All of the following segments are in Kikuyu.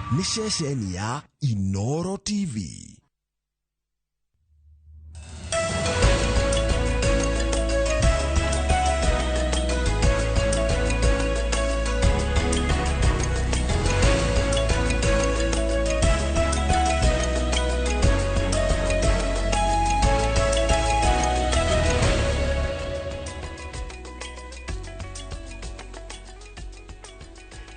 Nĩ ceceni ya Inoro TV.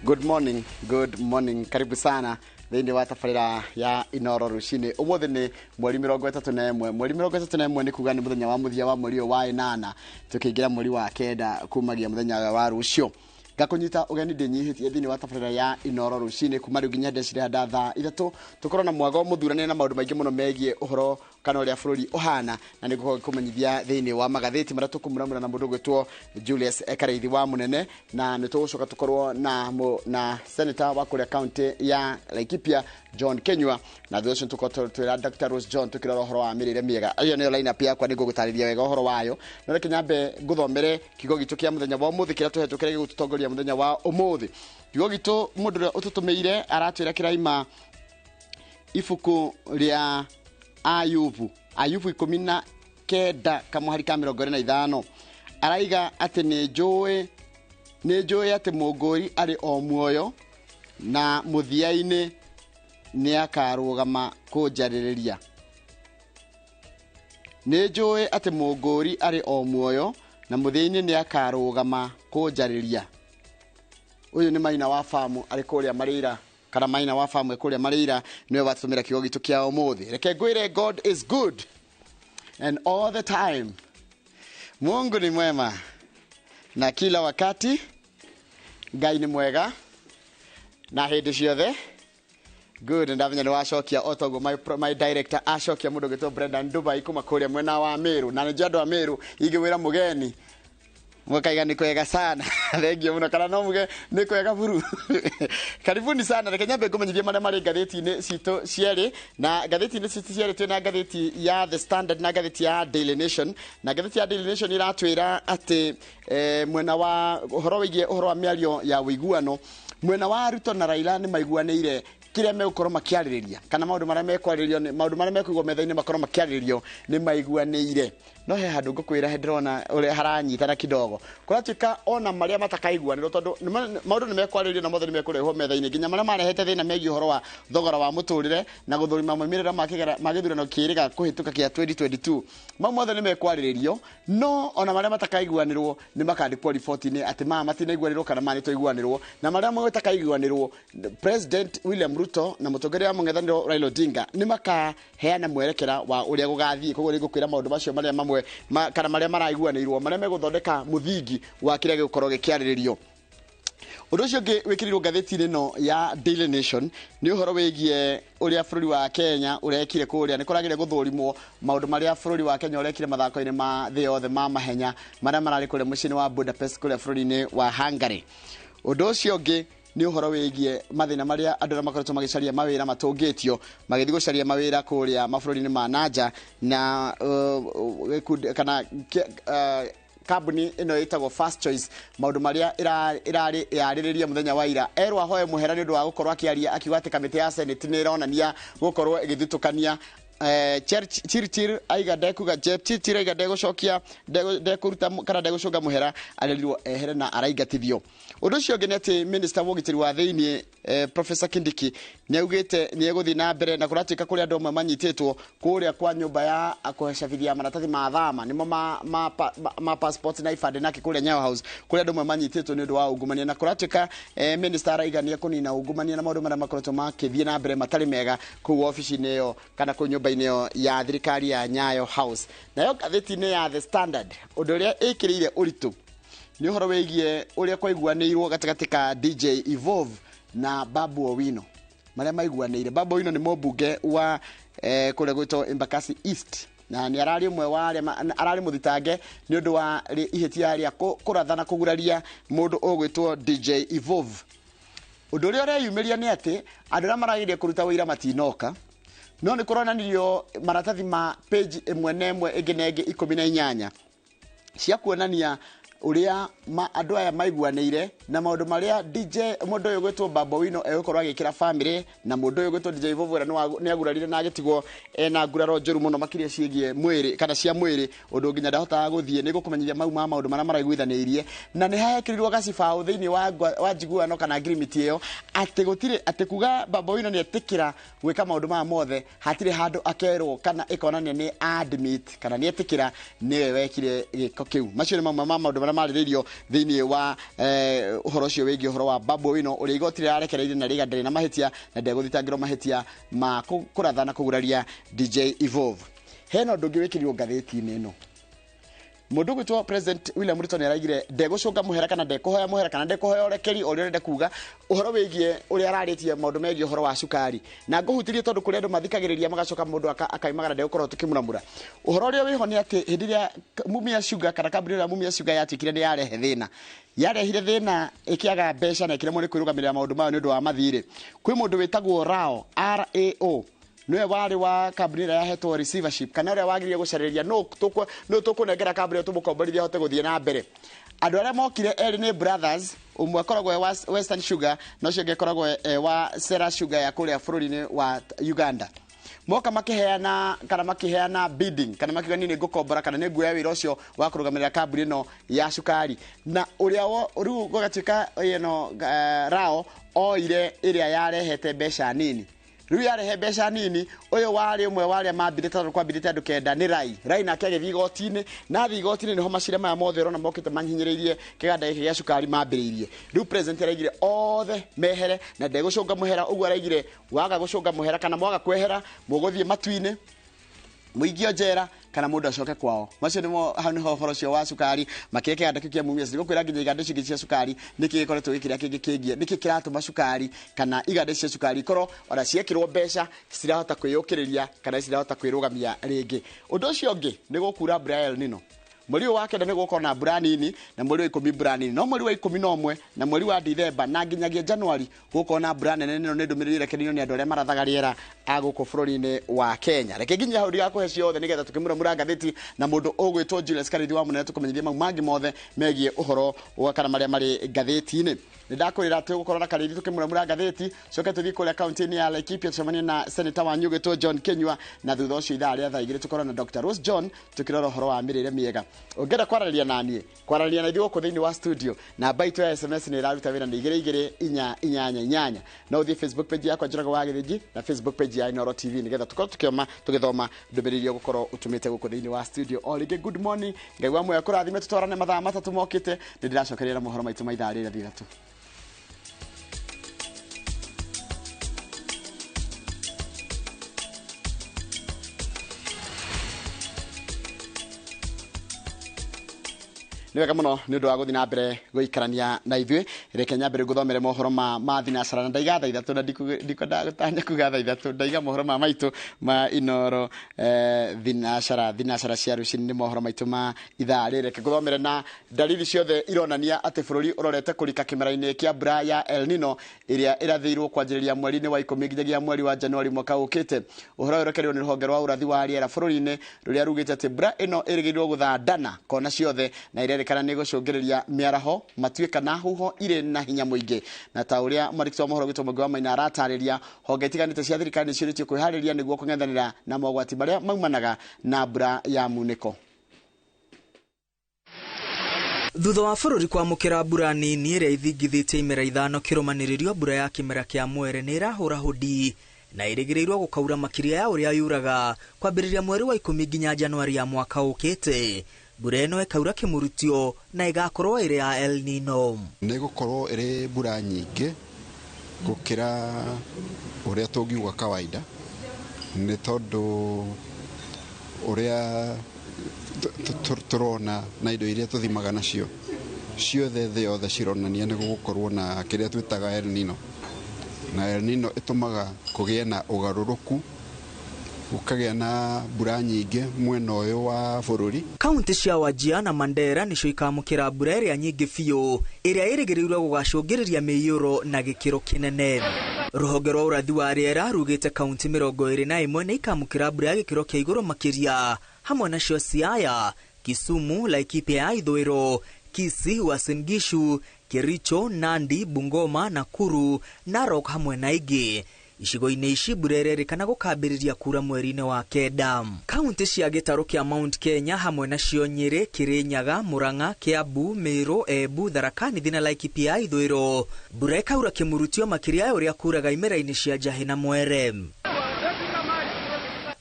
Good morning, good morning. Karibu sana thĩinĩ wa tabarĩra ya Inoro rũcinĩ. Ũmũthĩ nĩ mweri 31. Mweri 31 nĩ kuga nĩ mũthenya wa mũthia wa mweri ũyũ wa ĩnana, tũkĩingĩra mweri wa kenda kumagia mũthenya wa rũciũ. Ngakũnyita ũgeni ndĩnyihĩtie thĩinĩ wa tabarĩra ya Inoro rũcinĩ kuma rĩu nginya ndecirehanda thaa 3, tũkorwo na mwago mũthurane na maũndũ maingĩ mũno megiĩ ũhoro kana ũrĩa bũrũri ũhana, na nĩ ngũkorwo ngĩkũmenyithia thĩinĩ wa magathĩti marĩa tũkũmuramura na mũndũ ũgwĩtwo Julius Kareithi wa Mũnene, na nĩ tũgũcoka tũkorwo na senator wa kũrĩa county ya Laikipia John Kenyua, na thutha ũcio tũkorwo twĩra Dr. Rose John tũkĩrora ũhoro wa mĩrĩre mĩega. Ĩyo nĩyo line up yakwa, nĩ ngũgũtarĩria wega ũhoro wayo, no reke nyambe ngũthomere kiugo gitũ kĩa mũthenya wa ũmũthĩ kĩrĩa tũhetwo kĩrĩa gĩgũtũtongoria mũthenya wa ũmũthĩ. Kiugo gitũ mũndũ ũrĩa ũtũtũmĩire aratwĩra kĩraima ibuku rĩa Ayubu, Ayubu 19 kamũhari ka 25, araiga atĩ nĩ njũĩ atĩ mũngũri arĩ o muoyo na mũthia-inĩ nĩ akarũgama kũnjarĩrĩria. Nĩ njũĩ atĩ mũngũri arĩ o muoyo na mũthia-inĩ nĩ akarũgama kũnjarĩria. Ũyũ nĩ Maina wa Famu arĩ kũrĩa Marĩira, kana Maina wa Famu kũrĩa Marĩira, nĩwe watũmĩra kiugo gitũ kĩa ũmũthĩ. Reke ngwĩre, God is good and all the time. Mungu ni mwema na kila wakati. Ngai nĩ mwega na hĩndĩ ciothe. Good, ndamenya nĩ wacokia o toguo my director acokia, mũndũ ũgĩtwo Brendan Dubai kuma kũrĩa mwena wa Meru, na nĩ njũĩ andũ a Meru ingĩwĩra mũgeni mũkaiga nĩ kwega sana. Thengio mũno, kana no muge nĩ kwega buru. Karibuni sana. Reke nyambe ngũmenyithie marĩa marĩ ngathĩti-inĩ citũ cierĩ, na ngathĩti-inĩ citũ cierĩ twĩna ngathĩti ya The Standard na ngathĩti ya Daily Nation. Na ngathĩti ya Daily Nation iratwĩra atĩ mwena wa ũhoro wĩgiĩ ũhoro wa mĩario ya ũiguano mwena wa Ruto na Raila nĩ maiguanĩire kĩrĩa megũkorwo makĩarĩrĩria, kana maũndũ marĩa mekwarĩrĩrio, maũndũ marĩa mekũigwo metha-inĩ makorwo makĩarĩrĩrio nĩ maiguanĩire. No he handũ ngũkwĩra he ndĩrona ũrĩa haranyitana kidogo, kũratuĩka ona marĩa matakaiguanĩrwo, tondũ maũndũ nĩ mekwarĩrĩrio na mothe nĩ mekũrehwo metha-inĩ, nginya marĩa marehete thĩna megiĩ ũhoro wa thogora wa mũtũrĩre na gũthũrima moimĩrĩro ma gĩthurano kĩrĩga kũhĩtũka kĩa 2022, mau mothe nĩ mekwarĩrĩrio. No ona marĩa matakaiguanĩrwo nĩ makandĩkwo riboti-inĩ atĩ maya matinaiguanĩrwo kana maya nĩtwaiguanĩrwo. Na marĩa matakaiguanĩrwo, President William Ruto na mũtongoria wa mũng'ethanĩro Raila Odinga nĩ makaheana mwerekera wa ũrĩa gũgathiĩ. Koguo nĩ ngũkwĩra maũndũ macio marĩa mamwe kana marĩa maraiguanĩirwo, marĩa megũthondeka mũthingi wa kĩrĩa gĩgũkorwo gĩkĩarĩrĩrio. Ũndũ ũcio ũngĩ wĩkĩrĩirwo ngathĩti-inĩ ĩno ya Daily Nation nĩ ũhoro wĩgiĩ ũrĩa bũrũri wa Kenya ũrekire kũrĩa. Nĩ kũragĩre gũthũrimwo maũndũ marĩa bũrũri wa Kenya ũrekire mathako-inĩ ma thĩ yothe ma mahenya marĩa mararĩ kũrĩa mũciĩ-inĩ wa Budapest kũrĩa bũrũri-inĩ wa Hungary. Ũndũ ũcio ũngĩ nĩ ũhoro wĩgiĩ mathĩna marĩa andũ arĩa makoretwo magĩcaria mawĩra matũngĩtio magĩthiĩ gũcaria mawĩra kũrĩa mabũrũri-inĩ ma nanja, na gĩkundi kana kambuni ĩno ĩtagwo First Choice, maũndũ marĩa ĩrarĩ yarĩrĩria mũthenya wa ira. Erwo ahoe mũhera nĩ ũndũ wa gũkorwo akĩaria akiuga atĩ kamĩtĩ ya Senate nĩ ĩronania gũkorwo ĩgĩthutũkania. Chirchir aiga ndekuga, Chirchir aiga ndegũcokia, ndekũruta kana ndegũcũnga mũhera, arerirwo ehere na araingatithio. Ũndũ ũcio ũngĩ nĩ atĩ minister wa ũgitĩri wa thĩinĩ Professor Kindiki nĩ augĩte nĩ egũthiĩ na mbere, na kũratuĩka kũrĩ andũ amwe manyitĩtwo kũrĩa kwa nyũmba ya kũcabithia maratathi ma thama, nĩmo ma passport na ibandĩ nake kũrĩa Nyayo House, kũrĩa andũ amwe manyitĩtwo nĩ ũndũ wa ungumania. Na kũratuĩka minister araiga nĩ ekũnina ungumania na maũndũ marĩa makoretwo makĩthiĩ na mbere matarĩ mega kũu obici-inĩ ĩyo kana kũu nyũmba-inĩ ĩyo ya thirikari ya Nyayo House. Nayo ngathĩti-inĩ ya The Standard, ũndũ ũrĩa ĩkĩrĩire ũritũ nĩ ũhoro wĩgiĩ ũrĩa kwaiguanĩirwo gatagatĩ ka DJ Evolve na Babu Owino, marĩa maiguanĩire. Babu Owino nĩ mũmbunge wa kũrĩa gwĩtwo Embakasi East, na nĩ ararĩ ũmwe wa arĩa ararĩ mũthitange nĩ ũndũ wa ihĩtia rĩa kũratha na kũguraria mũndũ ũgwĩtwo DJ Evolve. Ũndũ ũrĩa ũreyumĩria nĩ atĩ andũ arĩa marageria kũruta ũira matinoka, no nĩ kũronanirio maratathi ma page ĩmwe na ĩmwe ĩngĩ na ĩngĩ 18 cia kuonania Uria andũ aya maiguanĩire na maũndũ marĩa DJ mũndũ ũyũ gwĩtwo Babu Owino egũkorwo agĩkĩra family na mũndũ ũyũ gwĩtwo DJ Evolve ũrĩa nĩ agurarire na agĩtigwo ena nguraro njũru mũno makĩria ciĩgiĩ mwĩrĩ kana cia mwĩrĩ ũndũ nginya ndahotaga gũthiĩ. Nĩ gũkũmenyithia mau ma maũndũ marĩa maraiguithanĩirie na nĩ hahekĩrirwo gacibaũ thĩinĩ wa njiguano kana ngirimiti ĩyo atĩ gũtirĩ atĩ kuga Babu Owino nĩ etĩkĩra gwĩka maũndũ maya mothe hatirĩ handũ akerwo kana ĩkonania nĩ admit kana nĩ etĩkĩra nĩwe wekire gĩko kĩu. Macio nĩ mamwe ma maũndũ marĩa marĩrĩirio thĩinĩ wa ũhoro ũcio wĩgiĩ ũhoro wa Babu Owino ũrĩa igoti rĩrarekereirie na rĩga ndarĩ na mahĩtia na ndegũthitangĩrwo mahĩtia ma kũratha na kũguraria DJ Evolve. Hena ũndũ ũngĩ wĩkĩrirwo ngathĩti-inĩ ĩno. Mũndũ ũgwĩtwo President William Ruto nĩ araigire ndegũcũnga mũhera kana ndekũhoya mũhera kana ndekũhoya ũrekeri o ũrĩa ũrenda kuga ũhoro wĩgiĩ ũrĩa ararĩtie maũndũ megiĩ ũhoro wa cukari na ngũhutirie tondũ kũrĩ andũ mathikagĩrĩria magacoka mũndũ akaimagara ndegũkorwo tũkĩmuramura. Ũhoro ũrĩa wĩho nĩ atĩ hĩndĩ ĩrĩa Mumia Sugar kana kambuni ĩrĩa Mumia Sugar yatuĩkire nĩ yarehe thĩna, yarehire thĩna ĩkĩaga mbeca na ĩkĩremwo nĩ kwĩrũgamĩrĩra maũndũ mayo nĩ ũndũ wa mathirĩ. Kwĩ mũndũ wĩtagwo Rao RAO niwe warĩ wa kambuni ĩrĩa yahetwo receivership kana ũrĩa wagĩrĩire gũcarĩria nũ tũkũnengera kambuni ĩyo tũmũkomborithie ahote gũthiĩ na mbere. Andũ arĩa mokire erĩ nĩ brothers, ũmwe akoragwo e wa Western Sugar na ũcio ũngĩ akoragwo e wa Sera Sugar ya kũrĩa bũrũri-inĩ wa Uganda. Moka makiheana kana makiheana bidding kana makiuga niĩ nĩngũkombora kana nĩnguoya wĩra ũcio wa kũrũgamĩrĩra kambuni ĩno ya cukari na ũrĩa rĩu gũgatuĩka ĩno Rao oire ĩrĩa yarehete mbeca nini. Rĩu yarehe mbeca nini ũyũ warĩ ũmwe wa arĩa mambire tondũ kwambirĩte andũ kenda nĩ Rai. Rai nake agĩthiĩ igoti-inĩ na athiĩ igoti-inĩ nĩho macira maya mothe ũrona mokĩte manyinyĩrĩirie kĩganda gĩkĩ gĩa cukari mambĩrĩirie. Rĩu president araigire othe mehere na ndegũcũnga mũhera, ũguo araigire waga gũcũnga mũhera kana mwaga kwehera mũgũthiĩ matu-inĩ mũingio njera kana mũndũ acoke kwao. Macio nĩmo hau nĩho ũhoro ũcio wa cukari makĩria kĩganda kĩu kĩa Mumias. Nĩgũkwĩra nginya iganda icio ingĩ cia cukari nĩkĩ gĩkoretwo gĩkĩrĩa kĩngĩ kĩngie, nĩkĩ kĩratũma cukari kana iganda cia cukari ikorwo ona ciekĩrwo mbeca citirahota kwĩyũkĩrĩria kana citirahota kwĩrũgamia rĩngĩ. Ũndũ ũcio ũngĩ nĩ gũkura mbura ya El Nino. Mweri wa kenda nĩ gũkorwo na mbura nini na mweri wa 10 mbura nini, no mweri wa 11 na mweri wa Dithemba na nginyagia Januari gũkorwo na mbura nene. Nĩno nĩ ndũmĩrĩri ĩrekereirio nĩ andũ arĩa marathaga rĩera a gũkũ bũrũri-inĩ wa Kenya. Reke nginya hau ndigakũhe ciothe nĩgetha tũkĩmuramura ngathĩti na mũndũ ũgwĩtwo Julius Karithi wa Mũnene tũkũmenyithie mau mangĩ mothe megiĩ ũhoro wa kana marĩa marĩ ngathĩti-inĩ. Nĩ ndakwĩra tũgũkorwo na Karithi tũkĩmuramura ngathĩti, coke tũthiĩ kũrĩa kaunti-inĩ ya Laikipia tũcemanie na seneta wanyu ũgwĩtwo John Kinyua, na thutha ũcio ithaa rĩa thaa 2 tũkorwo na Dr. Rose John tũkĩrora ũhoro wa mĩrĩre mĩega. Ũngĩenda kwaranĩria na niĩ, kwaranĩria na ithuĩ gũkũ thĩinĩ wa studio, namba itũ ya SMS nĩ ĩraruta wĩra nĩ 2 2 4 8 8. No ũthiĩ Facebook page yakwa Njoroge wa Gĩthĩnji na Facebook page ya Inooro TV nĩgetha tũkorwo tũkĩoma tũgĩthoma ndũmĩrĩri iria ũgũkorwo ũtũmĩte gũkũ thĩinĩ wa studio. O rĩngĩ good morning, Ngai wa muoyo akũrathime, tũtwarane mathaa 3 mokĩte. Nĩ ndĩracokeria na mohoro maitũ ma ithaa rĩrĩa 3. Nĩ wega mũno nĩ ũndũ wa gũthiĩ na mbere gũikarania na ithuĩ. Reke nyambere ngũthomere mohoro ma thinacara na ndaiga thaa 3 na ndikwendaga gũtanya kuga thaa 3, ndaiga mohoro ma maitũ ma Inooro thinacara cia rũcinĩ nĩ mohoro maitũ ma ithaa rĩrĩ. Reke ngũthomere na dalili ciothe ironania atĩ bũrũri ũrorete kũrika kĩmera-inĩ kĩa mbura ya El Nino ĩrĩa ĩrathĩirwo kwanjĩrĩria mweri-inĩ wa 10 nginyagia mweri wa Januari mwaka ũkĩte. Ũhoro ũyũ ũrekereirio nĩ rũhonge rwa ũrathi wa rĩera bũrũri-inĩ rũrĩa rugĩte atĩ mbura ĩno ĩrĩgĩrĩirwo gũthandana kona ciothe na ĩrerĩkana kana nĩ gũcũngĩrĩria mĩaraho matuĩka na huho irĩ na hinya mũingĩ. Na ta ũrĩa mwandĩki wa mohoro witũ Mũngĩ wa Maina aratarĩria, honge itiganĩte cia thirikari nĩ ciũrĩtio kwĩharĩria nĩguo kũng'ethanĩra na mogwati marĩa maumanaga na mbura ya munĩko. Thutha wa bũrũri kwamũkĩra mbura nini ĩrĩa ithingithĩtie imera 5 kĩrũmanĩrĩrio, mbura ya kĩmera kĩa mwere nĩ ĩrahũra hũdi na ĩrĩgĩrĩirwo gũkaura makĩria ya ũrĩa yuraga kwambĩrĩria mweri wa 10 nginya Januari ya mwaka ũkĩte. Mbura ĩno ĩkaura kĩmurutio na ĩgakorwo ĩrĩ ya El Nino. Nĩ gũkorwo ĩrĩ mbura nyingĩ gũkĩra ũrĩa tũngiuga kawaida, nĩ tondũ ũrĩa tũrona na indo iria tũthimaga nacio ciothe thĩ yothe cironania nĩ gũgũkorwo na kĩrĩa twĩtaga El Nino, na El Nino ĩtũmaga kũgĩe na ũgarũrũku, gũkagĩa na mbura nyingĩ mwena ũyũ wa bũrũri. Kaunti cia Wajir na Mandera nĩcio ikamũkĩra mbura ĩrĩa nyingĩ biũ ĩrĩa ĩrĩgĩrĩirwo gũgacũngĩrĩria mĩiyũro na gĩkĩro kĩnene. Rũhonge rwa ũrathi wa rĩera rugĩte kaunti 21 nĩ ikamũkĩra mbura ya gĩkĩro kĩa igũrũ makĩria, hamwe nacio Siaya, Kisumu, Laikipia ya ithũĩro, Kisii, Uasin Gishu, Kericho, Nandi, Bungoma, Nakuru, Narok hamwe na ingĩ. Icigo-inĩ ici mbura ĩrerĩkana gũkambĩrĩria kura mweri-inĩ wa kenda. Kaunti cia gĩtarũ kĩa Mount Kenya hamwe nacio Nyĩrĩ, Kĩrĩnyaga, Murang'a, Kiambu, Meru, Embu, Tharaka Nithi na Laikipia ithũĩro, mbura ĩkaura kĩmurutio makĩria ya ũrĩa kuraga imera-inĩ cia njahĩ na mwere.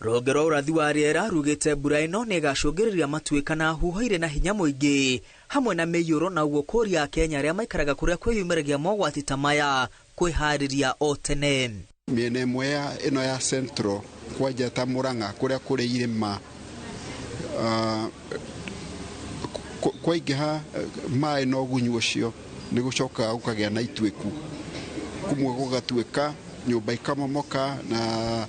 Rũhonge rwa ũrathi wa rĩera rugĩte mbura ĩno nĩ ĩgacũngĩrĩria matuĩka na huho irĩ na hinya mũingĩ hamwe na mĩiyũro, na ũguo kũria Akenya arĩa maikaraga kũrĩa kwĩyumĩragia mogwati ta maya kwĩharĩria o tene. Mĩena ĩmwe ya ĩno ya Central kwanja ta Murang'a kũrĩa kũrĩ irĩma, kwaingĩha maĩ na ũgunyu ũcio nĩ gũcokaga gũkagĩa na ituĩku, kũmwe gũgatuĩka nyũmba ikamomoka, na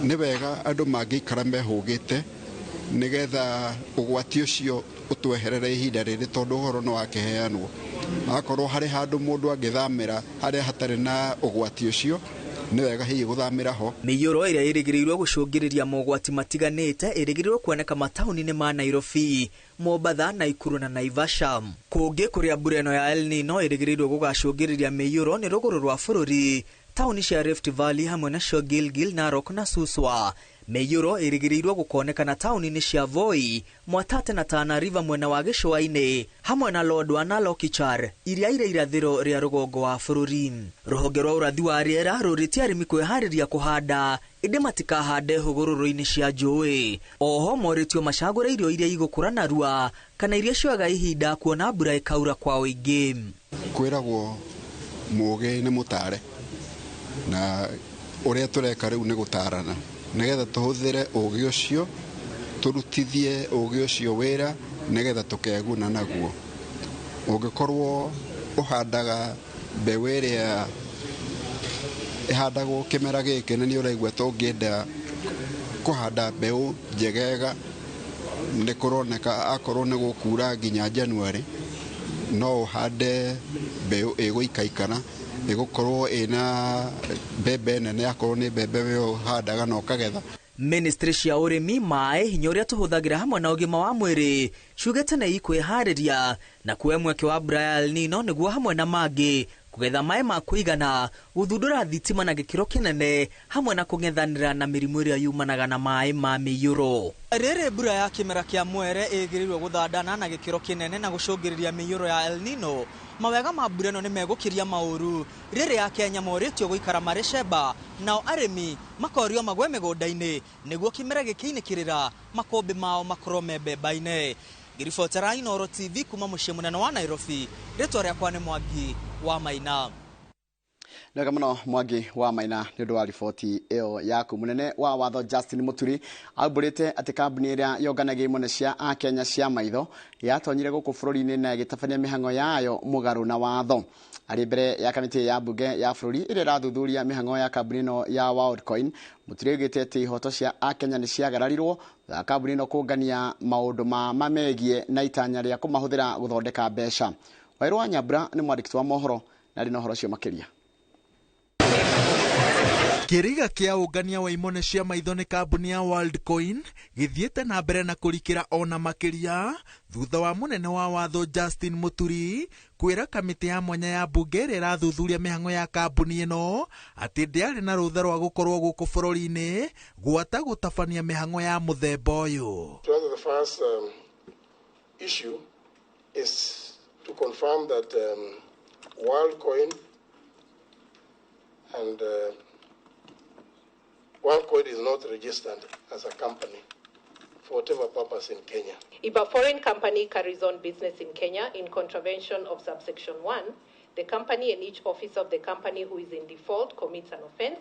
nĩ wega andũ mangĩikara mehũgĩte nĩgetha ũgwati ũcio ũtweherere ihinda rĩrĩ, tondũ ũhoro nĩ wakĩheanwo. Akorwo harĩ handũ mũndũ angĩthamĩra harĩa hatarĩ na ũgwati ũcio, nĩ wega hihi gũthamĩra ho. Mĩiyũro ĩrĩa ĩrĩgĩrĩirwo gũcũngĩrĩria mogwati matiganĩte ĩrĩgĩrĩirwo kuoneka mataũni-inĩ ma Nairobi, Mombatha, Naikuru na Naivasha. Kũngĩ kũrĩa mbura ĩno ya El Nino ĩrĩgĩrĩirwo gũgacũngĩrĩria mĩiyũro nĩ rũgũrũ rwa bũrũri, taũni cia Rift Valley hamwe nacio Gilgil, Narok na Suswa. Mĩiyũro ĩrĩgĩrĩirwo gũkonekana taũni-inĩ cia Voi, Mwatate na Tana River mwena wa gĩcũa-inĩ, hamwe na Lodwar na Lokichar iria irĩ irathĩro rĩa rũgongo wa bũrũri. Rũhonge rwa ũrathi wa rĩera rũrĩtie arĩmi kwĩharĩria kũhanda, ĩndĩ matikahande hũgũrũrũ-inĩ cia njũĩ. Oho morĩtio macagũre irio iria igũkũra narua kana iria cioyaga ihinda kuona mbura ĩkaura kwa ũingĩ. Kwĩragwo mũũgĩ nĩ mũtare, na ũrĩa tũreka rĩu nĩ gũtarana nĩgetha tũhũthĩre ũũgĩ ũcio, tũrutithie ũũgĩ ũcio wĩra nĩgetha tũkeguna naguo. Ũngĩkorwo ũhandaga mbeũ ĩrĩa ĩhandagwo kĩmera gĩkĩ na nĩ ũraigua tũngĩenda kũhanda mbeũ njegega, nĩ kũroneka akorwo nĩ gũkura nginya January, no ũhande mbeũ ĩgũikaikara, ĩgũkorwo ĩna mbembe nene, akorwo nĩ mbembe we ũhandaga na ũkagetha. Ministry cia ũrĩmi, maĩ, hinya ũrĩa tũhũthagĩra hamwe na ũgima wa mwĩrĩ ciugĩte nĩ ikwĩharĩria na kuoya mweke wa mbura ya El Nino nĩguo hamwe na mangĩ kũgetha maĩ ma kũigana, gũthundũra thitima na gĩkĩro kĩnene hamwe na kũng'ethanĩra na mĩrimũ ĩrĩa yumanaga na maĩ ma mĩiyũro. Rĩrĩ mbura ya kĩmera kĩa mwere ĩgĩrĩirwo gũthandana na gĩkĩro kĩnene na gũcũngĩrĩria mĩiyũro ya El Nino, mawega ma mbura ĩno nĩ megũkĩria maũru. Rĩrĩ Akenya morĩtio gũikara marĩ cemba, nao arĩmi makorio magwe mĩgũnda-inĩ nĩguo kĩmera gĩkĩinĩkĩrĩra makũmbĩ mao makorwo me mbemba-inĩ. Ngĩribotera Inooro TV kuma mũciĩ mũnene wa Nairobi, rĩtwa rĩakwa nĩ Mwangi wa Maina. Nĩwega mũno Mwangi wa Maina nĩ ũndũ wa riboti ĩyo yaku. Mũnene wa watho Justin Muturi aumbũrĩte atĩ kambuni ĩrĩa yonganagia imone cia Akenya cia maitho yatonyire gũkũ bũrũri-inĩ na ĩgĩtabania mĩhang'o yayo mũgarũ na watho. Arĩ mbere ya kamĩtĩ ya mbunge ya bũrũri ĩrĩa ĩrathuthuria mĩhang'o ya kambuni ĩno ya Worldcoin, Muturi augĩte atĩ ihoto cia Akenya nĩ ciagararirwo thutha wa kambuni ĩno kũngania maũndũ ma mamegie na itanya rĩa kũmahũthĩra gũthondeka mbeca. Wairũ wa Nyambura nĩ mwandĩki wa mohoro na arĩ na ũhoro ũcio makĩria. Kĩriga kĩa ũngania wa imone cia maitho nĩ kambuni ya Worldcoin gĩthiĩte na mbere na kũrikĩra ona makĩria thutha wa mũnene wa watho Justin Muturi kwĩra kamĩtĩ ya mwanya ya mbunge ĩrĩa ĩrathuthuria mĩhang'o ya kambuni ĩno atĩ ndĩarĩ na rũtha rwa gũkorwo gũkũ bũrũri-inĩ gwata gũtabania mĩhang'o ya mũthemba ũyũ. The first issue is to confirm that Worldcoin and Worldcoin is not registered as a company for whatever purpose in Kenya. If a foreign company carries on business in Kenya in contravention of subsection 1, the company and each officer of the company who is in default commits an offense,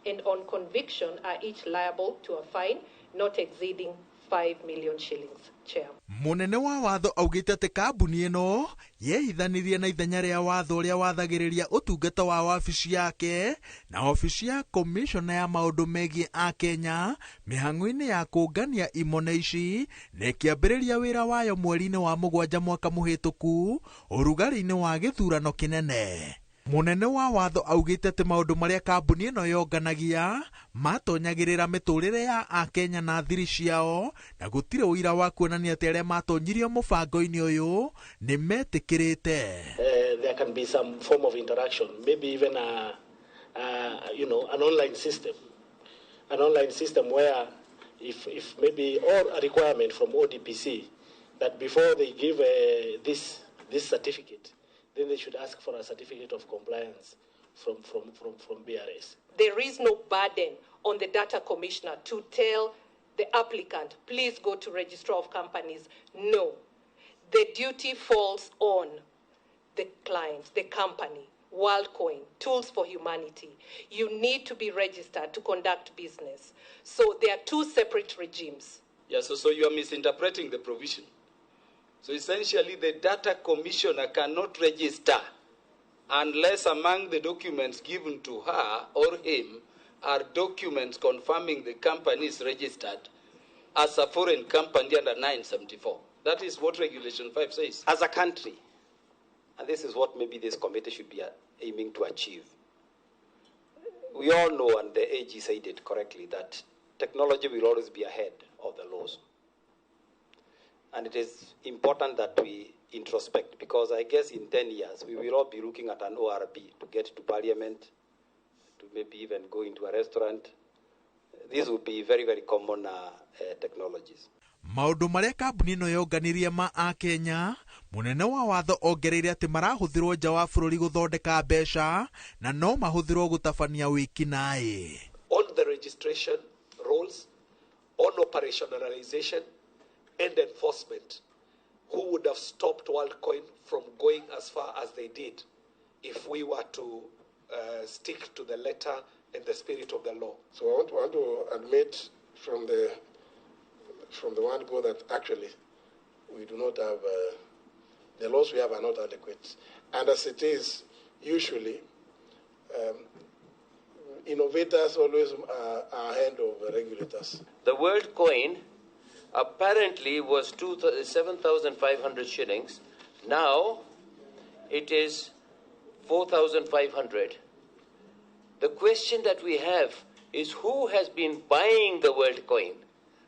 and on conviction are each liable to a fine not exceeding 5 million shillings. Chair. Mũnene wa watho augĩte atĩ kambuni ĩno yehithanirie na ithenya rĩa watho ũrĩa wathagĩrĩria ũtungata wa wabici yake na wabici ya komishona ya maũndũ megiĩ Akenya mĩhang'o-inĩ ya kũngania imone ici na ĩkĩambĩrĩria wĩra wayo mweri-inĩ wa 7 mwaka mũhĩtũku ũrugarĩ-inĩ wa gĩthurano kĩnene. Mũnene wa watho augĩte atĩ maũndũ marĩa kambuni ĩno yonganagia matonyagĩrĩra mĩtũrĩre ya akenya na thiri ciao, na gũtirĩ ũira wa kuonania atĩ arĩa matonyirio mũbango-inĩ ũyũ nĩ metĩkĩrĩte. There can be some form of interaction, maybe even a you know, an online system where if maybe or a requirement from ODPC that before they give this certificate, then they should ask for a certificate of compliance from BRS. There is no burden on the data commissioner to tell the applicant, please go to Registrar of Companies. No. The duty falls on the client, the company, WorldCoin, Tools for Humanity. You need to be registered to conduct business. So there are two separate regimes. Yeah, so you are misinterpreting the provision. So essentially, the data commissioner cannot register unless among the documents given to her or him are documents confirming the company is registered as a foreign company under 974. That is what Regulation 5 says. As a country, and this is what maybe this committee should be aiming to achieve, we all know, and the AG said it correctly, that technology will always be ahead of the laws. And it is important that we introspect, because I guess in 10 years, we will all be looking at an ORB to get to parliament, to maybe even go into a restaurant. These will be very, very common technologies. Maũndũ marĩa kambuni ĩno yonganirie ma akenya, mũnene wa watho ongereire atĩ marahũthĩrwo nja wa bũrũri gũthondeka mbeca na no mahũthĩrwo gũtabania wĩkinaĩ. On the registration rules, on operationalization and enforcement, who would have stopped WorldCoin from going as far as they did if we were to stick to the letter and the spirit of the law? So I want to admit from the one go that actually we do not have, the laws we have are not adequate. And as it is, usually, innovators always are ahead of regulators. The WorldCoin apparently was 7,500 shillings. Now it is 4,500. The question that we have is who has been buying the WorldCoin?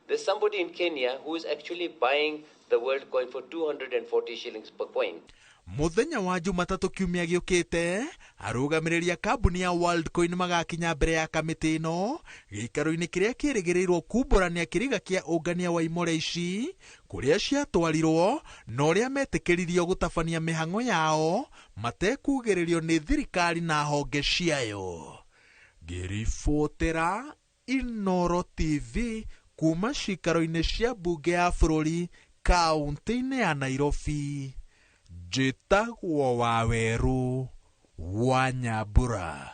There's somebody in Kenya who is actually buying the WorldCoin for 240 shillings per coin. Muthenya wa Jumatatũ kiumia gĩũkĩte, arũgamĩrĩri a kambuni ya WorldCoin magakinya mbere ya kamĩtĩ ĩno gĩikaro-inĩ kĩrĩa kĩrĩgĩrĩirwo kumbũrania kĩriga kĩa ũngania wa imore ici kũrĩa ciatwarirwo na ũrĩa metĩkĩririo gũtabania mĩhang'o yao matekugĩrĩrio nĩ thirikari na honge ciayo. Ngĩribotera Inooro TV kuma cikaro-inĩ cia mbunge ya bũrũri kaũntĩ-inĩ ya Nairobi, njĩtagwo Wawerũ wa Nyambura.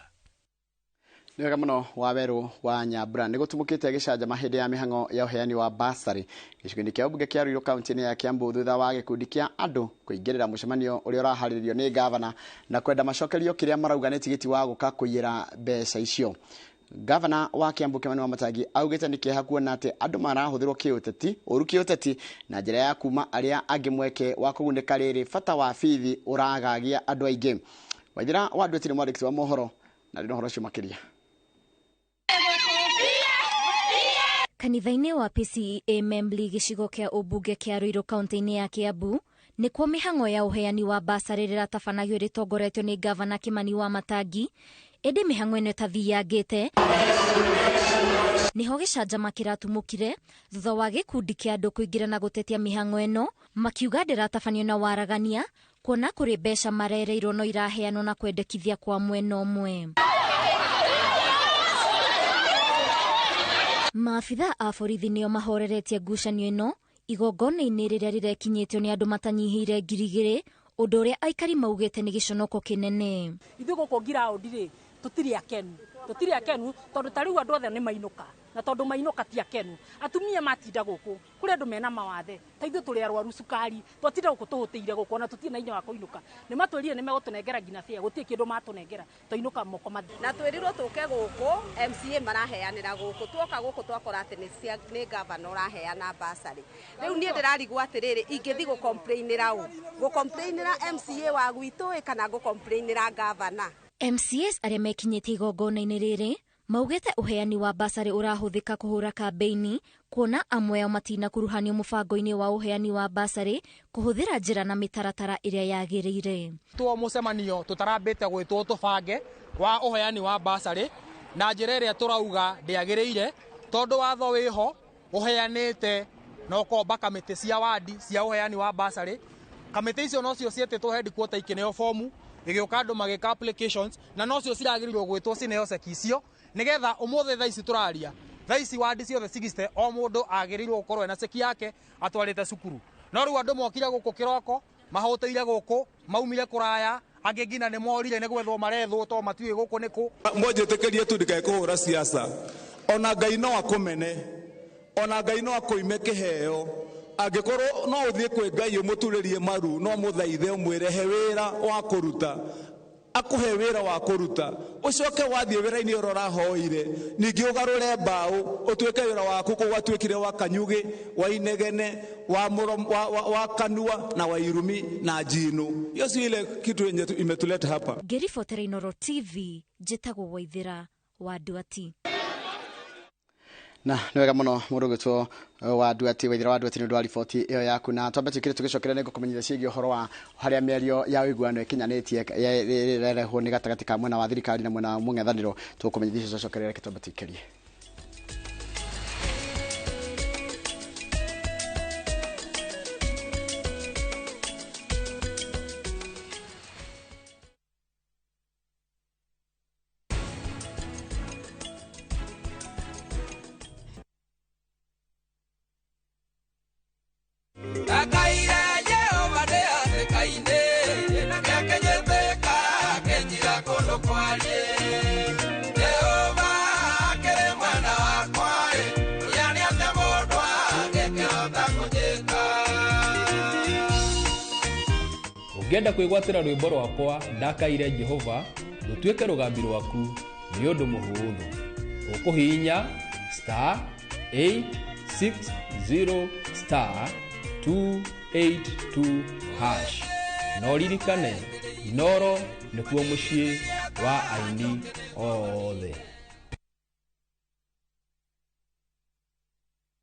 Nĩ wega mũno Wawerũ wa Nyambura. Nĩ gũtumũkĩte gĩcanjama hĩndĩ ya mĩhang'o ya ũheani wa basarĩ gĩcigo-inĩ kĩa ũmbunge kĩa Ruiru kaũntĩ-inĩ ya Kiambu thutha wa gĩkundi kĩa andũ kũingĩrĩra mũcemanio ũrĩa ũraharĩrĩrio nĩ gavana na kwenda macokerio kĩrĩa marauga nĩ tigiti wa gũka kũiyĩra mbeca icio. Gavana wa Kiambu Kimani Wamatangi augĩte nĩ kĩeha kuona atĩ andũ marahũthĩrwo kĩũteti ũru kĩũteti na njĩra ya kuma arĩa angĩ mweke wa kũgunĩka rĩrĩ bata wa bithi ũragagia andũ aingĩ. Waithira wa Ndweti nĩ mwandĩki wa mohoro na rĩ na ũhoro ũcio makĩria. Kanitha-inĩ wa PCEA Membley gĩcigo kĩa ũmbunge kĩa Ruiru kaũntĩ-inĩ ya Kiambu nĩkuo mĩhang'o ya ũheani wa basarĩ rĩratabanagio rĩtongoretio nĩ gavana Kimani Wamatangi, ĩndĩ mĩhang'o ĩno ĩtathiangĩte nĩho gĩcanjama kĩratumũkire thutha wa gĩkundi kĩa andũ kũingĩra na gũtetia mĩhang'o ĩno makiuga ndĩratabanio na waragania kuona kũrĩ mbeca marereirwo no iraheanwo na kwendekithia kwa mwena ũmwe. Maabitha a borithi nĩo mahoreretie ngucanio ĩno igongona-inĩ rĩrĩa rĩrekinyĩtio nĩ andũ matanyihĩire 2,000 ũndũ ũrĩa aikari maugĩte nĩ gĩconoko kĩnene. Ithuĩ gũkũ ngiraũndi rĩ tũtirĩ akenu tondũ ta rĩu andũ othe nĩ mainũka Na tondu mainũka ti akenu. Atumia matinda gũkũ, kũrĩ andũ mena mawathe, ta ithuĩ tũrĩ arwaru cukari, twatinda gũkũ tũhũtĩire gũkũ ona tũtirĩ na hinya wa kũinũka. Nĩ matwĩrire nĩ megũtũnengera nginya fare, gũtirĩ kĩndũ matũnengera, twainũka moko matheri. Na twĩrirwo tũke gũkũ, MCA maraheanĩra gũkũ, tuoka gũkũ twakora atĩ nĩ gavana ũraheana bursary. Rĩu niĩ ndĩrarigwo atĩrĩrĩ, ingĩthiĩ gũcomplainĩra ũ? Gũcomplainĩra MCA wa gwitũ ĩ kana gũcomplainĩra gavana? MCAs arĩa mekinyĩtie igongona-inĩ rĩrĩ maugĩte ũheani wa basarĩ ũrahũthĩka kũhũra kambĩini kuona amwe ao matinakuruhanio mũbango-inĩ wa ũheani wa basarĩ kũhũthĩra njĩra na mĩtaratara ĩrĩa yagĩrĩire. Tuo mũcemanio tũtarambĩte gwĩtwo tũbange wa ũheani wa basarĩ na njĩra ĩrĩa tũrauga ndĩagĩrĩire tondũ watho wĩho ũheanĩte na ũkomba kamĩtĩ cia wadi cia ũheani wa basarĩ. Kamĩtĩ icio nocio cietĩtwo headquarter ikĩneo fomu igĩũka andũ magĩka applications na nocio ciragĩrĩirwo gwĩtwo cineo ceki icio nigetha ũmũthĩ thaa ici tũraria thaa ici wadi ciothe 60 o mũndũ agĩrĩirwo gũkorwo ena ceki yake atwarĩte cukuru. No rĩu andũ mokire gũkũ kĩroko mahũtĩire gũkũ maumire kũraya angĩ nginya nĩ morire nĩ gwethwo marethwo to matiũĩ gũkũ nĩ kũ. Mwanjĩtĩkĩrie tu ndikae kũhũra siasa ona Ngai no akũmene ona Ngai no akũime kĩheo angĩkorwo no ũthiĩ kwĩ Ngai ũmũturĩrie maru no mũthaithe ũmwĩre he wĩra wa kũruta akuhe wĩra wa kũruta ũcoke wathiĩ wĩra-inĩ ũrĩa ũrahoire ningĩ ũgarũre mbaũ ũtuĩke wĩra waku kũu watuĩkire wa kanyugĩ wa inegene wa mũromo wa kanua na wa irumi na njino. Hiyo si ile kitu yenye imetuleta hapa. Ngĩribotera Inooro TV njĩtagwo Waithĩra wa Nduati. Na nĩ wega mũno mũndũ ũgwĩtwo wa Nduati Waithĩra wa Nduati nĩ ũndũ wa riboti ĩyo yaku. Na twambe twĩkĩre tũgĩcokera nĩ ngũkũmenyithia ciĩgiĩ ũhoro wa harĩa mĩario ya ũiguano ĩkinyanĩtie ĩrerehwo nĩ gatagatĩ ka mwena wa thirikari na mwena wa mũng'ethanĩro. Tũgũkũmenyithia icio twacokerera, reke twambe tũikĩrie. Ũngĩenda kwĩgwatĩra rwĩmbo rwakwa ndakaire Jehova rũtuĩke rũgambi rwaku nĩ ũndũ mũhũthũ. Ũkũhihinya star 860 star 282 hash. Na ũririkane Inooro nĩkuo mũciĩ wa aini othe.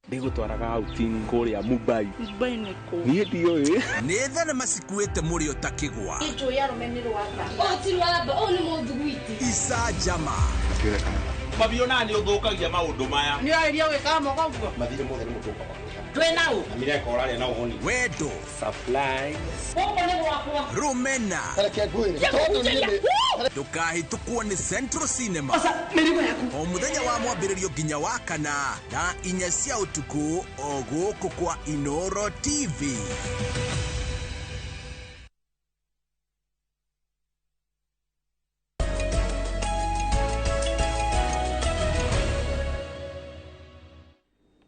Ndigũtwaraga outing kũrĩa Mumbai. Mumbai nĩ kũ? Niĩ ndiũĩ. Nĩ thenema cikuĩte mũrĩo ta kĩgwa. Njũĩ arũme nĩ rwamba. Ũyũ ti rwamba, ũyũ nĩ mũthuguiti. Icanjama. Mabiona nĩ ũthũkagia maũndũ maya. Nĩ ũrarĩria gwĩkaga moko ũguo? Mathirĩ mothe nĩ mũtũka makũrĩha. Twĩ na ũ? Na mireka ũrarĩa na ũhũni. Wendo. Supplies. Gũkũ nĩ gwakwa. Rũmena. Reke ngwĩre. Tondũ niĩ nĩ Ndũkahĩtũkwo nĩ Central Cinema. O mũthenya wa mwambĩrĩrio nginya wa kana thaa 4 cia ũtukũ o gũkũ kwa Inooro TV.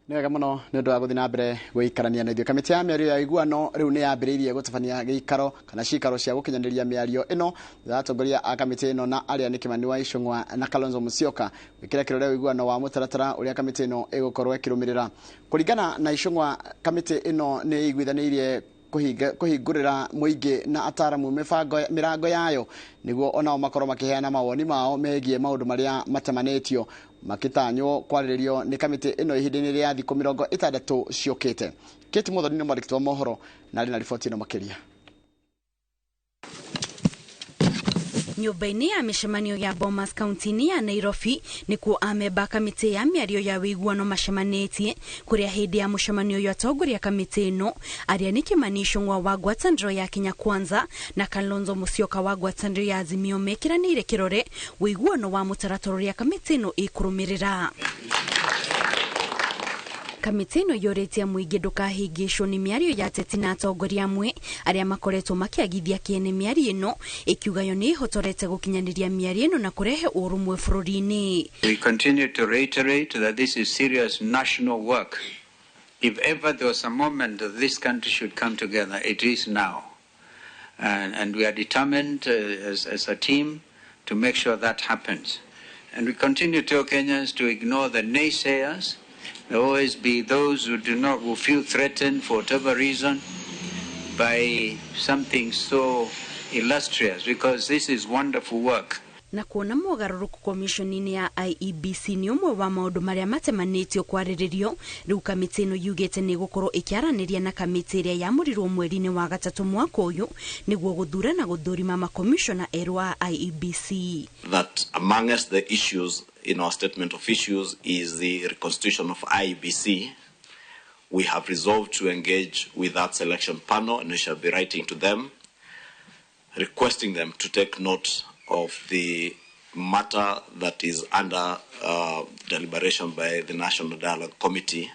Nĩ wega mũno nĩ ũndũ wa gũthiĩ na mbere gũikarania na ithuĩ. Kamĩtĩ ya mĩario ya ũiguano rĩu nĩ yambĩrĩirie gũtabania gĩikaro kana ciikaro cia gũkinyanĩria mĩario ĩno. Thutha wa atongoria a kamĩtĩ ĩno na arĩa nĩ Kĩmani wa Ichung'wa na Kalonzo Musyoka gwĩkĩra kĩrore ũiguano wa mũtaratara ũrĩa kamĩtĩ ĩno ĩgũkorwo ĩkĩrũmĩrĩra. Kũringana na Ichung'wa, kamĩtĩ ĩno nĩ ĩiguithanĩirie kũhingũrĩra mũingĩ na ataramu mĩrango yayo nĩguo onao makorwo makĩheana mawoni mao megiĩ maũndũ marĩa matemanĩtio makĩtanywo kwarĩrĩrio nĩ kamĩtĩ ĩno ihinda-inĩ rĩa thikũ 60 ciũkĩte. Kate Muthoni nĩ mwandĩki wa mohoro na arĩ na riboti ĩno makĩria. Nyũmba-inĩ ya mĩcemanio ya Bomas kaunti-inĩ ya Nairobi nĩkuo amemba a kamĩtĩ ya mĩario ya ũiguano macemanĩtie kũrĩa hĩndĩ ya mũcemanio ũyũ atongoria kamĩtĩ ĩno arĩa nĩ Kĩmani Ichung'wa wa ngwatanĩro ya Kenya Kwanza na Kalonzo Musyoka wa ngwatanĩro ya Azimio mekĩranĩire kĩrore ũiguano wa mũtaratara ũrĩa kamĩtĩ ĩno ĩkũrũmĩrĩra. Kamĩtĩ ĩno yũrĩtie mũingĩ ndũkahĩngĩcwo nĩ mĩario ya ateti na atongoria amwe arĩa makoretwo makĩagithia kĩene mĩario ĩno, ĩkiuga yo nĩ ĩhotorete gũkinyanĩria mĩario ĩno na kũrehe ũrũmwe bũrũri-inĩ. We continue to reiterate that this is serious national work. If ever there was a moment that this country should come together, it is now. And we are determined as a team to make sure that happens. And we continue to tell Kenyans to ignore the naysayers. There will always be those who do not, who feel threatened for whatever reason by something so illustrious, because this is wonderful work. Na kuona mogarũrũku komishoni-inĩ ya IEBC nĩ ũmwe wa maũndũ marĩa matemanĩtio kwarĩrĩrio, rĩu kamĩtĩ ĩno yugĩte nĩ ĩgũkorwo ĩkĩaranĩria na kamĩtĩ ĩrĩa yamũrirwo mweri-inĩ wa gatatũ mwaka ũyũ nĩguo gũthura na gũthũrima makomishona erũ a IEBC. That amongst the issues in our statement of issues is the reconstitution of IEBC. We have resolved to engage with that selection panel, and we shall be writing to them, requesting them to take note of the matter that is under deliberation by the National Dialogue Committee.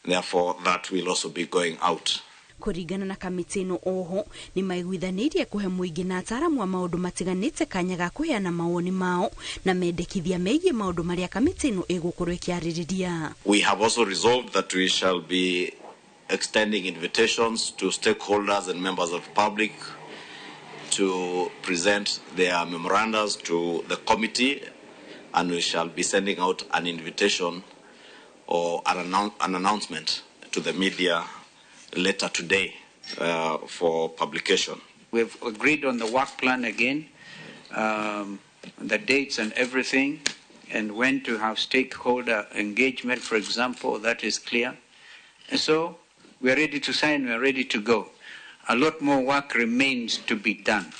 Therefore, that will also be going out. Kũringana na kamĩtĩ ĩno oho nĩ maiguithanĩirie kũhe mũingĩ na ataaramu a maũndũ matiganĩte kanya ga kũheana mawoni mao na mendekithia megiĩ maũndũ marĩa kamĩtĩ ĩno ĩgũkorwo ĩkĩarĩrĩria. We have also resolved that we shall be extending invitations to stakeholders and members of the public to present their memoranda to the committee, and we shall be sending out an invitation or an announcement to the media later today for publication. We've agreed on the work plan again, the dates and everything, and when to have stakeholder engagement, for example, that is clear. And so we are ready to sign, we are ready to go. A lot more work remains to be done.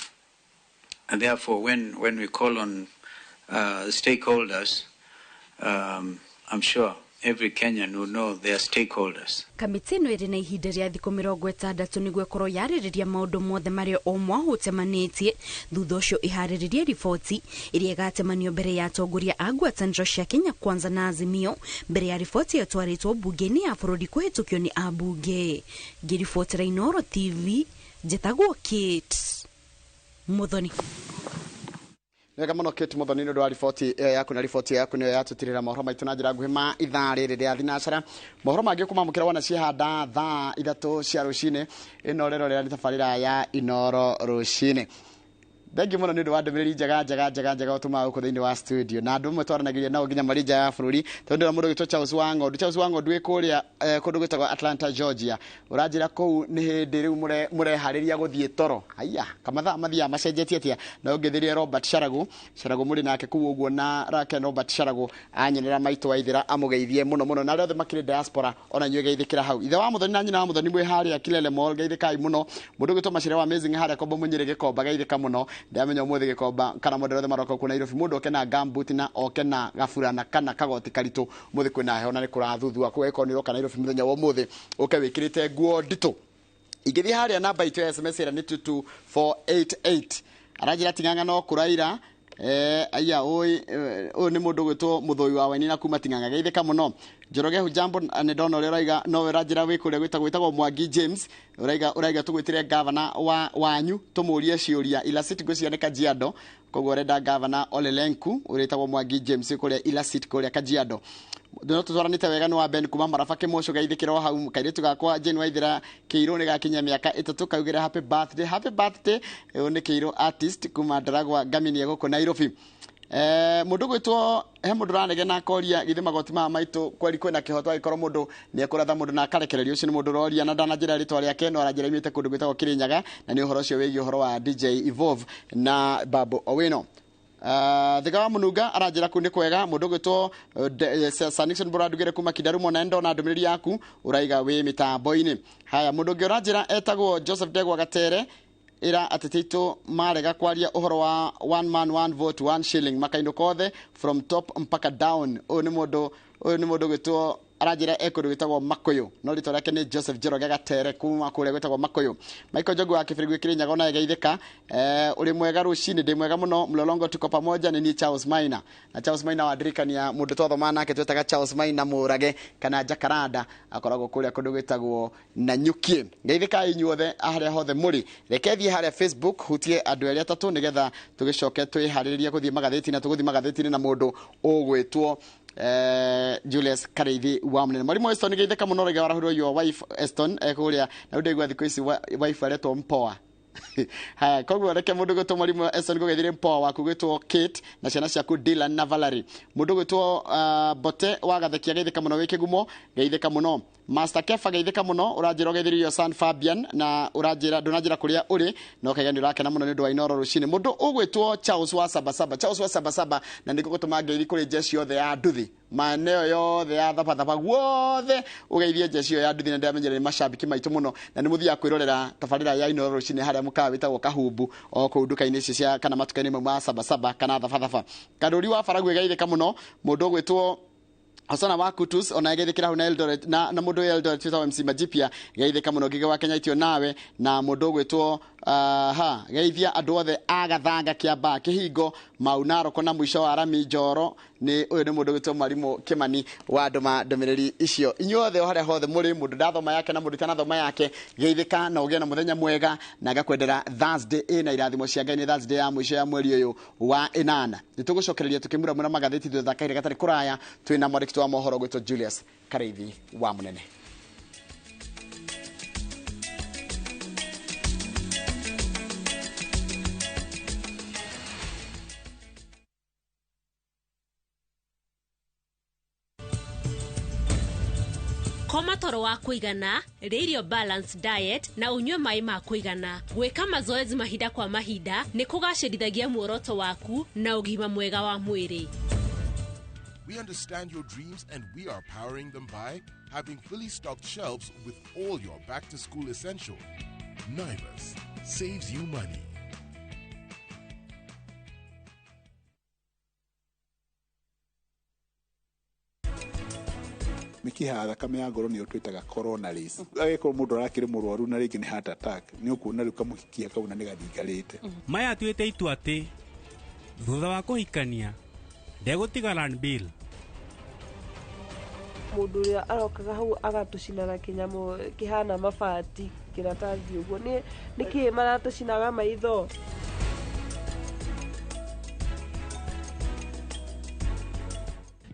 And therefore, when we call on stakeholders, I'm sure every Kenyan will know their stakeholders. Kamĩtĩ ĩno ĩrĩ na ihinda rĩa thikũ 60 nĩguo ĩkorwo yarĩrĩria maũndũ mothe marĩa o mwahũ ũtemanĩtie, thutha ũcio ĩharĩrĩrie riboti ĩrĩa ĩgatemanio mbere ya atongoria a ngwatanĩro cia Kenya Kwanza na Azimio mbere ya riboti ĩyo ĩtwarĩtwo mbunge-inĩ ya bũrũri kũhĩtũkio nĩ ambunge. Ngĩribotera Inooro TV, njĩtagwo Kate Muthoni. Wega muno Kate Muthoni nĩ ũndũ wa riboti ĩyo yaku, na riboti yaku nĩyo yatũtirĩra mohoro maitũ na njĩra nguhĩ ma ithaa rĩrĩ rĩa thinacara. Mohoro mangĩ kũmamũkĩra wona ciehanda thaa 3 cia rũcinĩ. Ĩno rĩro rĩrĩa nĩ tabarĩra ya Inooro rũcinĩ. Thengiũ mũno nĩ ũndũ wa ndũmĩrĩri njega njega njega njega ũtũmaga gũkũ thĩinĩ wa studio, na andũ amwe twaranagĩria nao nginya marĩ nja ya bũrũri, tondũ ndĩrona mũndũ ũgwĩtwo Charles wa Ng'ondu. Charles wa Ng'ondu wĩ kũrĩa kũndũ gwĩtagwo Atlanta, Georgia. Ũranjĩra kũu nĩ hĩndĩ rĩu mũreharĩria gũthiĩ toro. Haiya, kamathaa mathiaga macenjetie atĩa? Na ũngĩthĩrie Robert Sharagu, Sharagu mũrĩ nake kũu ũguo, na Rake Robert Sharagu anyonera maitũ wa ithĩra amũgeithie mũno mũno, na arĩa othe makĩrĩ diaspora ona inyuĩ geithĩkĩra hau. Ithe wa Muthoni na nyina wa Muthoni mwĩ harĩa Kilele Mall, geithĩkai mũno. Mũndũ ũgwĩtwo Macire wa Amazing harĩa Kombo Mũnyĩrĩ Gĩkomba, geithĩka mũno. Ndamenya ũmũthĩ Gĩkomba kana mũndũ othe maroka kũu Nairobi, mũndũ oke na gumboot na oke na gaburana kana kagoti karitũ. Ũmũthĩ kwĩna heho na nĩ kũrathuthua, koguo angĩkorwo nĩ ũroka Nairobi mũthenya wa ũmũthĩ ũke wĩkĩrĩte nguo nditũ. Ingĩthiĩ harĩa namba itũ ya SMS ĩrĩa nĩ 22488, aranjĩra Ting'ang'a no kũraira. Aya ũyũ nĩ mũndũ ũgwĩtwo Mũthũi wa Waini na kuma Ting'ang'a, geithĩka mũno. Njoroge hujambo, nĩ ndona ũrĩa ũraiga, nowe ũranjĩra wĩ kũrĩa gwĩtagwo Mwangi James, ũraiga tũgwĩtĩre gavana wa wanyu tũmũrie ciũria. Ilasit ngwĩciria nĩ Kajiado, koguo ũrenda gavana Ole Lenku ũrĩtagwo Mwangi James kũrĩa Ilasit kũrĩa Kajiado. No tũtwaranĩte wega nĩ wa Ben kuma Maraba Kĩmũcũ, geithĩkĩra o hau. Kairĩtu gakwa Jane Waithera Kĩirũ nĩ gakinyia mĩaka 3, kaugĩre happy birthday, happy birthday. Ũyũ nĩ Kĩirũ artist kuma Ndaragwa Ngaminie gũkũ Nairobi. Mũndũ gwĩtwo he mũndũ ũranegena akoria githĩ magoti maya maitũ kweri kwĩna kĩhoto angĩkorwo mũndũ nĩ ekũratha mũndũ na akarekererio. Ũcio nĩ mũndũ ũroria na ndananjĩra rĩtwa rĩake, no aranjĩra imĩte kũndũ gwĩtagwo Kĩrĩnyaga, na nĩ ũhoro ũcio wĩgiĩ ũhoro wa DJ Evolve na Babu Owino. Thiga wa Mununga aranjĩra kũu nĩ kwega. Mũndũ ũgwĩtwo Sanixon Bora ndugire kuma Kindarumo, na ndona ndũmĩrĩri yaku ũraiga wĩ mĩtambo-inĩ. Haya, mũndũ ũngĩ ũranjĩra etagwo Joseph Ndegwa Gatere, ĩra ateti aitũ marega kwaria ũhoro wa one man one vote one shilling, makainũka othe from top mpaka down. Ũyũ nĩ mũndũ ũgwĩtwo Aranjĩra e kũndũ gwĩtagwo Makuyu, no rĩtwa rĩake nĩ Joseph Njoroge Gatere kuma kũrĩa gwĩtagwo Makuyu. Michael Njogu wa Kĩbĩrĩgũ Kĩrĩnyaga ona geithĩka. Ũrĩ mwega rũcinĩ? Ndĩ mwega mũno mlolongo, tuko pamoja. Nĩ niĩ Charles Maina, na Charles Maina wandirikania mũndũ twathoma nake twetaga Charles Maina Mũrage kana Jacaranda, akoragwo kũrĩa kũndũ gwĩtagwo Nanyuki. Geithĩkai inyuothe harĩa hothe mũrĩ. Reke thiĩ harĩa Facebook hutie andũ erĩ atatũ nĩgetha tũgĩcoke twĩharĩrĩrie gũthiĩ magathĩti, na tũgũthiĩ magathĩti-inĩ na mũndũ ũgwĩtwo Julius Kareithi wa Munene. Mwalimu Eston, geithĩka mũno rĩngĩ, warahũrwo your wife Eston kũrĩa na rĩu ndaigua thikũ ici wife aretwo Mpoa. Haya, koguo reke mũndũ gwĩtwo mwalimu Eston gũgeithĩrie Mpoa waku gwĩtwo Kate na ciana ciaku Dylan na Valerie. Mũndũ gwĩtwo Bote wa Gathekia, geithĩka mũno wĩ kĩgumo, geithĩka mũno. Master Kefa, geithĩka mũno, ũranjĩra ũgeithĩrie your son Fabian, na ũranjĩra ndũnanjĩra kũrĩa ũrĩ, no kaiga nĩ ũrakena mũno nĩ ũndũ wa Inoro rũcinĩ. Mũndũ ũgwĩtwo Charles wa Sabasaba, Charles wa Sabasaba, na nĩguo gũtũma ngeithi kũrĩ jeshi yothe ya nduthi, maeneo yothe ya thabathaba guothe ũgeithie jeshi ĩyo ya nduthi, na ndĩramenyera nĩ macambĩki maitũ mũno, na nĩ mũthiaga kwĩrorera tabarĩra ya Inoro rũcinĩ harĩa mũkawa wĩtagwo Kahumbu o kũu nduka-inĩ icio cia kana matuka-inĩ mau ma Sabasaba kana Thabathaba. Karũri wa Baragu, geithĩka mũno. Mũndũ ũgwĩtwo Hosana wa Kutus ona geithĩkĩra hau na Eldoret na mũndũ wĩ Eldoret wĩtagwo MC Majipia, geithĩka mũno. Ngige wa Kenya itio nawe, na mũndũ ũgwĩtwo ha geithia andũ othe a Gathanga Kĩambaa Kĩhingo Mau Naroko na mũico wa Rami Njoro. Nĩ ũyũ nĩ mũndũ ũgwĩtwo Mwarimũ Kĩmani wa ndũma ndũmĩrĩri icio. Inyuothe o harĩa hothe mũrĩ, mũndũ ndathoma yake na mũndũ itanathoma yake, geithĩka na ũgĩe na mũthenya mwega, na ngakwendera Thursday ĩna irathimo cia Ngai. Nĩ Thursday ya mũico ya mweri ũyũ wa ĩnana. Nĩ tũgũcokereria tũkĩmuramura magathĩti thutha kahinda gatarĩ kũraya, twĩna mwandĩki wa mohoro gwĩtwo Julius Kareithi wa Munene. Koma toro wa kũigana, rĩa irio balanced diet na ũnyue maĩ ma kũigana. Gwĩka mazoezi mahinda kwa mahinda nĩ kũgacĩrithagia muoroto waku na ũgima mwega wa mwĩrĩ. We understand your dreams and we are powering them by having fully stocked shelves with all your back to school essentials. Naivas saves you money. Mĩkiha ya thakame ya ngoro nĩyo twĩtaga coronaries. Agĩkorwo mũndũ arakĩrĩ mũrwaru na rĩngĩ nĩ heart attack, nĩ ũkuona rĩu kamũhikia kau na nĩ gathingarĩte. Maya atuĩte itua atĩ thutha wa kũhikania ndegũtiga Lanbill. Mũndũ ũrĩa arokaga hau agatũcina na kĩnyamũ kĩhana mabati kĩratathi ũguo, nĩ nĩkĩ maratũcinaga maitho?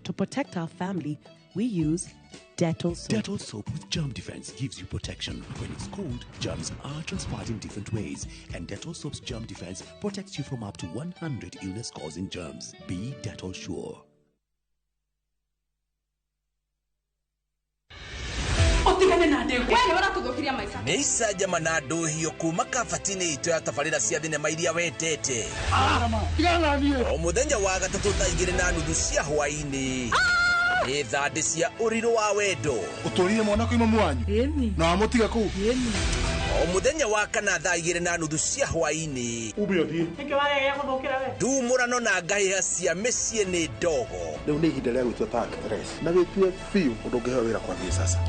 To protect our family, we use Dettol soap. Dettol soap with germ defense gives you protection. When it's cold, germs are transferred in different ways, and Dettol soap's germ defense protects you from up to 100 illness-causing germs. Be Dettol sure. Ũtigane na ndegwa. We nĩ ũratũthũkiria maica. Nĩ icanjama na ndũhio kuma kabati-inĩ itũ ya tabarĩra cia thinema iria wendete. O mũthenya wa gatatũ thaa 2:30 cia hwaĩ-inĩ. Nĩ thandĩ cia ũrirũ wa wendo. Ũtũrire mwana kuuma mwanyu na wamũtiga kũu. O mũthenya wa kana thaa 2:30 cia hwaĩ-inĩ. Ume ũthiĩ. Nĩkĩ waregea gũthũkĩra we? Ndumũrano na ngahĩha cia mĩciĩ nĩ ndogo. Rĩu nĩ ihinda rĩa gwĩtua ta actress na wĩtue biũ ũndũ ũngĩheo wĩra kwambia sasa.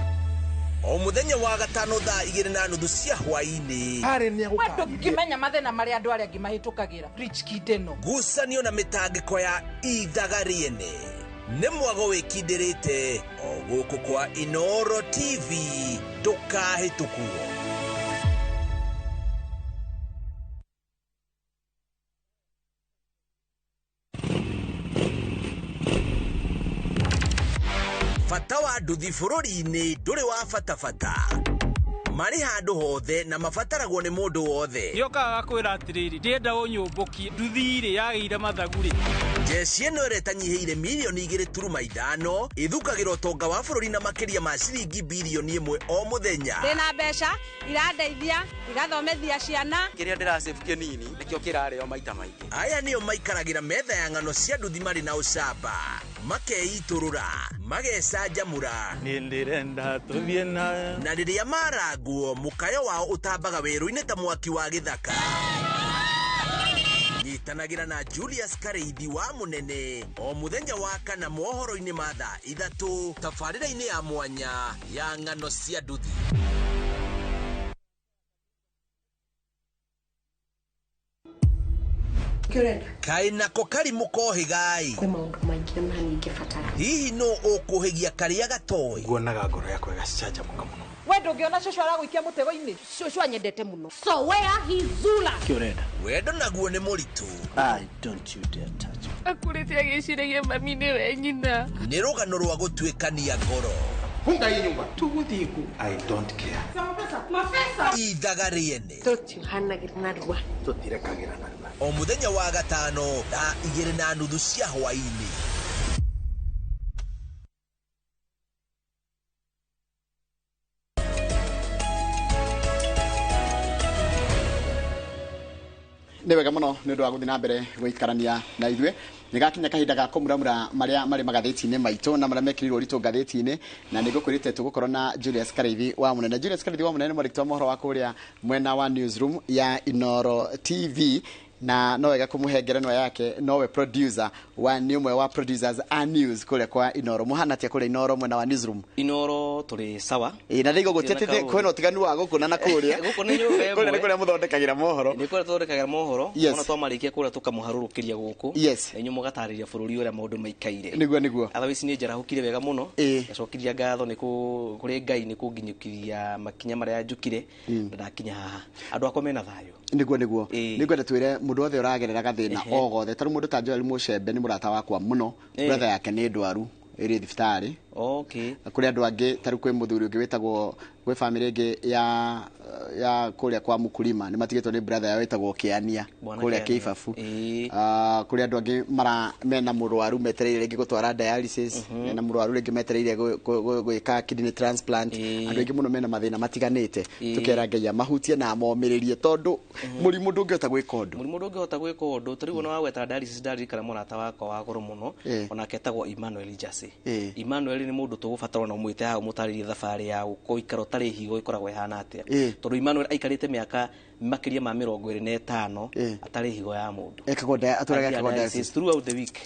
O mũthenya wa gatano thaa 2:30 cia hwaĩ-inĩ. Harĩ nĩ We ndũngĩmenya mathĩna marĩa andũ arĩa angĩ mahĩtũkagĩra. Rich kid ĩno. Ngucanio na mĩtangĩko ya ithaga rĩene. Nĩ mwago wĩkindĩrĩte o gũkũ kwa Inoro TV, ndũkahĩtũkwo. Bata wa nduthi bũrũri-inĩ ndũrĩ wa bata. Marĩ handũ hothe na mabataragwo nĩ mũndũ wothe. Nĩokaga gakwĩra atĩrĩrĩ, ndĩrenda ũnyũmbũkie nduthi rĩ yagĩire mathagu rĩ. Jeshi ĩno ĩrĩa ĩtanyihĩire mirioni 2.5 ĩthukagĩra ũtonga wa bũrũri na makĩria ma ciringi birioni 1 o mũthenya. Ndĩna mbeca irandeithia igathomithia ciana. Kĩrĩa ndĩrasave kĩnini nĩkĩo kĩrarĩo maita maingĩ. Aya nĩo maikaragĩra metha ya ng'ano cia nduthi marĩ na ũcamba, makeitũrũra, magecanjamũra. Niĩ ndĩrenda tũthiĩ na. Na rĩrĩa marangwo mũkayo wao ũtambaga werũ-inĩ ta mwaki wa gĩthaka. Nyitanagĩra na Julius Karĩithi wa Mũnene o mũthenya wa kana mohoro-inĩ ma thaa 3 tabarĩra-inĩ ya mwanya ya ng'ano cia nduthi. Kaĩ nako karimũ kohĩgai. Kwĩ maũndũ maingĩ na ningĩbatara. Hihi nũ ũkũhĩgia karĩa gatoĩ? Nguonaga ngoro yakwa ĩgacanjamũka mũno. We ndũngĩona cũcũ aragũikia mũtego-inĩ. Cũcũ anyendete mũno. So where he zula. Kĩ ũrenda? Wendo naguo nĩ mũritũ. I don't you dare touch me. Akũrĩte agĩciragia mami nĩwe nyina. Nĩ rũgano rwa gũtuĩkania ngoro. Funga hii nyumba. Tũgũthiĩ kũ? I don't care. Mapesa. Ithaga rĩene. Tũtiũhanagĩra narua. Tũtirekagĩra narua. O mũthenya wa gatano thaa 2:30 cia hwaĩ-inĩ. Nĩ wega mũno nĩ ũndũ wa gũthiĩ na mbere gũikarania na ithuĩ. Nĩ gakinya kahinda ga kũmuramura marĩa marĩ magathĩti-inĩ maitũ na marĩa mekĩrirwo ũritũ ngathĩti-inĩ, na nĩ ngũkwĩrĩte tũgũkorwo na Julius Karĩithi wa Mũnene. Julius Karĩithi wa Mũnene nĩ mwandĩki wa mohoro wa kũrĩa mwena wa newsroom ya Inooro TV, na no wega kũmũhe ngerenwa yake, nowe producer wa nĩ ũmwe wa producers a news kũrĩa kwa Inooro. Mũhana atĩa kũrĩa Inooro mwena wa newsroom? Inooro tũrĩ sawa. Ĩ, na ndĩigua gũtiatĩ kwĩna ũtiganu wa gũkũ na kũrĩa. Gũkũ nĩ nyũmba ĩmwe. Kũrĩa nĩ kũrĩa mũthondekagĩra mohoro. Nĩ kũrĩa tũthondekagĩra mohoro. Yes. Ona twamarĩkia kũrĩa tũkamũharũrũkĩria gũkũ. Yes. Na inyuĩ mũgatarĩria bũrũri ũrĩa maũndũ maikaire. Nĩguo nĩguo. Otherwise niĩ njarahũkire wega mũno. Ngacokiria ngatho nĩ kũrĩ Ngai nĩ kũnginyũkiria makinya marĩa njũkire na ndakinya haha. Andũ akwa mena thayũ. Nĩguo nĩguo. Nĩngwenda twĩre mũndũ wothe ũragerera gathĩna o gothe. Tarĩu mũndũ ta Joel Mũcembe nĩ mũrata wakwa mũno. Brother yake nĩ ndwaru ĩrĩ thibitarĩ. Okay. Kũrĩ andũ angĩ tarĩu kwĩ mũthuri ũngĩ wĩtagwo, gwĩ family ĩngĩ ya kũrĩa kwa Mũkulima nĩ matigĩtwo nĩ brother yao ĩtagwo Kĩania kũrĩa Kĩibabu. Kũrĩ andũ angĩ mena mũrwaru metereire rĩngĩ gũtwara dialysis, mena mũrwaru rĩngĩ metereire gwĩka kidney transplant. Andũ aingĩ mũno mena mathĩna matiganĩte. Tũkera Ngai amahutie na amomĩrĩrie tondũ mũrimũ ndũngĩhota gwĩka ũndũ. Mũrimũ ndũngĩhota gwĩka ũndũ. Tarĩu ona wagweta dialysis ndaririkana mũrata wakwa wa goro mũno, onake etagwo Emmanuel Jase. Emmanuel nĩ mũndũ tũgũbatara ona ũmwĩte haha ũmũtarĩrie thabarĩ ya gũikara ũtarĩ higo ĩkoragwo ĩhana atĩa. Tondũ Emmanuel aikarĩte mĩaka makĩria ma 25 atarĩ higo ya mũndũ. Ekagwo atũraga ekagwo dialysis throughout the week.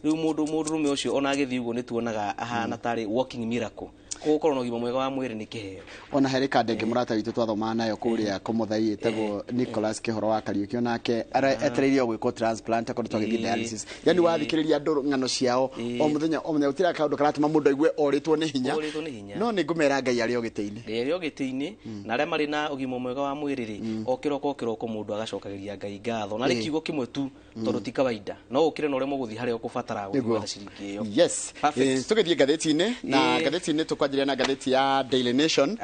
Rĩu mũndũrũme ũcio ona agĩthiĩ ũguo nĩ tuonaga ahana tarĩ walking miracle. Gũkorwo na ũgima mwega wa mwĩrĩ nĩ kĩheo. Ona harĩ kanda ĩngĩ mũrata witũ twathomaga nayo kũrĩa Kũmũthai ĩtagwo Nicholas Kĩhoro wa Kariũki, onake etereire o gwĩkwo transplant akorwo twagĩthiĩ dialysis. Yani wathikĩrĩria andũ ng'ano ciao o mũthenya o mũthenya gũtirĩ kaũndũ karatũma mũndũ aigue orĩtwo nĩ hinya. Orĩtwo nĩ hinya. No nĩ ngũmera Ngai arĩ o gĩtĩ-inĩ. Arĩ o gĩtĩ-inĩ, na arĩa marĩ na ũgima mwega wa mwĩrĩ rĩ, o kĩroko o kĩroko mũndũ agacokagĩria Ngai ngatho. Na nĩ kiugo kĩmwe tu tondũ ti kawaida. No ũkĩre na ũrĩa mũgũthiĩ harĩa ũkũbatara gũthiĩ ciringi ĩyo. Yes. Tũgĩthiĩ ngathĩti-inĩ, na ngathĩti-inĩ tũkwanjĩrĩria na ngathĩti ya Daily Nation.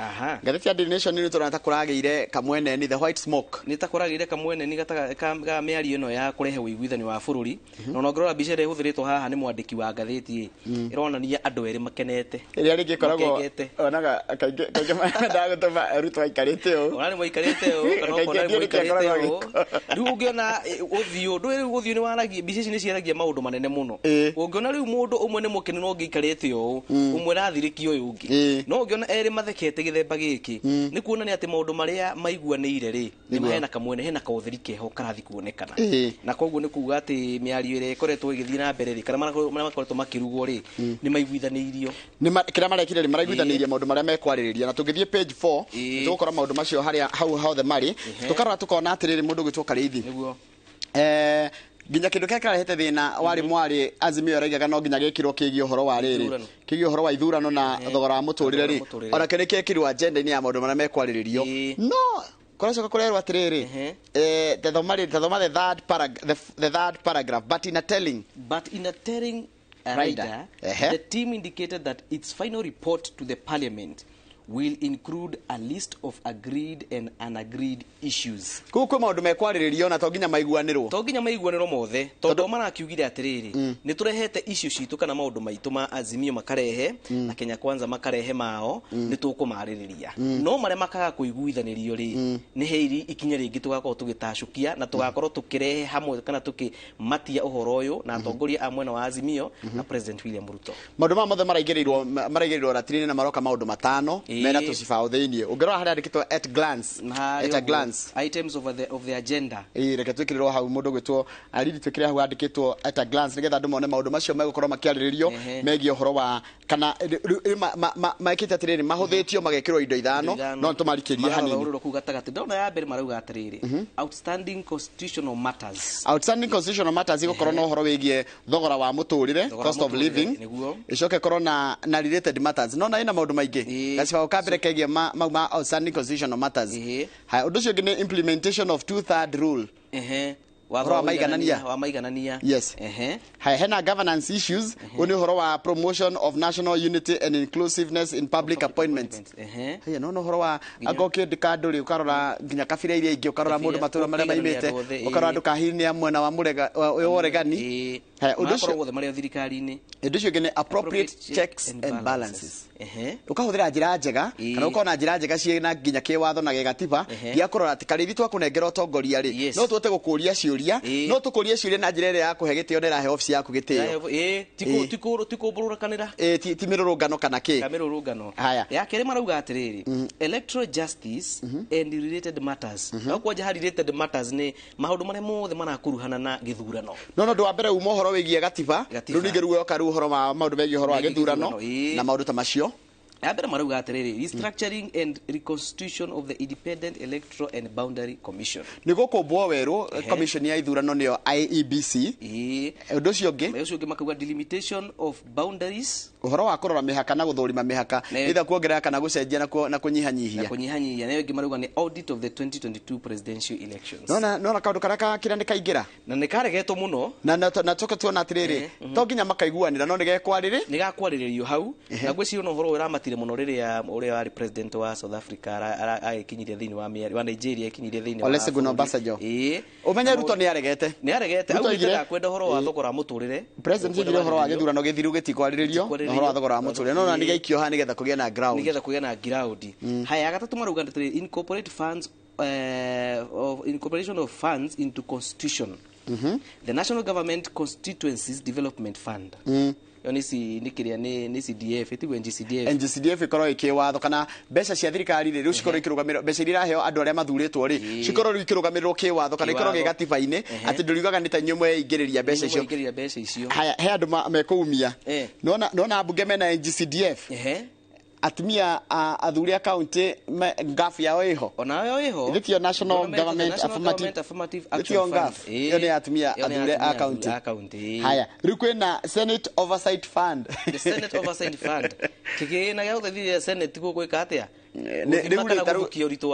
Ngathĩti ya Daily Nation nĩ tũrona ta kũragĩire kamweneni, the white smoke. Nĩ ta kũragĩire kamweneni ka mĩario ĩno ya kũrehe ũiguithanio wa bũrũri. Na ona ũngĩrora mbica ĩrĩa ĩhũthĩrĩtwo haha nĩ mwandĩki wa ngathĩti ĩ, ĩronania andũ erĩ makenete. Ĩrĩa rĩngĩ ĩkoragwo onaga kaingĩ mendaga gũtũma Ruto aikarĩte ũũ. Ona nĩ maikarĩte ũũ, kana ũkona nĩ maikarĩte ũũ. Rĩu ũngĩona ũthiũ, ndũĩ rĩu ũthiũ nĩ waragia, mbica ici nĩ ciaragia maũndũ manene mũno. Ũngĩona rĩu mũndũ ũmwe nĩ mũkenu na ũngĩ aikarĩte ũũ, ũmwe arathirĩkia ũyũ ũngĩ. No ũngĩona erĩ mathekete gĩthemba gĩkĩ, nĩ kuonania atĩ maũndũ marĩa maiguanĩire rĩ, nĩ hena kamwene, hena kaũtheri keho karathi kuonekana. Na koguo nĩ kuga atĩ mĩario ĩrĩa ĩkoretwo ĩgĩthiĩ na mbere rĩ, kana marĩa makoretwo makĩrugwo rĩ, nĩ maiguithanĩirio. Kĩrĩa marekire rĩ, maraiguithanĩirie maũndũ marĩa mekwarĩrĩria. Na tũngĩthiĩ page 4, tũgũkora maũndũ macio harĩa hau hothe marĩ. Tũkarora tũkona atĩrĩrĩ, mũndũ ũgwĩtwo Karĩithi. Nginya kĩndũ kĩrĩa kĩrarehete thĩna warĩ mwarĩ Azimio araigaga no nginya gĩkĩrwo kĩgiĩ ũhoro wa rĩrĩ, kĩgiĩ ũhoro wa ithurano na thogora wa mũtũrĩre rĩ, ona kĩo nĩ kĩekĩrwo agenda-inĩ ya maũndũ marĩa mekwarĩrĩrio. No kũracoka kũrerwo atĩrĩrĩ, tathoma the third paragraph, but in a telling rider, the team indicated that its final report to the parliament will include a list of agreed and unagreed issues. Kũu kwĩ maũndũ mekwarĩrĩrio na to nginya maiguanĩrwo. To nginya maiguanĩrwo mothe, tondũ marakiugire atĩrĩrĩ, nĩ tũrehete issue citũ kana maũndũ maitũ ma Azimio makarehe, na Kenya Kwanza makarehe mao, nĩ tũkũmarĩrĩria. No marĩa makaga kũiguithanĩrio rĩ, nĩ heiri ikinya rĩngĩ tũgakorwo tũgĩtacũkia na tũgakorwo tũkĩrehe hamwe kana tũkĩmatia ũhoro ũyũ na atongoria a mwena wa Azimio na President William Ruto. Maũndũ maya mothe maraigĩrĩirwo ratiri-inĩ na maroka maũndũ matano. Mena tũcibaũ thĩinĩ. Ũngĩrora harĩa andĩkĩtwo at glance. At a glance. Items of the agenda. Ĩĩ, reke twĩkĩrĩrwo hau mũndũ gwĩtwo ariri, twĩkĩre hau andĩkĩtwo at a glance nĩgetha andũ mone maũndũ macio megũkorwo makĩarĩrĩrio megiĩ ũhoro wa kana mekĩte atĩrĩrĩ, mahũthĩtio magekĩrwo indo ithano, no tũmarikĩrie hanini. Magathaũrĩrwo kũu gatagatĩ. Ndona ya mbere marauga atĩrĩrĩ, outstanding constitutional matters. Outstanding constitutional matters igũkorwo na ũhoro wĩgiĩ thogora wa mũtũrĩre, cost of living, ĩcoke ĩkorwo na related matters. No na ĩna maũndũ maingĩ. Gacibaũ ka mbere kegiĩ mau ma outstanding constitutional matters. Haya, ũndũ ũcio ũngĩ nĩ implementation of two-third rule. Ũhoro wa maiganania. Wa maiganania. Yes. Haya, hena governance issues. Ũyũ nĩ ũhoro wa promotion of national unity and inclusiveness in public appointments. Haya, no ũhoro wa anga ũkĩandĩka andũ rĩ, ũkarora nginya kabira iria ingĩ, ũkarora mũndũ matũra marĩa maimĩte, ũkarora andũ kahihi mwena wa mũrega wa ũregani. Haya, ũndũ ũcio wothe marĩa thirikari-inĩ. Ũndũ ũcio ũngĩ nĩ appropriate checks and balances. Ũkahũthĩra njĩra njega kana ũkorwo na njĩra njega ciĩna nginya kĩwatho na gĩgatiba gĩa kũrora atĩ karĩthi twakũnengera ũtongoria rĩ, no tũhote gũkũria ciũria, no tũkũrie ciũria na njĩra ĩrĩa ya kũhe gĩtĩo na ĩrahe obici yaku gĩtĩo. Ti kũmbũrũrakanĩra. Ti mĩrũrũngano kana kĩ. Mĩrũrũngano. Haya. Ya kerĩ marauga atĩrĩrĩ, electoral justice and related matters. No kwanja ha related matters nĩ maũndũ marĩa mothe marakuruhana na gĩthurano. No ũndũ wa mbere uma ũhoro wĩgiĩ gatiba, rĩu ningĩ rĩu woka rĩu ũhoro wa maũndũ megiĩ ũhoro wa gĩthurano na maũndũ ta macio. Ya mbere marauga atĩrĩrĩ, restructuring and reconstitution of the Independent Electoral and Boundary Commission. Nĩ gũkũmbwo werũ commission ya ithurano nĩyo IEBC. Ũndũ ũcio ũngĩ makauga delimitation of boundaries, ũhoro wa kũrora mĩhaka na gũthũrima mĩhaka, either kuongerera kana gũcenjia na kũnyihanyihia. Na kũnyihanyihia. Nayo ĩngĩ marauga nĩ audit of the 2022 presidential elections. Nona kaũndũ karĩa kĩrĩa nĩ kaingĩra na nĩ karegetwo mũno na tũke tuona atĩrĩrĩ, to nginya makaiguanĩra, no nĩ gakwarĩrĩrio hau. Na ngwĩciria ona ũhoro ũramatire mũno rĩrĩa ũrĩa warĩ president wa South Africa agĩkinyirie thĩinĩ wa Nigeria, ekinyirie thĩinĩ wa Olusegun Obasanjo. Ũmenye Ruto nĩ aregete. Nĩ aregete. Augĩte ndakwenda ũhoro wa thogora wa mũtũrĩre. President augire ũhoro wa gĩthurano gĩthiru gĩtikwarĩrĩrio na ũhoro wa thogora wa mũtũrĩre, no na nĩ gĩaikio haha nĩgetha kũgĩe na ground. Nĩgetha kũgĩe na ground. Haya, gatatũ marauga atĩrĩrĩ, incorporate funds, of incorporation of funds into constitution. The National Government Constituencies Development Fund. Yo nĩ kĩrĩa nĩ CDF, ĩtigwo NGCDF. NGCDF ĩkorwo ĩkĩwatho kana mbeca cia thirikari rĩ, rĩu cikorwo ikĩrũgamĩrĩrwo, mbeca iria iraheo andũ arĩa mathurĩtwo rĩ, cikorwo rĩu ikĩrũgamĩrĩrwo kĩwatho kana ikorwo gĩgatiba-inĩ, atĩ ndũriugaga nĩ ta inyuĩ mweingĩrĩria mbeca icio. Haya, he andũ mekũumia. Nona ambunge mena NGCDF. Atumia athuri a county ngafu yao ĩho. Onayo ĩho. Ithe tiyo National Government Affirmative Action Fund. Iyo nĩ atumia athuri a county. Haya, rĩu kwĩna Senate Oversight Fund. The Senate Oversight Fund. Kĩgĩna gĩa gũteithĩrĩria Senate gwĩka atĩa? Rĩu rĩ tarũkio ũritũ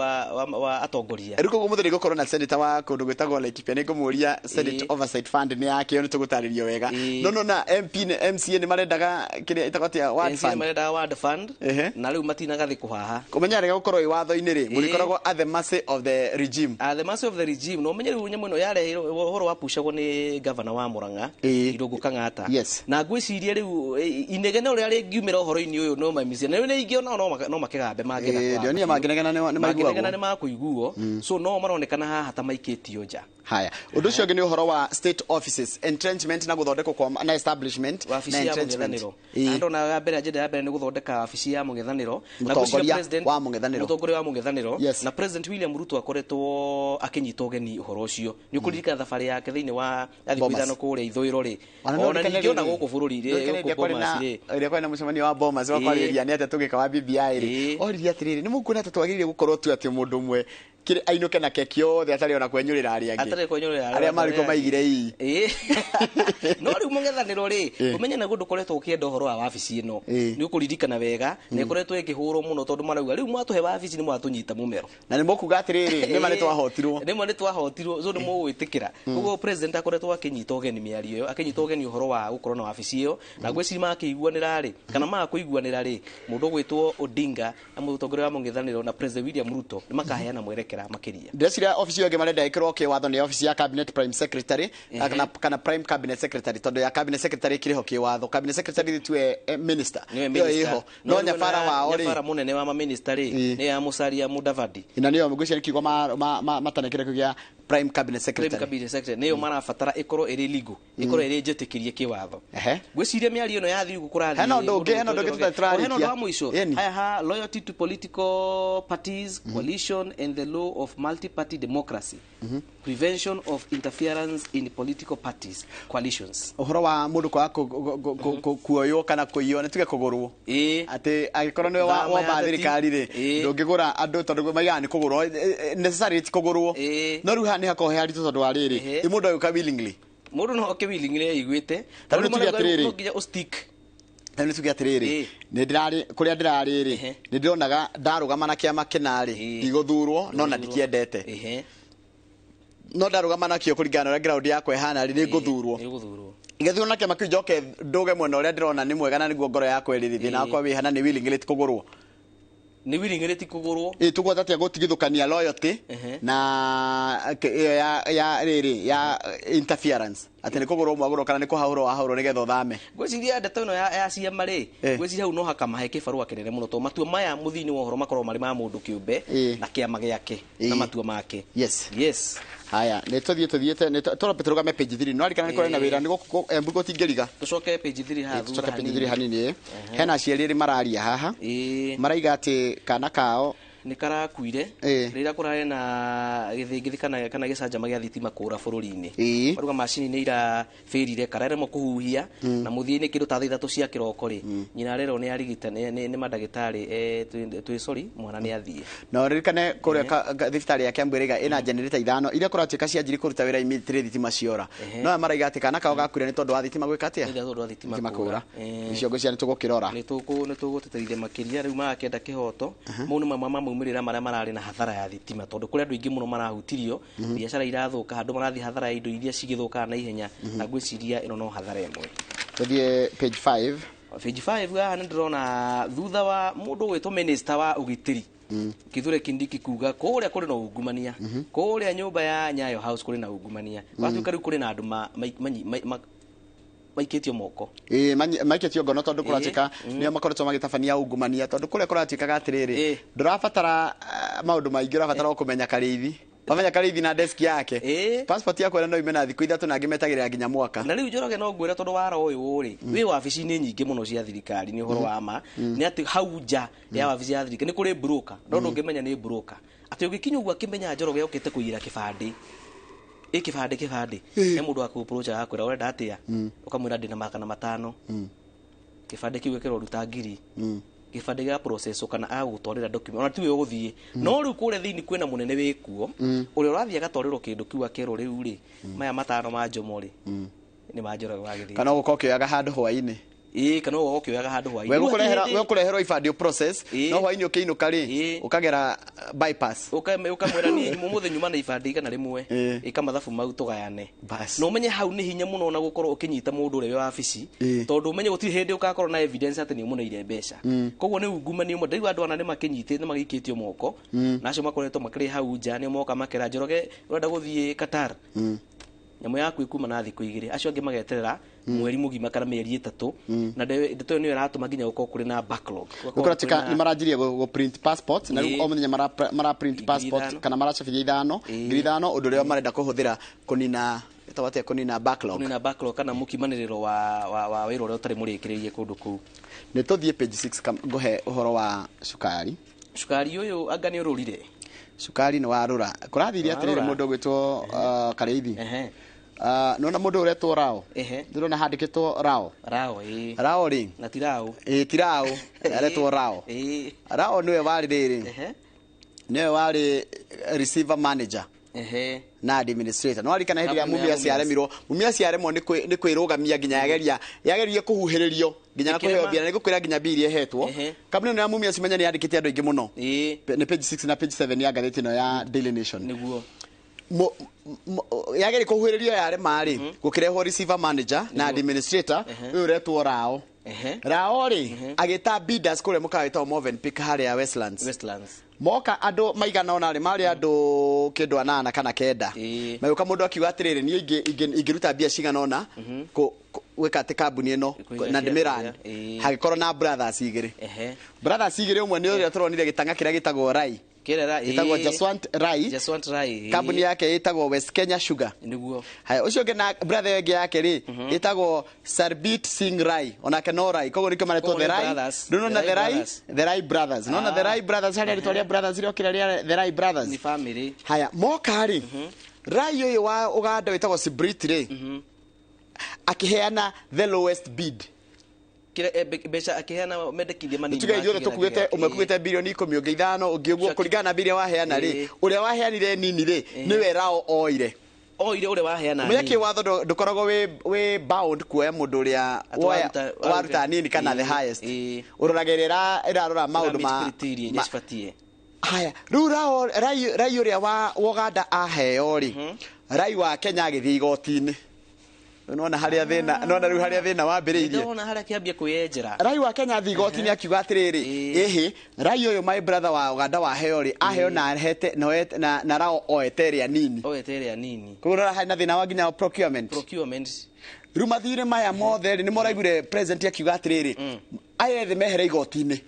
wa atongoria. Rĩu koguo mũthĩ nĩngũkorwo na senator wa kũndũ gwĩtagwo Laikipia, nĩngũmũria Senate Oversight Fund nĩ yakĩo, nĩtũgũtarĩrio wega. No na MP na MCA nĩ marendaga kĩrĩa ĩtagwo atĩa, ward fund. Marendaga ward fund na rĩu matinagathĩ kũhaha. Kũmenya rega gũkorwo ĩ watho-inĩ rĩ, mũrĩkoragwo at the mercy of the regime. At the mercy of the regime. No ũmenye rĩu nyamũ ĩno yarehirwo ũhoro wa pucagwo nĩ governor wa Murang'a, Irũngũ Kang'ata. Na ngwĩciria rĩu inegene ũrĩa rĩngiumĩra ũhoro-inĩ ũyũ no mamisia. Na rĩu nĩ ingĩ no makĩgambe mangĩenda. Ndionire mangĩnegena nĩ maiguagwo. Mangĩnegena nĩ makũiguo. So no maronekana haha ta maikĩtio nja. Haya, ũndũ ũcio ũngĩ nĩ ũhoro wa state offices, entrenchment na gũthondekwo kwa na establishment na entrenchment. Andũ na ya mbere, agenda ya mbere nĩ gũthondeka wabici ya mũng'ethanĩro na mũtongoria wa mũng'ethanĩro. Mũtongoria wa mũng'ethanĩro. Na President William Ruto akoretwo akĩnyita ũgeni ũhoro ũcio. Nĩ ũkũririkana thabarĩ yake thĩinĩ wa thikũ ithano kũrĩa ithũĩro rĩ. Ona ningĩ ona gũkũ bũrũri-rĩ, gũkũ Bomas rĩ. Ĩrĩa kwarĩ na mũcemanio wa Bomas wa kwarĩrĩria nĩ atĩa tũngĩka wa BBI rĩ. Oririe atĩrĩrĩ, nĩ mũkuona atĩ twagĩrĩire gũkorwo tu atĩ mũndũ ũmwe kire ainuke na keki yothe atarĩ ona kwenyũrĩra arĩa angĩ. Atarĩ kwenyũrĩra arĩa marĩ ko maigire ii. No rĩu mũng'ethanĩro rĩ, ũmenye naguo ndũkoretwo ũkĩenda ũhoro wa wabici ĩno. Nĩ ũkũririkana wega, na ĩkoretwo ĩkĩhũrwo mũno tondũ marauga rĩu mwatũhe wabici nĩ mwatũnyita mũmero. Na nĩ mũkuga atĩrĩrĩ, nĩ ma nĩ twahotirwo. Nĩ ma nĩ twahotirwo, so nĩ mũgwĩtĩkĩra. Koguo president akoretwo akĩnyita ũgeni mĩario ĩyo, akĩnyita ũgeni ũhoro wa gũkorwo na wabici ĩyo, na ngwĩciria makĩiguanĩra rĩ, kana makũiguanĩra rĩ, mũndũ ũgwĩtwo Odinga na mũtongoria wa mũng'ethanĩro na President William Ruto nĩ makaheana mwerekera makĩria. Ndĩreciria obici ĩyo ĩngĩ marenda ĩkĩrwo kĩwatho nĩ obici ya cabinet prime secretary kana prime cabinet secretary, tondũ ya cabinet secretary ĩkĩrĩ ho kĩwatho. Cabinet secretary tuwe minister ĩyo ĩho, no nyabara wao rĩ, nyabara mũnene wa maminista rĩ nĩ ya Musalia Mudavadi, na nĩyo ngwĩciria kiugo matanekire kĩu gĩa Prime Cabinet Prime Secretary. Cabinet Secretary nĩyo marabatara ĩkorwo ĩrĩ legal, ĩkorwo ĩrĩ njĩtĩkĩrie kĩwatho. Ngwĩciria mĩario ĩno yathiĩ ũguo kũrathiĩ. Hena ũndũ ũngĩ, hena ũndũ ũngĩ tũtarĩ tũrarĩkia. Hena ũndũ wa mũico. Ĩni. Haya ha loyalty to political parties, coalition and the law of multi-party democracy, prevention of interference in political parties coalitions. Ũhoro wa mũndũ kwaga kuoywo kana kũiywo, nĩ tuge kũgũrwo, atĩ angĩkorwo nĩwe Thama ya womba ateti. thirikari rĩ, ndũngĩgũra andũ tondũ maigaga nĩ kũgũrwo, necessarily ti kũgũrwo, no rĩu haha nĩ hakoragwo he haritũ tondũ wa rĩrĩ, ĩ mũndũ agĩũka willingly. Mũndũ no oke willingly aiguĩte. Ta rĩu tuge atĩrĩrĩ. No nginya ũstick. Ta rĩu tuge atĩrĩrĩ, nĩ ndĩrarĩ kũrĩa ndĩrarĩ rĩ, nĩ ndĩronaga ndarũgama na kĩama kĩna rĩ, ndigũthurwo, no na ndikĩendete, no ndarũgama nakĩo kũringana na ũrĩa ground yakwa ĩhana rĩ, nĩ ngũthurwo. Nĩ ũgũthurwo. Ingĩthurwo na kĩama kĩu njoke ndũge mwena ũrĩa ndĩrona nĩ mwega na nĩguo ngoro yakwa ĩrĩ, thĩna wakwa wĩ hana nĩ willingly ti kũgũrwo. Nĩ willingly ti kũgũrwo. Ĩ tũgwata atĩa gũtigithũkania loyalty na ĩyo ya rĩrĩ ya interference, atĩ nĩ kũgũrwo mwagũrwo kana nĩ kũhahũrwo wahũrwo nĩgetha ũthame? Ngwĩciria ndeto ĩno ya ciama rĩ, ngwĩciria hau no hakamahe kĩbarũa kĩnene mũno, tondũ matua maya mũthii-inĩ wa ũhoro makoragwo marĩ ma mũndũ kĩũmbe na kĩama gĩake na matua make. Yes. Yes. Haya, nĩ tũthiĩ tũthiĩte, nĩ tũrambe tũrũgame page 3, no arikana nĩ kũrĩ na wĩra nĩ gũkũ Embu gũtingĩriga. Tũcoke page 3 haha Tũcoke thutha page 3 hanini. hanini. Hena aciari erĩ mararia haha, maraiga atĩ kana kao nĩ karakuire rĩrĩa kũrarĩ na gĩthĩngĩthĩ kana gĩcanjama gĩa thitima kũra bũrũri-inĩ. Maruga macini nĩ irabĩrire, kararemwo kũhuhia, na mũthia-inĩ kĩndũ ta thaa 3 cia kĩroko rĩ, nyina arerwo nĩ arigita nĩ mandagĩtarĩ, twĩ sorry, mwana nĩ athiĩ. Na ũririkane kũrĩa thibitarĩ ya Kiambu ĩrĩga ĩna generator 5 iria kũratuĩka cianjirie kũruta wĩra immediately thitima ciora. No aya maraiga atĩ kana kao gakuire nĩ tondũ wa thitima gwĩka atĩa? Nĩ tondũ wa thitima Thitima kũra. kũra. Icio ngwĩciria nĩ tũgũkĩrora. Nĩ tũgũtĩtĩrithia makĩria. Rĩu marakĩenda kĩhoto. Mau nĩ mamwe ma maumĩrĩra marĩa mararĩ na hathara ya thitima, tondũ kũrĩ andũ aingĩ mũno marahutirio, biacara irathũka, handũ marathiĩ hathara ya indo iria cigĩthũkaga na ihenya, na ngwĩciria ĩno no hathara ĩmwe. Tũthiĩ page 5. Page 5 haha nĩ ndĩrona thutha wa mũndũ ũgwĩtwo minister wa ũgitĩri Kithure Kindiki kuga kũrĩa kũrĩ na ungumania, kũrĩa nyũmba ya Nyayo House kũrĩ na ungumania, gwatuĩka rĩu kũrĩ na andũ maikĩtio moko. Ĩ maikĩtio ngono tondũ kũratuĩka nĩo makoretwo magĩtabania ungumania, tondũ kũrĩa kũratuĩkaga atĩrĩrĩ, ndũrabatara maũndũ maingĩ, ũrabatara o kũmenya Karĩithi. Wamenya Karĩithi na desk yake, passport yaku ĩrĩa no ime na thikũ 3 na angĩ metagĩrĩra nginya mwaka. Na rĩu Njoroge no ngwĩre tondũ wara ũyũ rĩ, wĩ wabici-inĩ nyingĩ mũno cia thirikari, nĩ ũhoro wa ma nĩ atĩ hau nja ya wabici ya thirikari nĩ kũrĩ broker, no ndũngĩmenya nĩ broker, atĩ ũgĩkinya ũguo akĩmenya Njoroge okĩte kũiyĩra kĩbandĩ, ĩ kĩbandĩ he mũndũ akũapproach agakwĩra ũrenda atĩa, ũkamwĩra ndĩna 500, kĩbandĩ kĩu gĩkĩroruta 1000, kĩbandĩ gĩa process kana agũgũtwarĩra document ona tiwe ũgũthiĩ, no rĩu kũrĩa thĩinĩ kwĩna mũnene wĩkuo ũrĩa ũrathiĩ agatwarĩrwo kĩndũ kĩu akerwo rĩu rĩ, maya 5 ma Njomo rĩ nĩ ma Njoroge wa Gĩthĩnji. Kana ũgũka ũkĩoyaga handũ hwaĩ-inĩ. Ĩ kana ũgoka ũkĩoyaga handũ hwaĩ-inĩ. We ũkũreherwo ibandĩ process, no hwaĩ-inĩ ũkĩinũka rĩ, ũkagera bypass. Ũkamwĩra niĩ ũmũthĩ nyuma na ibandĩ 100, ĩka mathabu mau tũgayane. Na ũmenye hau nĩ hinya mũno ona gũkorwo ũkĩnyita mũndũ ũrĩa wĩ wabici, tondũ ũmenye gũtirĩ hĩndĩ ũgakorwo na evidence atĩ nĩ ũmũneire mbeca. Koguo nĩ ungumania ũmwe. Ndaigua andũ ana nĩ makĩnyitĩte, nĩ magĩikĩtio moko, na acio makoretwo makĩrĩ hau nja nĩo moka makera Njoroge ũrenda gũthiĩ Qatar, nyamũ yaku ĩkuma na thikũ 2, acio angĩ mageterera mweri mũgima kana mĩeri 3, na ndeto ĩyo nĩyo ĩratũma nginya gũkorwo kũrĩ na backlog. Gũkorwo nĩ maranjirie gũ print passport, na rĩu o mũthenya mara print passport kana maracabithia 5,000, ũndũ ũrĩa marenda kũhũthĩra kũnina ĩtagwo atĩa, kũnina backlog. Kũnina backlog kana mũkimanĩrĩro wa wĩra ũrĩa ũtarĩ mũrĩkĩrĩrie kũndũ kũu. Nĩ tũthiĩ page 6 ngũhe ũhoro wa cukari. Cukari ũyũ anga nĩ ũrũrire? Cukari nĩ warũra. Kũrathire atĩrĩrĩ mũndũ ũgwĩtwo Karĩithi. Nona mũndũ ũretwo Rao, ndĩrona handĩkĩtwo Rao. Rao ĩ. Rao rĩ. Na ti Rao. Ĩ ti Rao, aretwo Rao. Rao nĩwe warĩ rĩrĩ, nĩwe warĩ receiver manager na administrator. No arikana hĩndĩ ĩrĩa Mumias yaremirwo, Mumias yaremwo nĩ kwĩrũgamia nginya yageria kũhuhĩrĩrio nginya na kũheo mbia, na nĩngũkwĩra nginya mbia iria ĩhetwo. Kambuni ĩno ya Mumias menya nĩ yandĩkĩte andũ aingĩ mũno. Nĩ page 6 na page 7 ya ngathĩti ĩno ya Daily Nation. Nĩguo. Yageria kũhuhĩrĩrio yarema rĩ, gũkĩrehwo receiver manager na administrator ũyũ ũretwo Rao. Rao rĩ agĩta bidders kũrĩa mũkawa wĩtagwo Movenpick harĩa Westlands. Westlands. Moka andũ maigana ũna rĩ, marĩ andũ kĩndũ 8 kana 9. Magĩũka mũndũ akiuga atĩrĩrĩ, niĩ ingĩruta mbia cigana ũna gwĩka atĩ kambuni ĩno na ndĩmĩrani. Hagĩkorwo na brothers 2. Brothers 2 ũmwe nĩ ũrĩa tũronire gĩtanga kĩrĩa gĩtagwo Rai. Kĩrĩa Ĩtagwo Jaswant Rai. Jaswant Rai. Kambuni yake ĩtagwo West Kenya Sugar. Nĩguo. Haya, ũcio ũngĩ na brother ĩngĩ yake rĩ, ĩtagwo Sarbit Singh Rai, onake no Rai, koguo nĩkĩo maretwo Koguo The nĩ Rai. brothers. Ndũnona The The Rai Rai, Brothers. The Rai Brothers. Nona The Rai Brothers harĩa rĩtwa rĩa Brothers rĩokĩra rĩa The Rai Brothers. Nĩ family. Haya, moka rĩ, Rai ũyũ wa Uganda wĩtagwo Sibrit rĩ, akĩheana the lowest bid. Kĩrĩa mbeca akĩheana mendekithia manini. Tuge ma ithuothe kĩgĩna tũkuĩte gĩake. ũmwe kuĩte bilioni 10 ũngĩ 5 ũngĩ ũguo kũringana na biria waheana rĩ, ũrĩa waheanire nini rĩ, nĩwe Rao oire. Oire ũrĩa waheana Mũnya nini. kĩwatho ndũkoragwo wĩ bound kuoya mũndũ ũrĩa Atĩ waruta nini kana the highest. Ũroraga ĩrĩa ĩrarora maũndũ ma Ĩra meet criteria iria cibatiĩ. Haya, rĩu Rao Rai ũrĩa wa Uganda aheo rĩ, Rai wa Kenya agĩthiĩ igoti-inĩ. Nona harĩa thĩna, nona rĩu harĩa thĩna wambĩrĩirie. Ndĩrona harĩa kĩambia kwĩyenjera. Rai wa Kenya athiĩ igoti-inĩ akiuga atĩrĩrĩ, ĩhĩ, Rai ũyũ my brother wa Uganda waheo rĩ, aheo na ahete na Rao oete ĩrĩa nini. Oete ĩrĩa nini. Koguo ũrora harĩ na thĩna wa nginya wa procurement. Procurement. Rĩu mathirĩ maya mothe rĩ, nĩ moraiguire president akiuga atĩrĩrĩ, aya ethĩ mehere igoti-inĩ.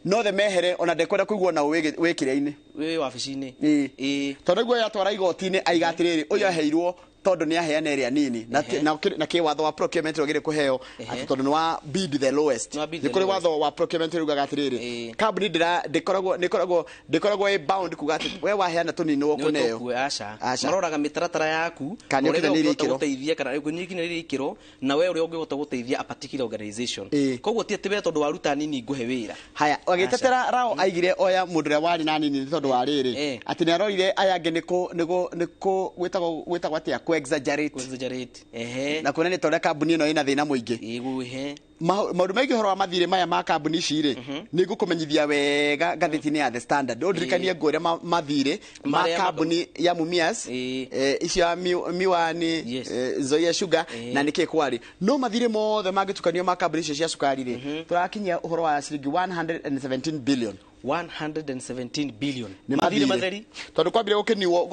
No the mehere ona ndekwenda kũigua na wĩ kĩrĩa-inĩ. Wĩ wabici-inĩ. Ĩĩ. Tondũ nĩguo yatwara igoti-inĩ aiga atĩrĩrĩ, ũyũ aheirwo tondũ nĩ aheana ĩrĩa nini na kĩ watho wa procurement wagĩrĩire kũheo atĩ tondũ nĩ wa bid the lowest. Nĩ kũrĩ watho wa procurement ugaga atĩrĩrĩ, kambuni ndĩkoragwo ĩ bound kuga atĩ we waheana tũnini ũkũneo. Aca. Maroraga mĩtaratara yaku Kana ũrĩa nĩ ũkinyanĩirie ũngĩhota ikĩro. gũteithia kana nĩũkinyanĩirie ikĩro na we ũrĩa ũngĩhota gũteithia a particular organization. Koguo ti atĩ we tondũ waruta nini ngũhe wĩra. Haya, agĩtetera Rao aigire oya mũndũ ũrĩa warĩ na nini nĩ tondũ wa rĩrĩ atĩ nĩ arorire aya angĩ nĩ gwĩtagwo atĩa kũ exaggerate. Ehe. Na kuonania ta ũrĩa kambuni ĩno ĩna thĩna mũingĩ. Maũndũ maingĩ ũhoro wa mathirĩ maya ma kambuni ici rĩ, nĩ ngũkũmenyithia wega ngathĩti-inĩ ya The Standard. Ũndirikanie ngũre mathirĩ ma kambuni ya Mumias, icio ya Miwani, Nzoia Sugar na nĩkĩ kwarĩ. No mathirĩ mothe mangĩtukanio ma kambuni icio cia cukari rĩ, tũrakinyia ũhoro wa ciringi 117 billion. 117 billion. Nĩ Mathirĩ mathirĩ matheri. Tondũ kwambire gũkĩninwo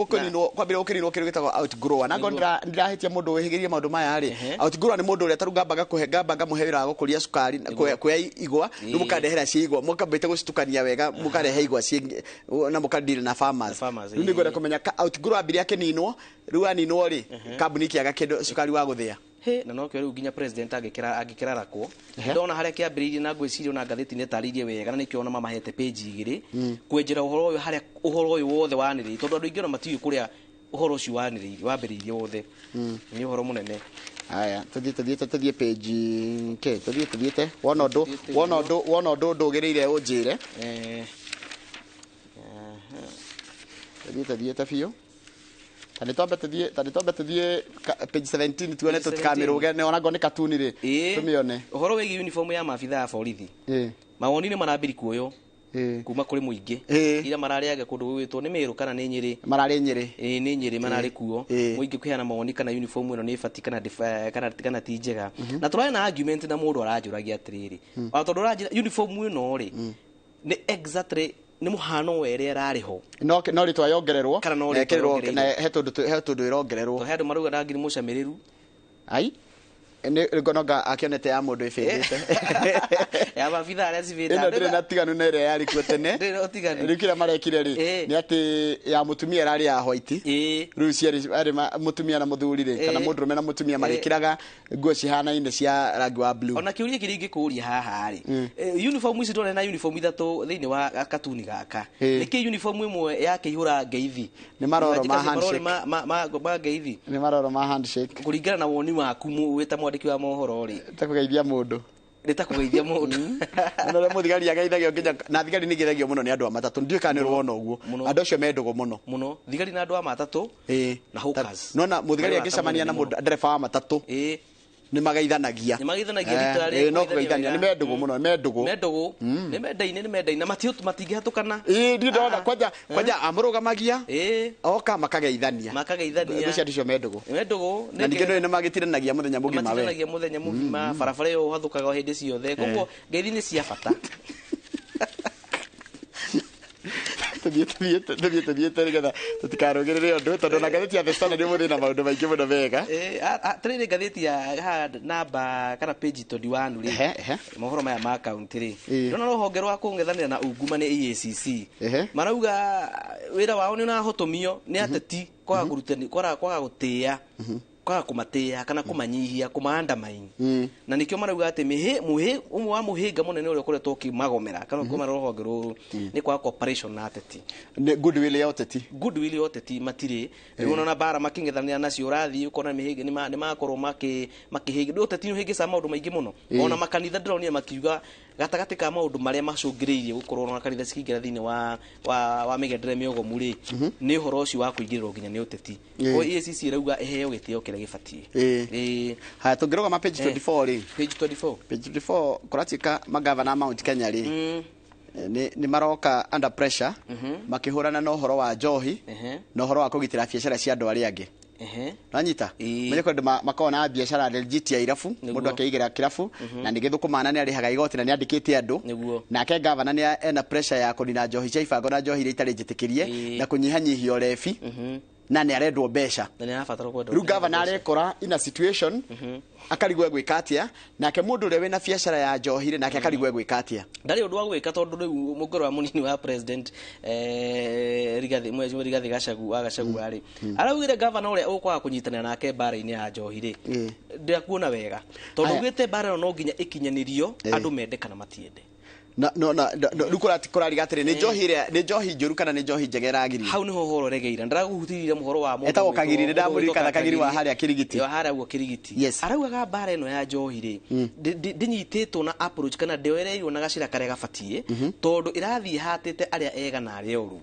kwambire gũkĩninwo kĩndũ gĩtagwo outgrower. Na ngorwo ndĩrahĩtia mũndũ wĩhĩgĩrie maũndũ maya rĩ, outgrower nĩ mũndũ ũrĩa tarĩu ngambaga kũhe ngamba ngamũhe wĩra wa gũkũria cukari na kuoya igwa, rĩu mũkandehera ciĩ igwa, mũkambĩte gũcitukania wega, mũkarehe igwa ciĩ na mũkadeal na farmers. Rĩu nĩngwenda kũmenya outgrower ambire akĩninwo, rĩu aninwo rĩ, kambuni ĩkĩaga kĩndũ cukari wa gũthĩa. He, na nokĩo rĩu nginya president angĩkĩrarakwo ndona harĩa kĩambĩrĩirie na ngwĩciria ona ngathĩti nĩ ĩtarĩirie wega na nĩkĩo ona mamahete page igĩrĩ kwenjera ũhoro ũyũ harĩa ũhoro ũyũ wothe wanĩrĩire tondũ andũ aingĩ ona matiũĩ kũrĩa ũhoro ũcio wanĩrĩire wambĩrĩirie wothe. Nĩ ũhoro mũnene. Haya, tũthiĩ page ke tũthiĩte wona ũndũ ndũgĩrĩire ũnjĩre. Tũthiĩte biũ. Ta nĩ twambe tũthiĩ page 17 tuone tũtikamĩrũge nĩ ona ngorwo nĩ katuni rĩ, tũmĩone. Ũhoro wĩgiĩ uniform ya maabithaa ya borithi. Mawoni nĩ marambĩrĩria kuoywo kuma kũrĩ mũingĩ ira mararĩaga kũndũ gũgwĩtwo nĩ Meru kana nĩ Nyĩrĩ. Mararĩ Nyĩrĩ. Ĩĩ nĩ Nyĩrĩ mararĩ kuo. Mũingĩ kũheana mawoni kana uniform ĩno nĩ ĩbatiĩ kana ti njega. Na tũrarĩ na argument na mũndũ aranjũragia atĩrĩrĩ, ona tondũ ũranjĩra uniform ĩno rĩ nĩ exactly nĩ mũhano wa ĩrĩa ĩrarĩ ho. No rĩtwa yongererwo Kana no rĩtwa yongererwo. na he tũndũ ĩrongererwo. He andũ marauga rangi nĩ mũcamĩrĩru. Ai nĩ ngonoga akĩonete ya mũndũ ĩbĩndĩte. Ya maabithaa arĩa cibĩte. Ĩno ndĩrĩ na tiganu na ĩrĩa yarĩ kuo tene. Ndĩrĩ na ũtiganu. Rĩu kĩrĩa marekire rĩ nĩ atĩ ya mũtumia ĩrarĩ ya white. Rĩu ciarĩ arĩ mũtumia na mũthuri rĩ, kana mũndũrũme na mũtumia marĩkĩraga nguo cihanaine cia rangi wa blue. Ona kĩũria kĩrĩa ingĩkũria haha rĩ, uniform ici ndona na uniform ithatũ thĩinĩ wa katuni gaka. Nĩkĩ uniform ĩmwe yakĩihũra ngeithi? Nĩ maroro ma handshake. Ma ngeithi. Nĩ maroro ma handshake. Kũringana na woni waku wĩ ta mwandĩki wa mohoro rĩ, ta kũgeithia mũndũ. Nĩ ta kũgeithia mũndũ. Na ũrĩa mũthigari ageithagio nginya na thigari nĩ igeithagio mũno nĩ andũ a matatũ. Ndiũĩ kana nĩ ũrĩ wona ũguo. Andũ acio me ndũgũ mũno. Mũno. Thigari na andũ a matatũ na hawkers. Nona mũthigari angĩcemania na mũndũ ndereba wa matatũ nĩ mageithanagia. Nĩ mageithanagia rita rĩa no kũgeithania nĩ me ndũgũ mũno, nĩ me ndũgũ. Me ndũgũ. Nĩ mendaine, nĩ mendaine na matingĩhatũkana. Ĩĩ, ndirĩ ndona kwanja amũrũgamagia. Oka makageithania. Makageithania. Ngwĩciria andũ acio me ndũgũ. Me ndũgũ. Na ningĩ nĩ magĩtiranagia mũthenya mũgima we. Matiranagia mũthenya mũgima, barabara ĩyo ũhathũkaga o hĩndĩ ciothe. Koguo ngeithi nĩ cia bata. Tũthiĩte nĩgetha tũtikarũgĩrĩre ũndũ, tondũ na ngathĩti ya The Standard ũmũthĩ na maũndũ maingĩ mũno mega. Atĩrĩrĩ, ngathĩti ya haha namba kana page 21 rĩ, mohoro maya ma kaunti rĩ, ndĩrona rũhonge rwa kũng'ethanĩra na ungumania EACC marauga wĩra wao nĩ ũrahotomio nĩ ateti kwaga kũrutani, kwaga gũtĩĩa, kwaga kũmatĩĩa kana kũmanyihia, kũma-undermine. Na nĩkĩo marauga atĩ ũmwe wa mũhĩnga mũnene ũrĩa ũkoretwo ũkĩmagomera kana ũkĩgomera rũhonge rũrũ nĩ kwaga cooperation na ateti. Nĩ goodwill ya ũteti. Goodwill ya ũteti matirĩ. Rĩu ona mbara makĩng'ethanĩra nacio ũrathiĩ ũkona mĩhĩnga nĩ makorwo makĩhĩnga. Ũteti nĩ ũhĩngĩcaga maũndũ maingĩ mũno. Ona makanitha ndĩronire makiuga gatagatĩ ka maũndũ marĩa macũngĩrĩirie gũkorwo ona kanitha cikĩingĩra thĩinĩ wa mĩgendere mĩogomu rĩ, nĩ ũhoro ũcio wa kũingĩrĩrwo nginya nĩ ũteti. Koguo EACC ĩrauga ĩheo gĩtĩo kĩrĩa gĩbatiĩ. Haya, tũngĩrũgama page 24 rĩ. Page 24. Page 24 kũratuĩka magavana Mount Kenya rĩ, nĩ maroka under pressure makĩhũrana na ũhoro wa njohi na ũhoro wa kũgitĩra biacara cia andũ arĩa angĩ. Nanyita menye kwenda makoragwo na biacara legit ya irabu, mũndũ akeigĩra kĩrabu na nĩ gĩthũkũmana nĩ arĩhaga igoti na nĩ andĩkĩte andũ. Nake gavana nĩ ena pressure ya kũnina njohi cia ibango na njohi iria itarĩ njĩtĩkĩrie na kũnyihanyihia ũrebi na nĩ arendwo mbeca. Rĩu gavana arekora in a situation akarigwo egwĩka atĩa, nake mũndũ ũrĩa wĩna biacara ya njohi rĩ, nake akarigwo egwĩka atĩa. Ndarĩ ũndũ wa gwĩka tondũ rĩu mũngoro wa mũnini wa president Rigathi Rigathi Gachagua wa Gachagua rĩ, araugire gavana ũrĩa ũkwaga kũnyitanĩra nake mbara-inĩ ya njohi rĩ, ndakuona wega tondũ augĩte mbara ĩno no nginya ĩkinyanĩrio andũ mende kana matiende. No rĩu kũrariga atĩrĩ, nĩ njohi ĩrĩa, nĩ njohi njũru kana nĩ njohi njega ĩragiririo? Hau nĩho ũhoro ũregeire. Ndĩragũhutĩrire mũhoro wa mũndũ etagwo Kagiri, nĩ ndamũririkana Kagiri wa harĩa Kĩrigiti. Wa harĩa ũguo Kĩrigiti. Araugaga mbara ĩno ya njohi rĩ, ndĩnyitĩtwo na approach kana ndĩoereirwo na gacĩra karĩa gabatiĩ, tondũ ĩrathiĩ ĩhatĩte arĩa ega na arĩa oru.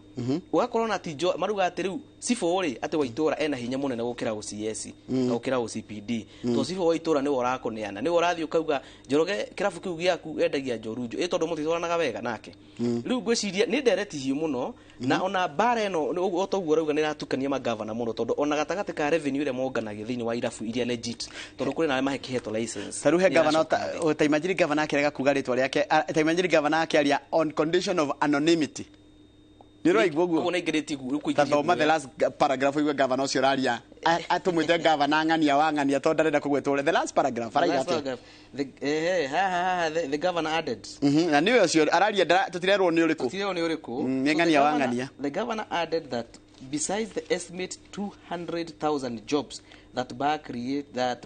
Ũgakorwo na ti maruga atĩ rĩu cibũ rĩ, atĩ wa itũra ena hinya mũnene gũkĩra OCS na gũkĩra OCPD. Tondũ cibũ wa itũra nĩwe ũrakũneana, nĩwe ũrathiĩ ũkauga Njoroge kĩrabu kĩu gĩaku endagia njoru ĩ tondũ mũtitwaranaga wega nake. Rĩu ngwĩciria nĩ ndereti hiũ mũno na ona mbara ĩno o ta ũguo ũrauga nĩ ĩratukania magavana mũno tondũ ona gatagatĩ ka revenue ĩrĩa monganagia thĩinĩ wa irabu iria legit, tondũ kũrĩ na arĩa mahekĩhetwo license. Ta rĩu he gavana ta imagine gavana akĩrega kuga rĩtwa rĩake, ta imagine gavana akĩaria on condition of anonymity. Nĩ ũraigua ũguo? Ũguo nĩaingĩrĩtie Ta thoma the last paragraph ũigue gavana ũcio ũraria. Atũmwĩte gavana ng'ania wa ng'ania tondũ ndarenda kũgwetwo. The last paragraph araiga atĩa? The governor added. Na nĩwe ũcio araria, tũtirerwo nĩ ũrĩkũ. Tũtirerwo nĩ ũrĩkũ. Nĩ ng'ania wa ng'ania. The governor added that besides the estimate 200,000 jobs that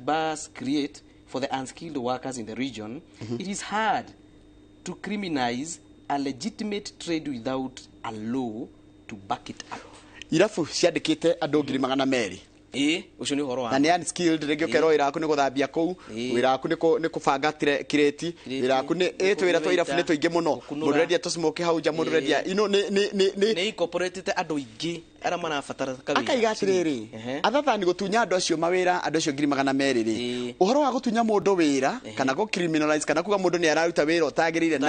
bars create for the unskilled workers in the region, it is hard to criminalize a legitimate trade without a law to back it up. Irabu ciandĩkĩte andũ 200,000. Ũcio nĩ ũhoro wa na nĩ unskilled, rĩngĩ ũkerwo wĩra waku nĩ gũthambia kũu, wĩra waku nĩ kũbanga kirĩti, wĩra waku nĩ twĩra twa irabu nĩ tũingĩ mũno, mũndũ ũrendia tũsmoke hau nja, mũndũ ũrendia ino nĩ incorporated andũ aingĩ arĩa marabatara kawĩra. Akaiga atĩrĩrĩ, other than gũtunya andũ acio mawĩra, andũ acio 200,000 rĩ, ũhoro wa gũtunya mũndũ wĩra kana gũ criminalize kana kuga mũndũ nĩ araruta wĩra ũtagĩrĩire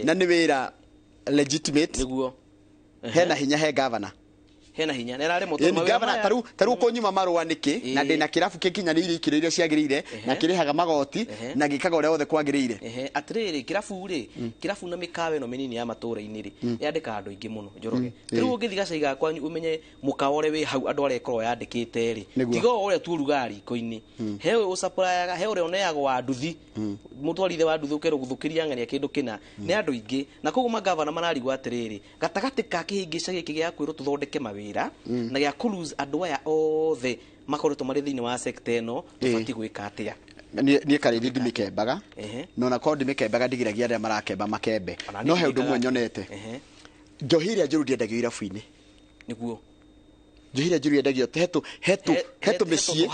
na nĩ wĩra legitimate, nĩguo hena hinya he gavana. Hena hinya nĩ araremwo tondũ gavana ta rĩu ũkũnyuma marũa nĩkĩ na ndĩna kĩrabu gĩkinyanĩirie ikĩro iria ciagĩrĩire na kĩrĩhaga magoti na gĩkaga ũrĩa wothe kwagĩrĩire. Atĩrĩrĩ, kĩrabu rĩ, kĩrabu na mĩkawa ĩno mĩnini ya matũũra-inĩ rĩ, yandĩkaga andũ aingĩ mũno Njoroge. Rĩu ũngĩthiĩ gacagi ga kwanyu ũmenye mũkawa ũrĩa wĩ hau andũ arĩa ĩkoragwo yandĩkĩte rĩ, tiga o ũrĩa tu ũrugaga riko-inĩ, he ũyũ ũcaprayaga, he ũrĩa ũneagwo wa nduthi, mũtwarithia wa nduthi ũkerwo gũthũkĩria ng'ania kĩndũ kĩna, nĩ andũ aingĩ. Na koguo magavana mararigwo atĩrĩrĩ, gatagatĩ ka kĩhĩngĩca gĩkĩ gĩa kwĩrwo tũthondeke mawĩra na gĩa kũ lose andũ aya othe makoretwo marĩ thĩinĩ wa sector ĩno, tũbatiĩ gwĩka atĩa? Niĩ karĩri ndimĩkembaga, no na korwo ndimĩkembaga ndigiragia arĩa marakemba makembe. No he ũndũ ũmwe nyonete, njohi ĩrĩa njũru ndĩendagio irabu-inĩ. Nĩguo njohi ĩrĩa njũru yendagio hetu mĩciĩ,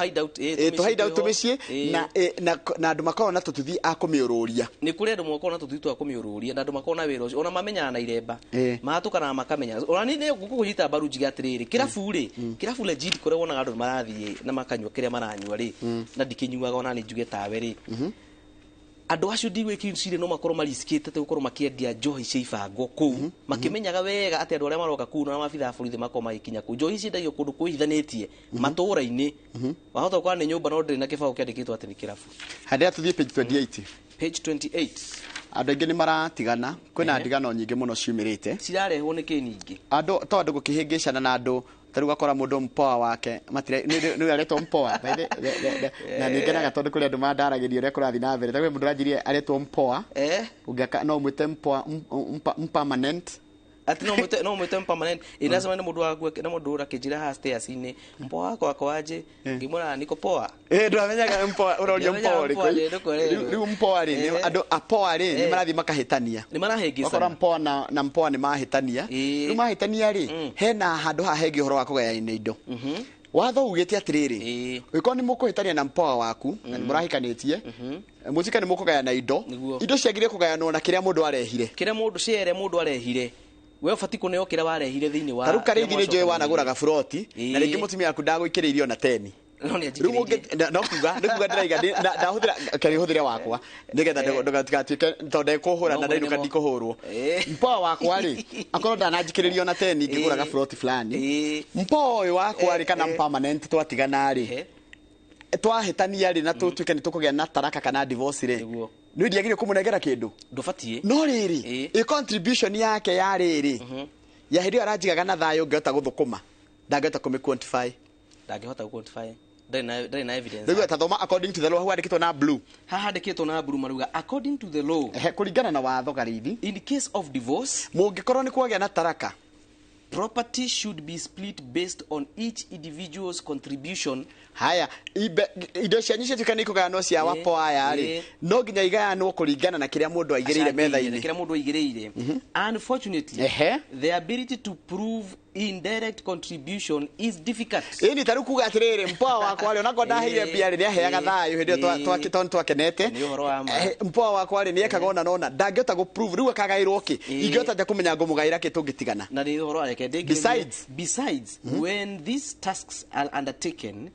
tũ hideout mĩciĩ, na andũ makoragwo na tũtuthi a kũmĩũrũria. Nĩ kũrĩ andũ makoragwo na tũtuthi twa kũmĩũrũria na andũ makoragwo na wĩra ũcio, ona mamenyaga na iremba, mahatũkanaga makamenya. Ona niĩ nĩ ngũkũnyita mbaru njiga atĩrĩrĩ, kĩrabu rĩ, kĩrabu legit kũrĩa wonaga andũ marathiĩ na makanyua kĩrĩa maranyua rĩ, na ndikĩnyuaga ona nĩ njuge tawe rĩ, andũ acio ndigwĩciria no makorwo mariskĩte atĩ gũkorwo makĩendia njohi cia ibango kũu, makĩmenyaga wega atĩ andũ arĩa maroka kũu na maabithaa a borithi makorwo magĩkinya kũu. Njohi ciendagio kũndũ kwĩhithanĩtie matũũra-inĩ, wahota gũkora nĩ nyũmba no ndĩrĩ na kĩbaũ kĩandĩkĩtwo atĩ nĩ kĩrabu. Handĩra tũthiĩ page 28. Page 28. Andũ aingĩ nĩ maratigana, kwĩna ndigano nyingĩ mũno ciumĩrĩte. Cirarehwo nĩ kĩ nyingĩ? Andũ to andũ gũkĩhĩngĩcana na andũ ta rĩu ũgakora mũndũ mpoa wake matira nĩ aretwo mpoa by the na nĩ ngenaga tondũ kũrĩ andũ mandaragĩria ũrĩa kũrathiĩ na mbere. Ta kwĩ mũndũ ũranjirie aretwo mpoa, ũngĩaka no ũmwĩte mpoa permanent. Ati no mwite permanent inasema ni mundu waku na mundu urakĩnjĩra haha stairs-inĩ, mpoa wako akoaje, ngĩmwĩra niko poa. Ndwamenyaga mpoa ũrorio mpoa Ndiamenyaga mpoa ũrĩkũ. nĩ ndũkũrerwo. Rĩu mpoa rĩ, andũ apoa rĩ nĩ marathiĩ makahĩtania. Nĩ marahĩngĩcana. Wakora mpoa na mpoa nĩ mahĩtania. Rĩu mahĩtania rĩ, hena handũ haha hengĩ ũhoro wa kũgayana indo. Watho ugĩte atĩrĩrĩ, ũngĩkorwo nĩ mũkũhĩtania na mpoa waku na nĩ mũrahikanĩtie, mũtuĩke nĩ mũkũgayana indo, indo ciagĩrĩire kũgayanwo na kĩrĩa mũndũ arehire. Kĩrĩa mũndũ share mũndũ arehire, we ũbatiĩ kũneo kĩrĩa warehire thĩinĩ wa Ta rĩu karĩithi nĩ njũĩ kĩrĩa wanagũraga buroti na rĩngĩ mũtumia waku ndagũikĩrĩirie ona 10. No nĩ Rĩu no kuga nĩ kuga ndĩraiga ndahũthĩra kĩrĩa hũthĩre wakwa nĩgetha ndũgatigatuĩke tondũ ndekũhũra No na ndainũka mwene mo. ndikũhũrwo. Mpoa wakwa rĩ, akorwo ndananjikĩrĩria ona 10 ngĩgũraga buroti fulani, mpoa ũyũ wakwa rĩ kana permanent twatigana rĩ, twahĩtania rĩ na tũtuĩke nĩ tũkũgĩa na taraka kana divorce rĩ, nĩ ndiagĩrĩire kũmũnengera kĩndũ. Ndũbatiĩ. No rĩrĩ, ĩ contribution yake ya rĩrĩ ya hĩndĩ ĩyo aranjigaga na thayũ ngĩhota gũthũkũma, ndangĩhota kũmĩ quantify. Ndangĩhota gũ-quantify, ndarĩ na evidence. Rĩu tathoma according to the law, hau handĩkĩtwo na blue. Haha handĩkĩtwo na blue maruga according to the law. Ehe, kũringana na watho Karĩithi, in case of divorce, mũngĩkorwo nĩ kwagĩa na taraka, property should be split based on each individual's contribution. Haya, indo cianyu ciatuĩka nĩ ikũgayanwo cia wapo aya rĩ, no nginya igayanwo kũringana na kĩrĩa mũndũ aigĩrĩire metha-inĩ. Kĩrĩa mũndũ aigĩrĩire. Unfortunately, the ability to prove indirect contribution is difficult. Ĩni ta rĩu kuga atĩrĩrĩ, mpoa wakwa rĩ, onakorwo ndaheire mbia rĩ, nĩaheaga thayũ hĩndĩ ĩyo tondũ twakenete. Nĩ ũhoro wa ma. Mpoa wakwa rĩ, nĩekaga ona nona ndangĩhota gũ prove, rĩu akagaĩrwo kĩ? Ingĩhota atĩa kũmenya ngũmũgaĩra kĩ tũngĩtigana? Na nĩ ũhoro reke ndĩngĩrĩrie. Besides, besides when these tasks are undertaken,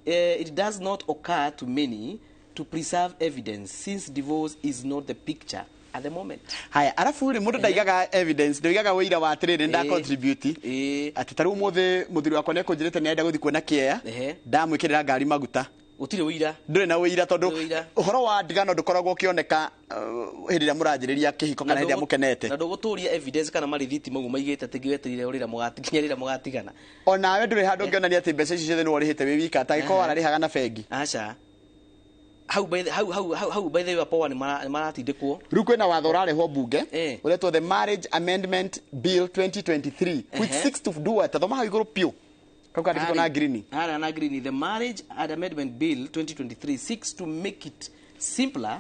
it does not occur to many to preserve evidence since divorce is not the picture at the moment. Haya, arabu rĩ, mũndũ ndaigaga evidence, ndaigaga ũira wa atĩrĩrĩ nda contribute, atĩ ta rĩu ũmũthĩ mũthuri wakwa nĩekũnjĩrĩte nĩarenda gũthiĩ kuona kĩea, ndamwĩkĩrĩra ngari maguta. Gũtirĩ ũira. Ndũrĩ na ũira tondũ Ndũrĩ ũira. ũhoro wa ndigano ndũkoragwo ũkĩoneka hĩndĩ ĩrĩa mũranjĩrĩria kĩhiko kana hĩndĩ ĩrĩa mũkenete. Na ndũgũtũria evidence kana marithiti mau maigĩte atĩ wetereire rĩrĩa nginya rĩrĩa mũgatigana. Onawe ndũrĩ handũ ũngĩonania atĩ mbeca icio ciothe nĩwe ũrĩhĩte wĩ wika, ta gĩkorwo wararĩhaga na bengi. Aca, hau by the, hau hau hau hau by the way, apoa nĩ maratindĩkwo. Rĩu kwĩna watho ũrarehwo mbunge ũretwo the Marriage Amendment Bill 2023 which seeks to do what? Tathoma hau igũrũ piũ, kau kandĩkĩtwo na green. Harĩa na green, the Marriage and Amendment Bill 2023 seeks to make it simpler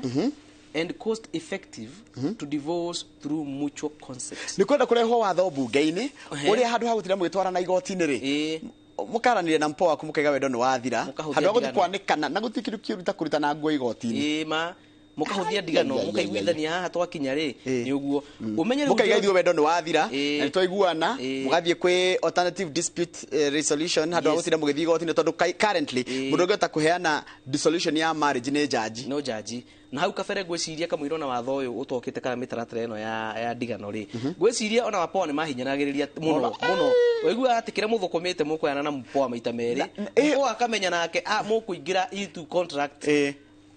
and cost effective to divorce through mutual consent. Nĩ kwenda kũrehwo watho mbunge-inĩ ũrĩa handũ ha gũtinda mũgĩtwarana igoti-inĩ rĩ, mũkaranĩria na mpoa waku mũkaiga wendo nĩ wathira, Mũkahũthia handũ ha gũthiĩ ndigano. kwanĩkana na gũtirĩ kĩndũ kĩũru ta kũrutana nguo igoti-inĩ. Ĩĩ ma, mũkahũthia ndigano. Ai, ai, ai, ai. Mũkaiguithania haha twakinya rĩ, nĩ ũguo ũmenye rĩu. Mũkaiga ithuĩ wendo nĩ wathira na nĩ twaiguana, mũgathiĩ kwĩ alternative dispute resolution handũ ha gũtinda mũgĩthiĩ igoti-inĩ, tondũ currently mũndũ ũngĩhota kũheana dissolution ya marriage nĩ jaji. No jaji. Na hau kabere ngwĩciria kamũira ona watho ũyũ ũtokĩte kana mĩtaratara ĩno ya ndigano rĩ, ngwĩciria ona wapoa nĩ mahinyanagĩrĩria mũno mũno. Ũiguaga atĩ kĩrĩa mũthũkũmĩte mũkũyana na mũpoa maita merĩ, mũpoa akamenya nake mũkũingĩra into contract,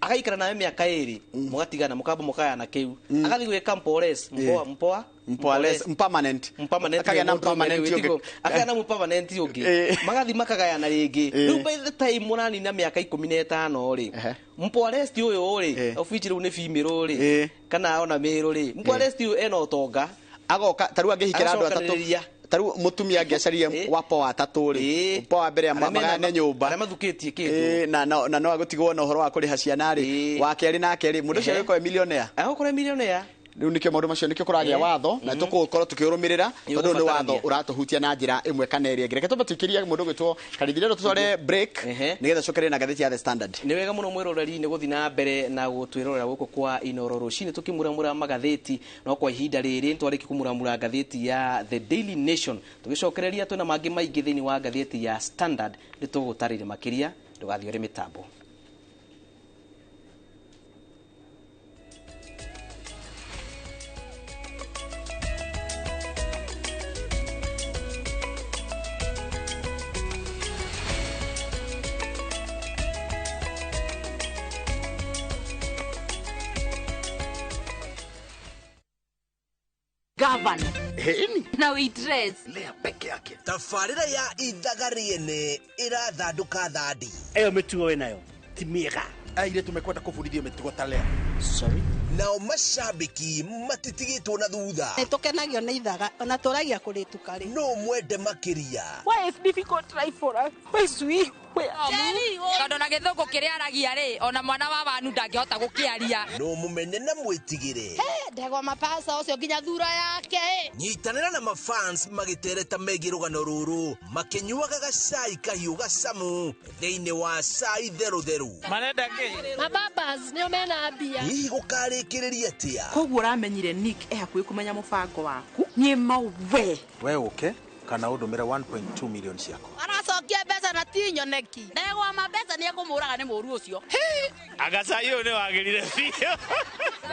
agaikara nawe mĩaka 2, mũgatigana, mũkamba mũkayana kĩu, agathiĩ gwĩka mpores mpoa mpoa. Mpoa less permanent. Permanent. Akagĩa na permanent ũngĩ. Akagĩa na permanent ũngĩ, magathi makagayana rĩngĩ. Rĩu by the time mũranina mĩaka 15 rĩ, mpoarest ũyũ rĩ, of which rĩu nĩ female rĩ kana ona male rĩ, mpoarest ũyũ ena ũtonga. Agoka ta rĩu angĩhikĩra andũ atatũ. Agacokanĩrĩria. Ta rĩu mũtumia angĩacaria wapo wa atatũ rĩ, mpoa wa mbere Arĩa mena- magayane nyũmba, arĩa mathukĩtie kĩndũ. Na no agũtigwo na ũhoro wa kũrĩha ciana rĩ, wa kerĩ nake rĩ, mũndũ ũcio agĩkorwo e millionaire. Agũkorwo e millionaire. Rĩu nĩkĩo maũndũ macio, nĩkĩo kũragĩa watho na tũgũkorwo tũkĩũrũmĩrĩra, Nĩ tondũ ũyũ nĩ watho ũgũbatarania. ũratũhutia na njĩra ĩmwe kana ĩrĩa ĩngĩ. Reke twambe tũikĩrie mũndũ ũgwĩtwo Karithirero, tũtware break nĩgetha cokererie na ngathĩti ya The Standard. Nĩ wega mũno mwĩroreri nĩ gũthiĩ na mbere na gũtwĩrorera gũkũ kwa Inoro rũcinĩ tũkĩmuramura magathĩti. No kwa ihinda rĩrĩ nĩtwarĩkia kũmuramura ngathĩti ya The Daily Nation, tũgĩcokereria twĩna mangĩ maingĩ thĩinĩ wa ngathĩti ya Standard, nĩ tũgũtarĩria makĩria. Ndũgathiĩ ũrĩ mĩtambo. Governor. Heni. Na we dress. Lea peke yake. Tabarĩra ya ithaga rĩene ĩrathandũka thandi. Ĩyo mĩtugo wĩnayo ti mĩega. Airĩtu mekwenda kũbundithio mĩtugo ta Lea. Sorry. Nao mashabiki matitigĩtwo na thutha. Nĩ tũkenagio nĩ ithaga ona tũragia kũrĩtuka rĩ. No mwende makĩria. Why is difficult life for us? Why is we? Tondũ na gĩthũngũ kĩrĩa aragia rĩ ona mwana wa wanu ndangĩhota gũkĩaria. No mũmene na mwĩtigĩre. Ndegwa mapasa ũcio nginya thura yake. Nyitanĩra na mafans magĩtereta megiĩ rũgano rũrũ makĩnyuaga gacai kahiũ gacamu thĩinĩ wa cai therũtherũ. Marenda kĩ? Mababas nĩo mena mbia. Hihi gũkarĩkĩrĩria atĩa? Koguo ũramenyire Nick e hakuhĩ kũmenya mũbango waku. Niĩ mau we. We ũke kana ũndũmĩre 1.2 million ciakwa. Aracokia mbeca na ti nyoneki. Ndegwa ma mbeca nĩ ekũmũraga nĩ mũru ũcio. Agacai ũyũ nĩ wagĩrire biũ.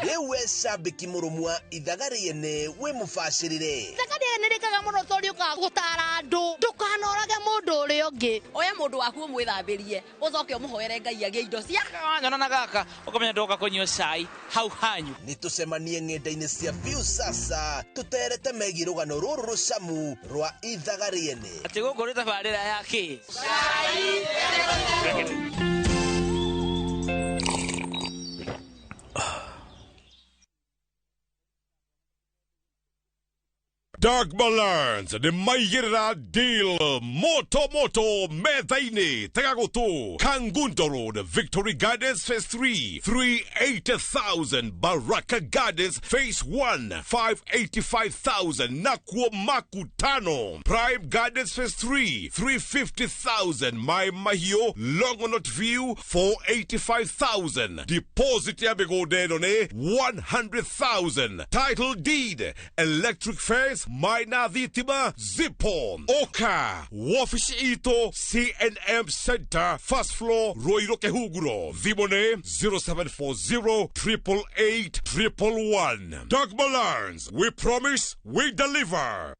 Rĩu we cambĩki mũrũmu wa ithaga rĩene wĩ mũbacĩrĩre. Ithaga rĩene rĩkaga mũno tondũ rĩũkaga gũtara andũ. Ndũkanorage mũndũ ũrĩa ũngĩ. Oya mũndũ waku ũmwĩthambĩrie ũcoke ũmũhoere Ngai agĩe indo cia. Wanyona na gaka ũkamenya ndoka kũnyua cai hau hanyu. Nĩ tũcemanie ng'enda-inĩ cia Viusasa tũterete megiĩ rũgano rũrũ rũcamu rwa ithaga rĩene. Atĩ gũkũ nĩ tabarĩra ya kĩ? Cai. Dark Balance nĩ maigĩrĩra deal moto moto metha-inĩ tega gũtũ Kangundo Road Victory Gardens Phase 3 380,000 Baraka Gardens Phase 1 585,000 Nakuo Makutano Prime Gardens Phase 3 350,000 Mai Mahiũ Longonot View 485,000 Deposit ya mĩgũnda ĩno nĩ 100,000 Title deed electric fence Maina Thitima Zipo Oka Wabici itũ CNM Center First Floor Ruiru Kihunguro Thimũ nĩ 0740 888 111. Dogma Learns. We promise, we deliver.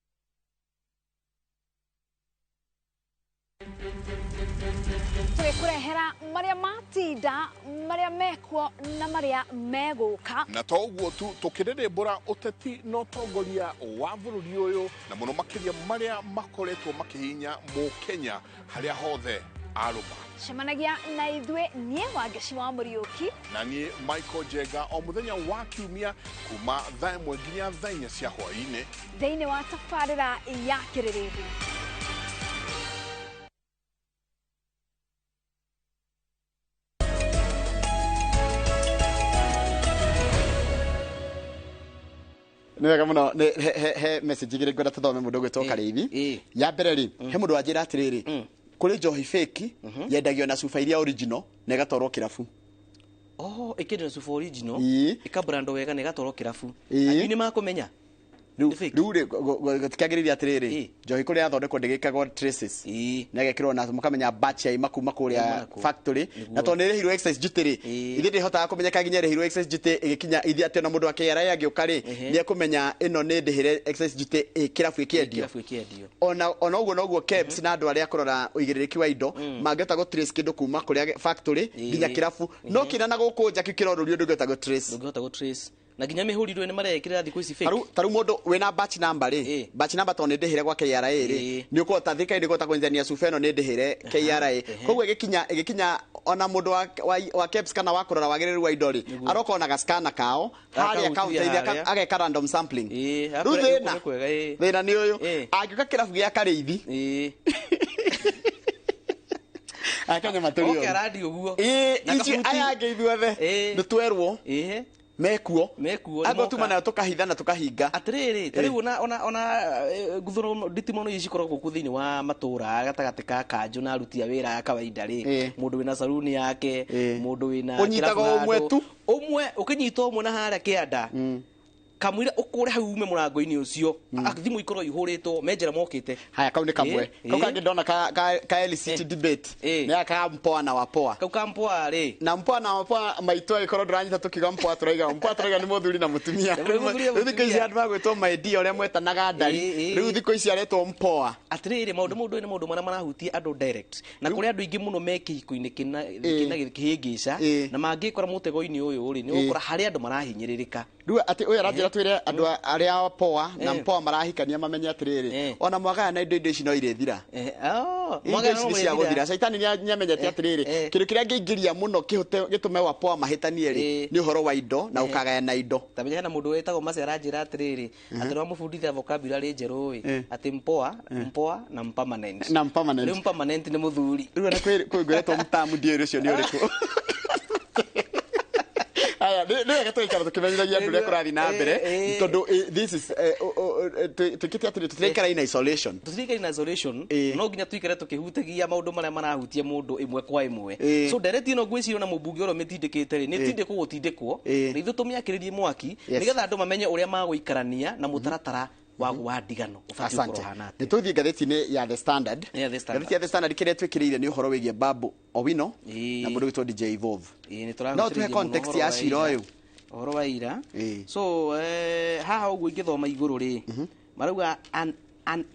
Tũgĩkũrehera marĩa matinda marĩa mekuo na marĩa megũka. Na to ũguo tu tũkĩrĩrĩmbũra ũteti na ũtongoria wa bũrũri ũyũ na mũno makĩria marĩa makoretwo makĩhinya mũkenya harĩa hothe arũma. Cemanagia na ithuĩ niĩ Wangeci wa Mũriũki na niĩ Michael Jenga o mũthenya wa kiumia kuma thaa 1 nginya thaa 4 cia hwaĩ-inĩ thĩinĩ wa tabarĩra ya Kĩrĩrĩmbĩ. Nĩ wega mũno he message igĩrĩ ngwenda tũthome mũndũ ũgwĩtwo Karĩithi. Ya mbere rĩ, he mũndũ wanjĩra atĩrĩrĩ, kũrĩ njohi fake yendagio na cuba iria original na ĩgatwarwo kĩrabu. Oh, ĩkĩendio na cuba original, ĩkabrandwo wega na ĩgatwarwo kĩrabu. Andũ nĩ makũmenya. Rĩu rĩ gũtikagĩrĩire atĩrĩrĩ, njohi kũrĩa yathondekwo ndĩgĩkagwo traces na ĩgekĩrwo na mũkamenya batch yaima kuma kũrĩa factory, na tondũ nĩ ĩrĩhirwo excise duty rĩ, ithuĩ ndĩhotaga kũmenyeka nginya ĩrĩhirwo excise duty ĩgĩkinya ithuĩ atĩ ona mũndũ wa KRA angĩũka rĩ, nĩ ekũmenya ĩno nĩ ndĩhĩre excise duty kĩrabu ĩkĩendio. Ona ũguo noguo KEBS na andũ arĩa kũrora ũigĩrĩrĩki wa indo mangĩhota gũ trace kĩndũ kuma kũrĩa factory nginya kĩrabu, no kĩna na gũkũ nja kĩu kĩrorũrio ndũngĩhota gũ trace. Ndũngĩhota gũ trace. Na nginya mĩhũrirwe nĩ marekĩrĩra thikũ ici fake. Tarĩu mũndũ wĩna batch number rĩ, batch number tondũ nĩ ndĩhĩre gwa KRA rĩ, nĩ ũkũhota thirikari ndĩkũhota kũnyitithania cuba ĩno nĩ ndĩhĩre KRA. Koguo ĩgĩkinya ona mũndũ wa KEBS kana wa kũrora wagĩrĩru wa indo rĩ, aroka ona gaskana kao harĩa counter-inĩ ageka random sampling. Rĩu thĩna nĩ ũyũ, angĩũka kĩrabu gĩa Karĩithi akanya matũrio. Oke arathi ũguo. Ici aya angĩ ithuothe nĩ twerwo mekuo ango tuma nayo tukahitha na tukahinga atiriri ta riu ona nguthuro nditimono ici cikoragwo gũkũ thĩinĩ wa matũra gatagatĩ ka kanjũ na aruti a wĩra a kawaida rĩ, mũndũ wĩna saruni yake, mũndũ wĩna ũnyitaga ũmwe tu ũmwe ũkĩnyita ũmwe na harĩa kĩanda kamwira ukure hau ume murango-inĩ ũcio thimũ ikorwo ihũrĩtwo menjera mokĩte. Haya, kau nĩ kamwe kau kangĩ ndona ka LCT debate nĩ ka mpoa na wapoa. Kau ka mpoa rĩ, na mpoa na wapoa maitũ agĩkorwo ndũranyita tũkiuga mpoa tũraiga mpoa tũraiga nĩ mũthuri na mũtumia. Rĩu thikũ ici andũ magwĩtwo my dear ũrĩa mwetanaga ndari, rĩu thikũ ici aretwo mpoa. Atĩrĩrĩ, maũndũ mũndũ nĩ maũndũ marĩa marahutia andũ direct, na kũrĩ andũ aingĩ mũno me kĩhiko-inĩ kĩna kĩhĩngĩca na mangĩkora mũtego-inĩ ũyũ rĩ, nĩ ũgũkora harĩ andũ marahinyĩrĩrĩka. Rĩu atĩ ũyũ aranjĩra twĩre andũ arĩa poa na mpoa marahikania mamenye atĩrĩrĩ, ona mwagaya indo ici no irĩthira. Indo ici nĩ cia gũthira. Caitani nĩamenyete atĩrĩrĩ, kĩndũ kĩrĩa angĩingĩria mũno gĩtũme wa poa mahĩtanie rĩ, nĩ ũhoro wa indo na ũkagayana indo. Ta menya hena mũndũ wĩtagwo Mace aranjĩra atĩrĩrĩ, atĩ nĩwamũbundithia vocabulary njerũ ĩ, atĩ mpoa, mpoa na mpermanent. Na mpermanent. Rĩu mpermanent nĩ mũthuri. Rĩu ona kwĩ ngwĩretwo mũtamu ndiũĩ ũcio nĩ ũrĩkũ. Aya, nĩ wega tũgaikara tũkĩmenyithagia andũ ũrĩa kũrathiĩ na mbere, tondũ this is twĩkĩte atĩrĩ, tũtiraikara in isolation. Tũtiraikara in isolation, no nginya tũikare tũkĩhutagia maũndũ marĩa marahutia mũndũ ĩmwe kwa ĩmwe. So ndereti ĩno ngwĩciria ona mũmbunge ũrĩa ũmĩtindĩkĩte rĩ, nĩ tindĩkwo gũtindĩkwo, na ithuĩ tũmĩakĩrĩrie mwaki, nĩgetha andũ mamenye ũrĩa magũikarania na mũtaratara wa ndigano. Asante. Nĩ tũthiĩ ngathĩti-inĩ ya The Standard. Ngathĩti ya The Standard kĩrĩa twĩkĩrĩire nĩ ũhoro wĩgiĩ Babu Owino na mũndũ wĩtwo DJ Evolve. No tũhe context ya cira ũyũ. Ũhoro wa ira. So haha ũguo ingĩthoma igũrũ rĩ, marauga an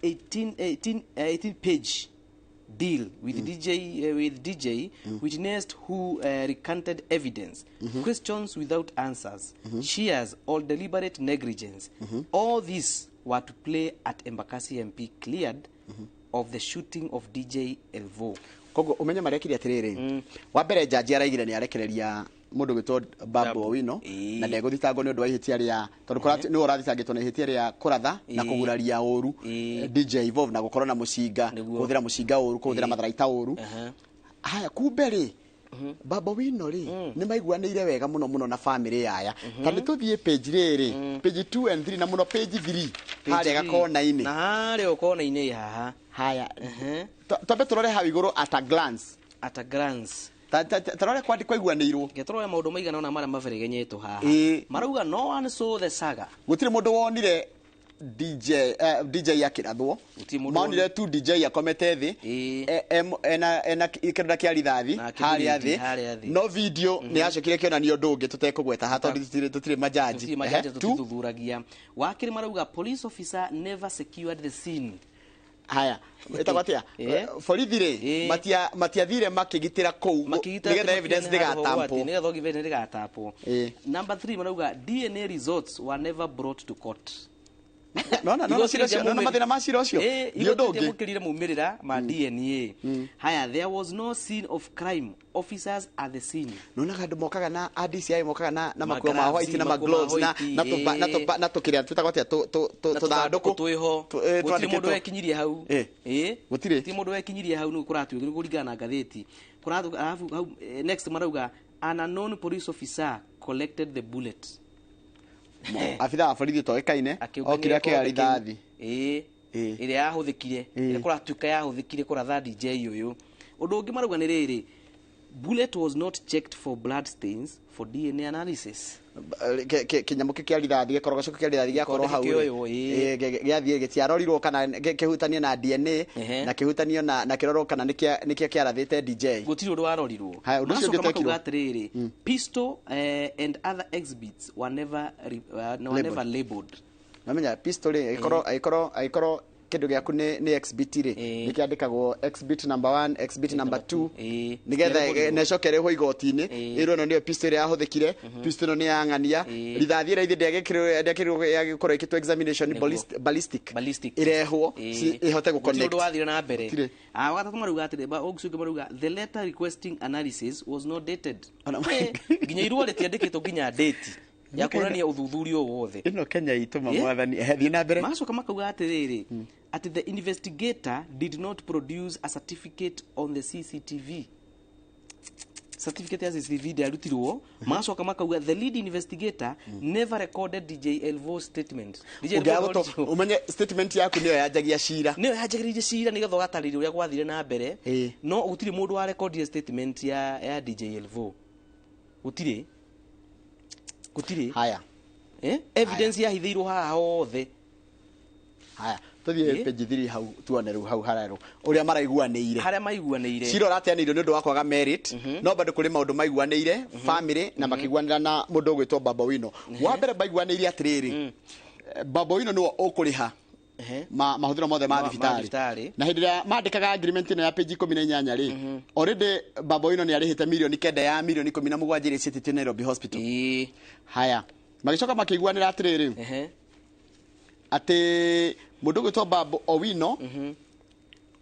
18 page deal with DJ witnessed who recanted evidence, questions without answers, shears or deliberate negligence. All these were to play at Embakasi MP cleared of the shooting of DJ Elvo. Koguo umenye marekire atiriri, wa mbere jaji araigire ni arekereria mundu gwitwo Babu Owino na ndegũthitangwo nĩ ũndũ wa ihĩtia rĩa tondũ nĩwe ũrathitangĩtwo na ihĩtia rĩa kũratha na kũguraria ũru DJ Evolve na gũkorwo na mũcinga, kũhũthĩra mũcinga ũru, kũhũthĩra matharaita ũru. Haya, kumbe rĩ Babu Owino rĩ nĩ maiguanĩire wega mũno mũno na family yaya. Ta nĩ tũthiĩ page rĩrĩ, page 2 and 3 na mũno page 3 harĩa gakona-inĩ. Na harĩa kona-inĩ haha. Haya, twambe tũrore hau igũrũ at a glance. At a glance. Tarore kwaiguanĩirwo. Ngetũrore maũndũ maigana ũna marĩa maberegenyetwo haha. Marauga no one saw the saga. Gũtirĩ mũndũ wonire DJ akĩrathwo. Monire tu DJ akomete thĩ ena kĩronda kĩa rithathi harĩa thĩ. No video nĩ yacokire ĩkĩonania ũndũ ũngĩ tũtekũgweta haha tondũ tũtirĩ majaji. Tũtirĩ majaji, tũtithuthuragia. Wa kerĩ marauga police officer never secured the scene. Haya, ĩtagwo atĩa? Borithi rĩ matiathire makĩgitĩra kũu nĩgetha evidence ndĩgatampwo. Nĩgetha evidence ndĩgatapwo. Number 3 marauga DNA results were never brought to court. Nona mathĩna ma cira ũcio. Nĩ ũndũ ũngĩ. Mũkĩrire maumĩrĩra ma DNA. Haya, there was no scene of crime. Officers at the scene. Nonaga andũ mokaga na DCI mokaga na makuo ma white na ma gloves na na tũkĩrĩa twĩtagwo atĩa tũthandũkũ twĩho. Gũtirĩ mũndũ wekinyirie hau. Gũtirĩ. Gũtirĩ mũndũ wekinyirie hau nĩ kũratuĩka nĩ kũringana na ngathĩti. Kũratu hau next marauga an unknown police officer collected the bullet. Abithaa wa borithi ũtoĩkaine okire akĩoya rithathi. Ĩrĩa yahũthĩkire, ĩrĩa kũratuĩka yahũthĩkire kũratha DJ ũyũ. Ũndũ ũngĩ marauga nĩ rĩrĩ, bullet was not checked for blood stains for DNA analysis. Kĩnyamũ kĩu kĩa rithathi, gĩkorogoco kĩu kĩa rithathi gĩakorwo hau rĩ, gĩathiĩ gĩtiarorirwo kana kĩhutanio na DNA na kĩhutanio na kĩrorwo kana nĩkĩo kĩarathĩte DJ. Gũtirĩ ũndũ warorirwo. Haya, ũndũ ũcio ũngĩ Makauga atĩrĩrĩ, pistol and other exhibits were never labeled. Namenya pistol rĩ ĩkorwo kĩndũ gĩaku nĩ exhibit rĩ, nĩ kĩandĩkagwo exhibit number 1, exhibit number 2, nĩgetha na ĩcoke ĩrĩhwo igoti-inĩ, ĩrwo ĩno nĩyo pistol ĩrĩa yahũthĩkire, pistol ĩno nĩ ya ng'ania, rithathi ĩrĩa ithe ndĩagĩkĩrwo yagĩkorwo ĩkĩtwo examination ballistic ĩrehwo ĩhote gũ-connect. Gũtirĩ ũndũ wathire na mbere. Wa gatatũ marauga atĩrĩ, ũcio ũngĩ marauga the letter requesting analysis was not dated. Nginya irũa rĩtiandĩkĩtwo nginya date ya kuonania ũthuthuria o wothe. Ĩno Kenya itũ mwathani, thiĩ na mbere. Magacoka makauga atĩrĩrĩ, atĩ the investigator did not produce a certificate on the CCTV. Certificate ya CCTV ndĩarutirwo. Magacoka makauga the lead investigator never recorded DJ Elvo's statement. Ũmenye statement yaku nĩyo yanjagia cira. Nĩyo yanjagĩrĩirie cira nĩgetha ũgatarĩria ũrĩa gwathire na mbere. No gũtirĩ mũndũ wa recordire statement ya DJ Elvo. Gũtirĩ. Gũtirĩ. Haya. Evidence yahithĩirwo haha hothe. Haya, tũthiĩ page 3 hau tuone rĩu hau harerwo ũrĩa maraiguanĩire. Harĩa maiguanĩire. Cira ũrateanĩirio nĩ ũndũ wa kwaga merit, no bado kũrĩ maũndũ maiguanĩire, family na makĩiguanĩra na mũndũ ũgwĩtwo Babu Owino. Wa mbere maiguanĩire atĩrĩrĩ, Babu Owino nĩwe ũkũrĩha mahũthĩro mothe ma thibitarĩ. Na hĩndĩ ĩrĩa mandĩkaga agreement ĩno ya page 18 rĩ, already Babu Owino nĩ arĩhĩte mirioni 9 ya mirioni 17 iria ciĩtĩtio Nairobi Hospital. Haya, Magĩcoka makĩiguanĩra atĩrĩrĩ, atĩ mũndũ ũgwĩtwo Babu Owino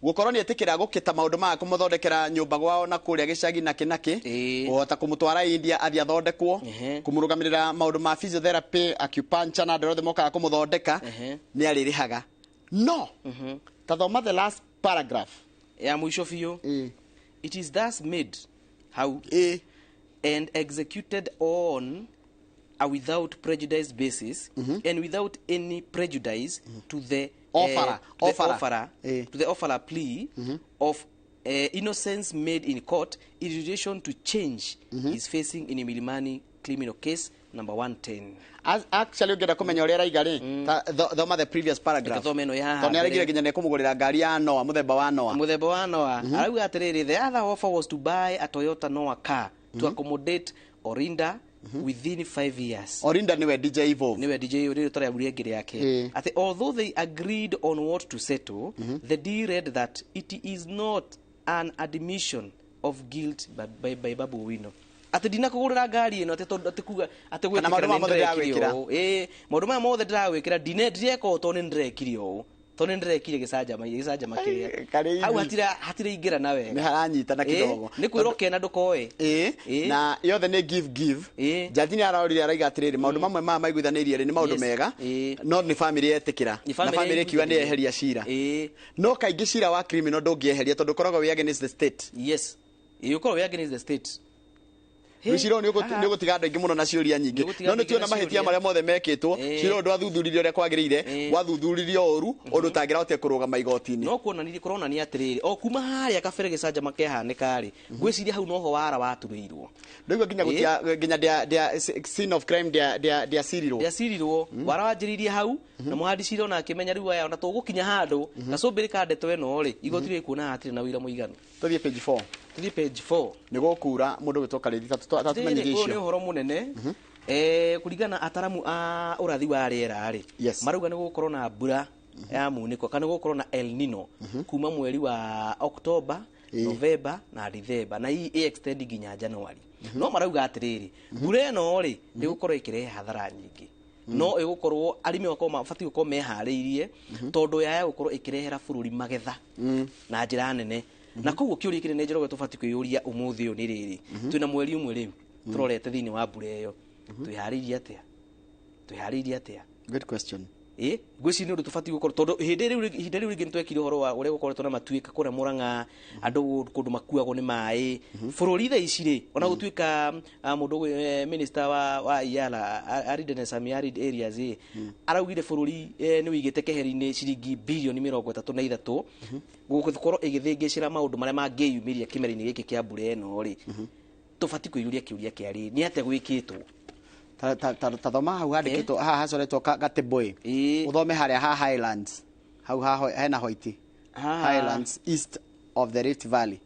gũkorwo nĩ etĩkĩra gũkĩta maũndũ maya, kũmũthondekera nyũmba gwao na kũrĩa gĩcagi nakĩ nakĩ, kũhota kũmũtwara India athiĩ athondekwo, kũmũrũgamĩrĩra maũndũ ma physiotherapy, acupuncture na andũ othe mokaga kũmũthondeka, nĩ arĩrĩhaga. No ta thoma the last paragraph ya mũico biũ. It is thus made how and executed on a without prejudice basis and without any prejudice to the Offerer. To the Offerer. offerer, to the offerer plea of innocence made in court in relation to change is facing in Milimani criminal case number 110. Actually ũngĩenda kũmenya ũrĩa araiga rĩ, thoma the previous paragraph. Reke thome ĩno ĩ haha Tondũ nĩ araigire mbere. nginya nĩ ekũmũgũrĩra ngari ya Noah, mũthemba wa Noah. Mũthemba wa Noah. Arauga atĩrĩrĩ, the other offer was to buy a Toyota Noah car to accommodate Orinda within 5 years. Orinda niwe DJ Evolve. Niwe DJ rĩrĩ tũrĩa rĩngĩ rĩake. Atĩ although they agreed on what to settle, the deal read that it is not an admission of guilt by Babu Owino. Atĩ ndinakũgũrĩra ngari ĩno atĩ tondũ atĩ kuga atĩ Kana maũndũ maya mothe nĩndĩrekire ndĩrawĩkĩra. ũũ. Ĩĩ, maũndũ maya mothe ndĩrawĩkĩra ndireka ũũ tondũ nĩndĩrekire ũũ, tondũ nĩndĩrekire gĩcanjama kĩrĩa Karĩithi. hau hatiraingĩra na wega. Nĩ haranyitana kidogo. Nĩ kwĩrwo kena ndũkoe. Na yothe nĩ give give. Jaji nĩ arorire araiga atĩrĩrĩ, maũndũ mamwe maya maiguithanĩirie rĩ nĩ maũndũ mega, no nĩ famĩlĩ yetĩkĩra, Nĩ na famĩlĩ famĩlĩ ĩkiuga nĩ yeheria cira. No kaingĩ cira wa criminal ndũngĩeheria tondũ ũkoragwo wĩ against the state. Yes, ũkoragwo wĩ against the state. Rĩu cira ũyũ nĩ ũgũtiga andũ aingĩ mũno na ciũria nyingĩ. Nĩ ũgũtiga No andũ nĩ tuona aingĩ na mahĩtia ciũria. marĩa mothe mekĩtwo. Cira ũyũ ndwathuthuririo ũrĩa kwagĩrĩire, wathuthuririo ũru ũndũ ũtangĩrahotire kũrũgama igoti-inĩ. No kuonanirie kũronania atĩrĩrĩ, o kuma harĩa kabere gĩcanjama kehanĩka rĩ, ngwĩciria hau noho wara waturĩirwo. Ndũigua nginya gũtia nginya ndĩa scene of crime ndĩacirirwo. Ndĩacirirwo. Wara wanjĩrĩirie hau na mũhandi cira ona akĩmenya rĩu aya ona tũgũkinya handũ gacũmbĩrĩ ka ndeto ĩno rĩ, igoti rĩkuona hatirĩ na wĩra mũiganu. Tũthiĩ page 4. Tũthiĩ page 4. Nĩ gũkura mũndũ gwĩtwo Karĩthi, tatumenyithie Atĩrĩrĩ, ũyũ nĩ icio. ũhoro mũnene. Kũringana ataramu a ũrathi wa rĩera rĩ, marauga nĩ gũgũkorwo na mbura ya munĩko kana nĩ gũgũkorwo na El Nino kuma mweri wa October, November na December, na hii extend nginya January. No marauga atĩrĩrĩ, mbura ĩno rĩ nĩ gũkorwo ĩkĩrehe hathara nyingĩ, no ĩgũkorwo arĩmi makorwo mabatiĩ gũkorwo meharĩirie tondũ yaya gũkorwo ĩkĩrehera bũrũri magetha na njĩra nene. Na koguo kĩũria kĩnene Njoroge tũbatiĩ kwĩyũria ũmũthĩ ũyũ nĩ rĩrĩ, twĩna mweri ũmwe rĩu tũrorete thĩinĩ wa mbura ĩyo, twĩharĩirie atĩa? Twĩharĩirie atĩa? Good question. Ngwĩciria nĩ ũndũ tũbatiĩ gũkorwo tondũ hĩndĩ rĩu ihinda rĩu rĩngĩ nĩtwekire ũhoro wa ũrĩa gũkoretwo na matuĩka kũrĩa Mũrang'a, andũ kũndũ makuagwo nĩ maĩ bũrũri thaa ici rĩ, ona gũtuĩka mũndũ minister wa IALA Arid and Semi-Arid areas rĩ, araugire bũrũri nĩ ũigĩte keheri-inĩ ciringi birioni 33 gũkorwo ĩgĩthĩngĩcĩra maũndũ marĩa mangĩyumĩria kĩmera-inĩ gĩkĩ kĩa mbura ĩno rĩ, tũbatiĩ kwĩyũria kĩũria kĩa rĩ, nĩ atĩa gwĩkĩtwo? Ta thoma hau handĩkĩtwo haha hacoretwo gateboy, ũthome harĩa ha Highlands hau hena hoiti. Highlands east of the Rift Valley.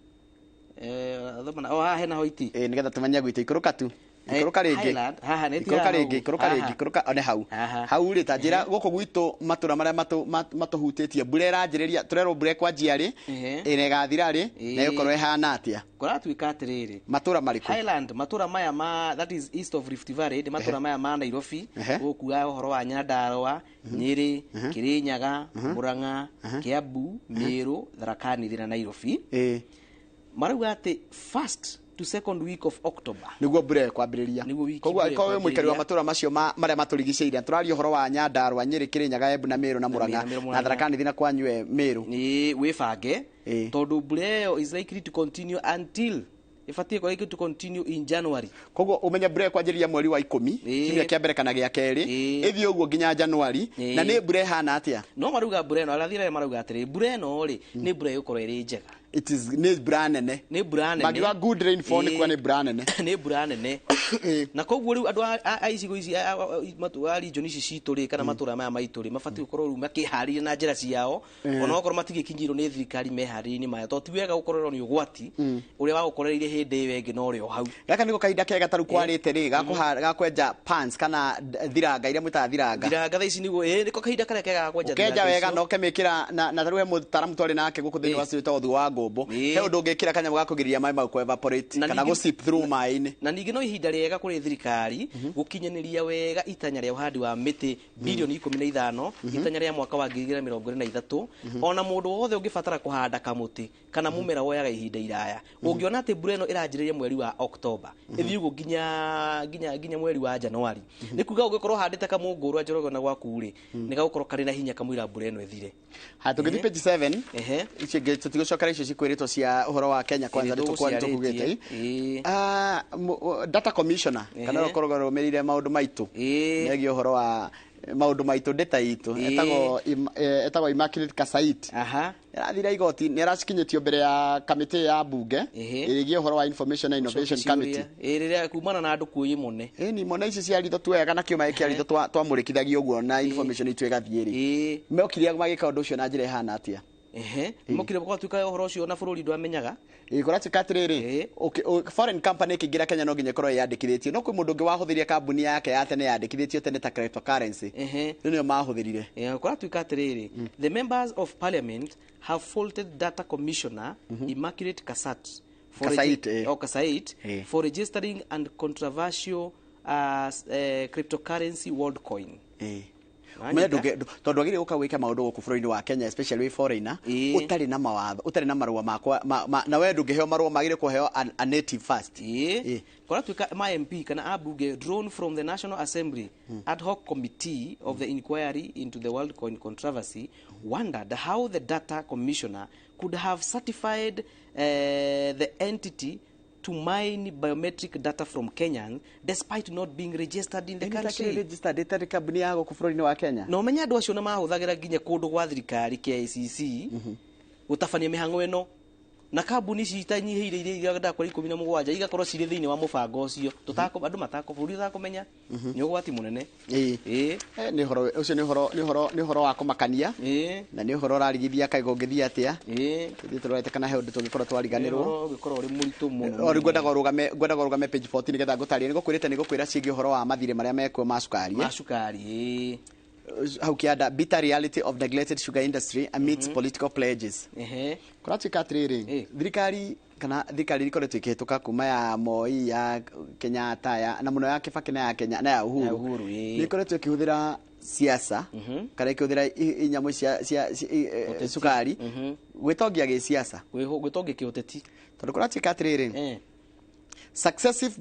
Thoma o haha hena hoiti. Nĩgetha tũmenye gwitũ. Ikũrũka tu, ikũrũka rĩngĩ. Highland, haha nĩ Ikũrũka tiga rĩngĩ, hau. ikũrũka rĩngĩ, Haha. ikũrũka one hau. Hau rĩ, ta njĩra gũkũ gwitũ matũra marĩa matũhutĩtie mbura ĩranjĩrĩria, tũrerwo mbura ĩkwanjia rĩ, ĩna ĩgathira rĩ, na ĩgũkorwo ĩhana atĩa? Kũratuĩka atĩrĩrĩ, matũra marĩkũ? Highland, matũra maya ma that is east of Rift Valley, nĩ matũra maya ma Nairobi, gũkuga ũhoro wa Nyandarua, Nyĩrĩ, Kĩrĩnyaga, Mũrang'a, Kiambu, Meru, Tharaka Nithi na Nairobi. Marauga atĩ first to second week of October nĩguo mbura ĩkwambĩrĩria. Koguo angĩkorwo wĩ mũikari wa matũra macio marĩa matũrigicĩirie, tũraria ũhoro wa Nyandarua, Nyĩrĩ, Kĩrĩnyaga, Embu na Meru na Mũrang'a na Tharaka Nithi na kwanyue Meru, nĩ wĩbange tondũ mbura ĩyo is likely to continue until ĩbatiĩ gũkorwo likely to continue in January. Koguo ũmenye mbura ĩkwanjĩrĩria mweri wa 10, kiumia kĩa mbere kana gĩa kerĩ, ĩthiĩ ũguo nginya January. Na nĩ mbura ĩhana atĩa? No marauga mbura ĩno, arathi arĩa marauga atĩrĩ, mbura ĩno rĩ nĩ mbura ĩgũkorwo ĩrĩ njega. It is nĩ mbura nene. Nĩ mbura nene. Mangiuga good rainfall nĩ kuga nĩ mbura nene. Nĩ mbura nene. Na koguo rĩu andũ a icigo ici a region ici citũ rĩ, kana matũra maya maitũ rĩ, mabatiĩ gũkorwo rĩu makĩharĩria na njĩra ciao, ona okorwo matigĩkinyĩirwo nĩ thirikari meharĩrie maya, tondũ ti wega gũkorerwo nĩ ũgwati ũrĩa wagũkorereire hĩndĩ ĩyo ĩngĩ no ũrĩ o hau. Gaka nĩko kahinda kega tarĩu kwarĩte rĩ, ga kwenja pans kana thiranga iria mwĩtaga thiranga. Thiranga thaa ici nĩguo, nĩko kahinda karĩa kega ga kwenja Ũkenja thiranga wega icio. na ũkemĩkĩra na tarĩu he mũtaramu twarĩ nake gũkũ thĩinĩ wa studio wĩtagwo Thuo wa ngũmbũ he ũndũ ũngĩkĩra kanyamũ ga kũgirĩrĩria maĩ mau kũ evaporate kana gũ seep through maĩ-inĩ. Na ningĩ no ihinda rĩega kũrĩ thirikari gũkinyanĩria wega itanya rĩa ũhandi wa mĩtĩ bilioni 15 itanya rĩa mwaka wa 2023. Ona mũndũ wothe ũngĩbatara kũhanda kamũtĩ kana mũmera woyaga ihinda iraya, ũngĩona atĩ mbura ĩno ĩranjĩrĩria mweri wa Oktoba ĩthiĩ ũguo nginya mweri wa Januari, nĩ kuga ũngĩkorwo ũhandĩte kamũngũrwa Njoroge na gwaku rĩ, nĩ gagũkorwo karĩ na hinya kamũira mbura ĩno ĩthire. Haya, tũngĩthiĩ page 7 icio ingĩ tũtigũcokera icio cikwĩrĩtwo cia ũhoro wa Kenya Kwanza nĩ tũkugĩte. Data commissioner kana ũkoragwo ũrũmĩrĩire maũndũ maitũ megiĩ ũhoro wa maũndũ maitũ ndeta itũ etagwo Immaculate Kasait. Nĩarathire igoti, nĩaracikinyĩtio mbere ya kamĩtĩ ya bunge ĩrĩgiĩ ũhoro wa Information and Innovation Committee rĩrĩa kumana na andũ kuoyi mũne. Ĩni mona ici cia ritho tuoyaga na kĩũma gĩkĩ ritho twamũrĩkithagia ũguo na information itũ ĩgathiĩ rĩ, mokire magĩka ũndũ ũcio na njĩra ĩhana atĩa? Mokire gwatuĩka ũhoro ũcio na bũrũri ndwamenyaga. Kũratuĩka atĩrĩrĩ, foreign company ĩkĩingĩra Kenya no nginya ĩkorwo ĩyandĩkithĩtio, no kwĩ mũndũ ũngĩ wahũthĩria kambuni yake ya tene yandĩkithĩtio tene ta cryptocurrency, rĩu nĩyo mahũthĩrire. Kũratuĩka atĩrĩrĩ, the members of parliament have faulted data commissioner Immaculate Kasait for registering and controversial cryptocurrency WorldCoin. Tondũ wagĩrĩire gũka gwĩka maũndũ gũkũ bũrũri-inĩ wa Kenya especially wĩ foreigner ũtarĩ na mawatho, ũtarĩ na marũa makwa na we ndũngĩheo marũa, magĩrĩire kũheo a native first. Kũratuĩka ma MP kana ambunge drawn from the National Assembly ad hoc committee of the inquiry into the WorldCoin controversy wondered how the data commissioner could have certified the entity to mine biometric data from Kenyans despite not being registered in the country. Registered ĩtarĩ kambuni ya gũkũ bũrũri-inĩ wa Kenya. Na ũmenye andũ acio nĩmahũthagĩra nginya kũndũ gwa thirikari KICC gũtabania mĩhang'o ĩno, na kambuni ici itanyihĩire iria ndakora 17 igakorwo cirĩ thĩinĩ wa mũbango ũcio, andũ matakũ bũrũri ũtakũmenya. Nĩ ũgwati mũnene. Nĩ ũhoro ũcio, nĩ ũhoro wa kũmakania na nĩ ũhoro ũrarigithia kaĩ kũngĩthiĩ atĩa. Ithuĩ tũrorete kana he ũndũ tũngĩkorwo twariganĩrwo. Ũngĩkorwo ũrĩ mũritũ mũno. O rĩu ngwendaga ũrũgame page 14 nĩgetha ngũtarĩrie. Nĩngũkwĩrĩte nĩngũkwĩra ciĩgiĩ ũhoro wa mathirĩ marĩa mekuo ma cukari. Ma cukari. Hau kĩanda, bitter reality of neglected sugar industry amidst political pledges. Kũratuĩka atĩrĩrĩ, thirikari kana thirikari ikoretwo ĩkĩhĩtũka kuma ya Moi, ya Kenyatta, ya na mũno ya Kibaki na ya Kenya na ya Uhuru, nĩ ikoretwo ĩkĩhũthĩra siasa kana ĩkĩhũthĩra inyamũ cia cukari gwĩtongia gĩsiasa, gwĩtongia kĩũteti. Tondũ kũratuĩka atĩrĩrĩ, successive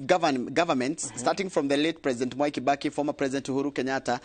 governments, starting from the late President Mwai Kibaki, former President Uhuru Kenyatta,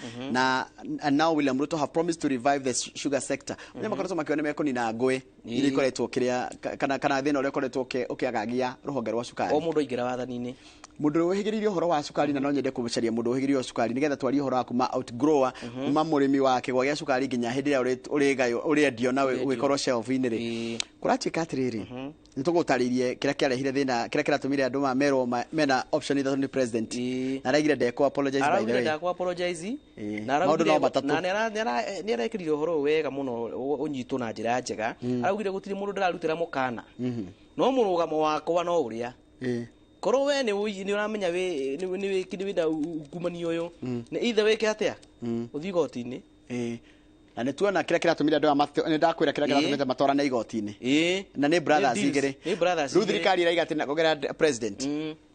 and now William Ruto, have promised to revive the sugar sector. Makoretwo makiona mekũnina ngũĩ iria ikoretwo kĩrĩa kana thĩna ũrĩa ũkoretwo ũkĩagagia rũhonge rwa cukari. O mũndũ aingĩra wathani-inĩ, mũndũ ũrĩa ũhĩgĩrĩire ũhoro wa cukari, na no nyende kũcaria mũndũ ũhĩgĩrĩire cukari nĩgetha twarie ũhoro wa kuma outgrower, kuma mũrĩmi wa kĩgwa gĩa cukari nginya hĩndĩ ĩrĩa ũrĩendio na wĩkorwo shelf-inĩ rĩ. Kũratuĩka atĩrĩrĩ, nĩ tũgũtarĩirie kĩrĩa kĩarehire thĩna, kĩrĩa kĩratũmire andũ merwo mena option ithatũ nĩ president, na araigire ndekũ apologize by the way. Ndekũ apologize na maũndũ no matatũ, na nĩ arekĩrire ũhoro ũyũ wega mũno ũnyitwo na njĩra njega. Araugire gũtirĩ mũndũ ndĩrarutĩra mũkana, no mũrũgamo wakwa no ũrĩa korwo we nĩ ũramenya nĩ wĩna ungumania ũyũ, nĩ either wĩke atĩa, ũthiĩ igoti-inĩ. Na nĩ tuona kĩrĩa kĩratũmire andũ aya, nĩ ndakwĩra kĩrĩa kĩratũmĩte matwarane igoti-inĩ, na nĩ brothers igĩrĩ. Rĩu thirikari ĩraiga atĩ na kũgerera president,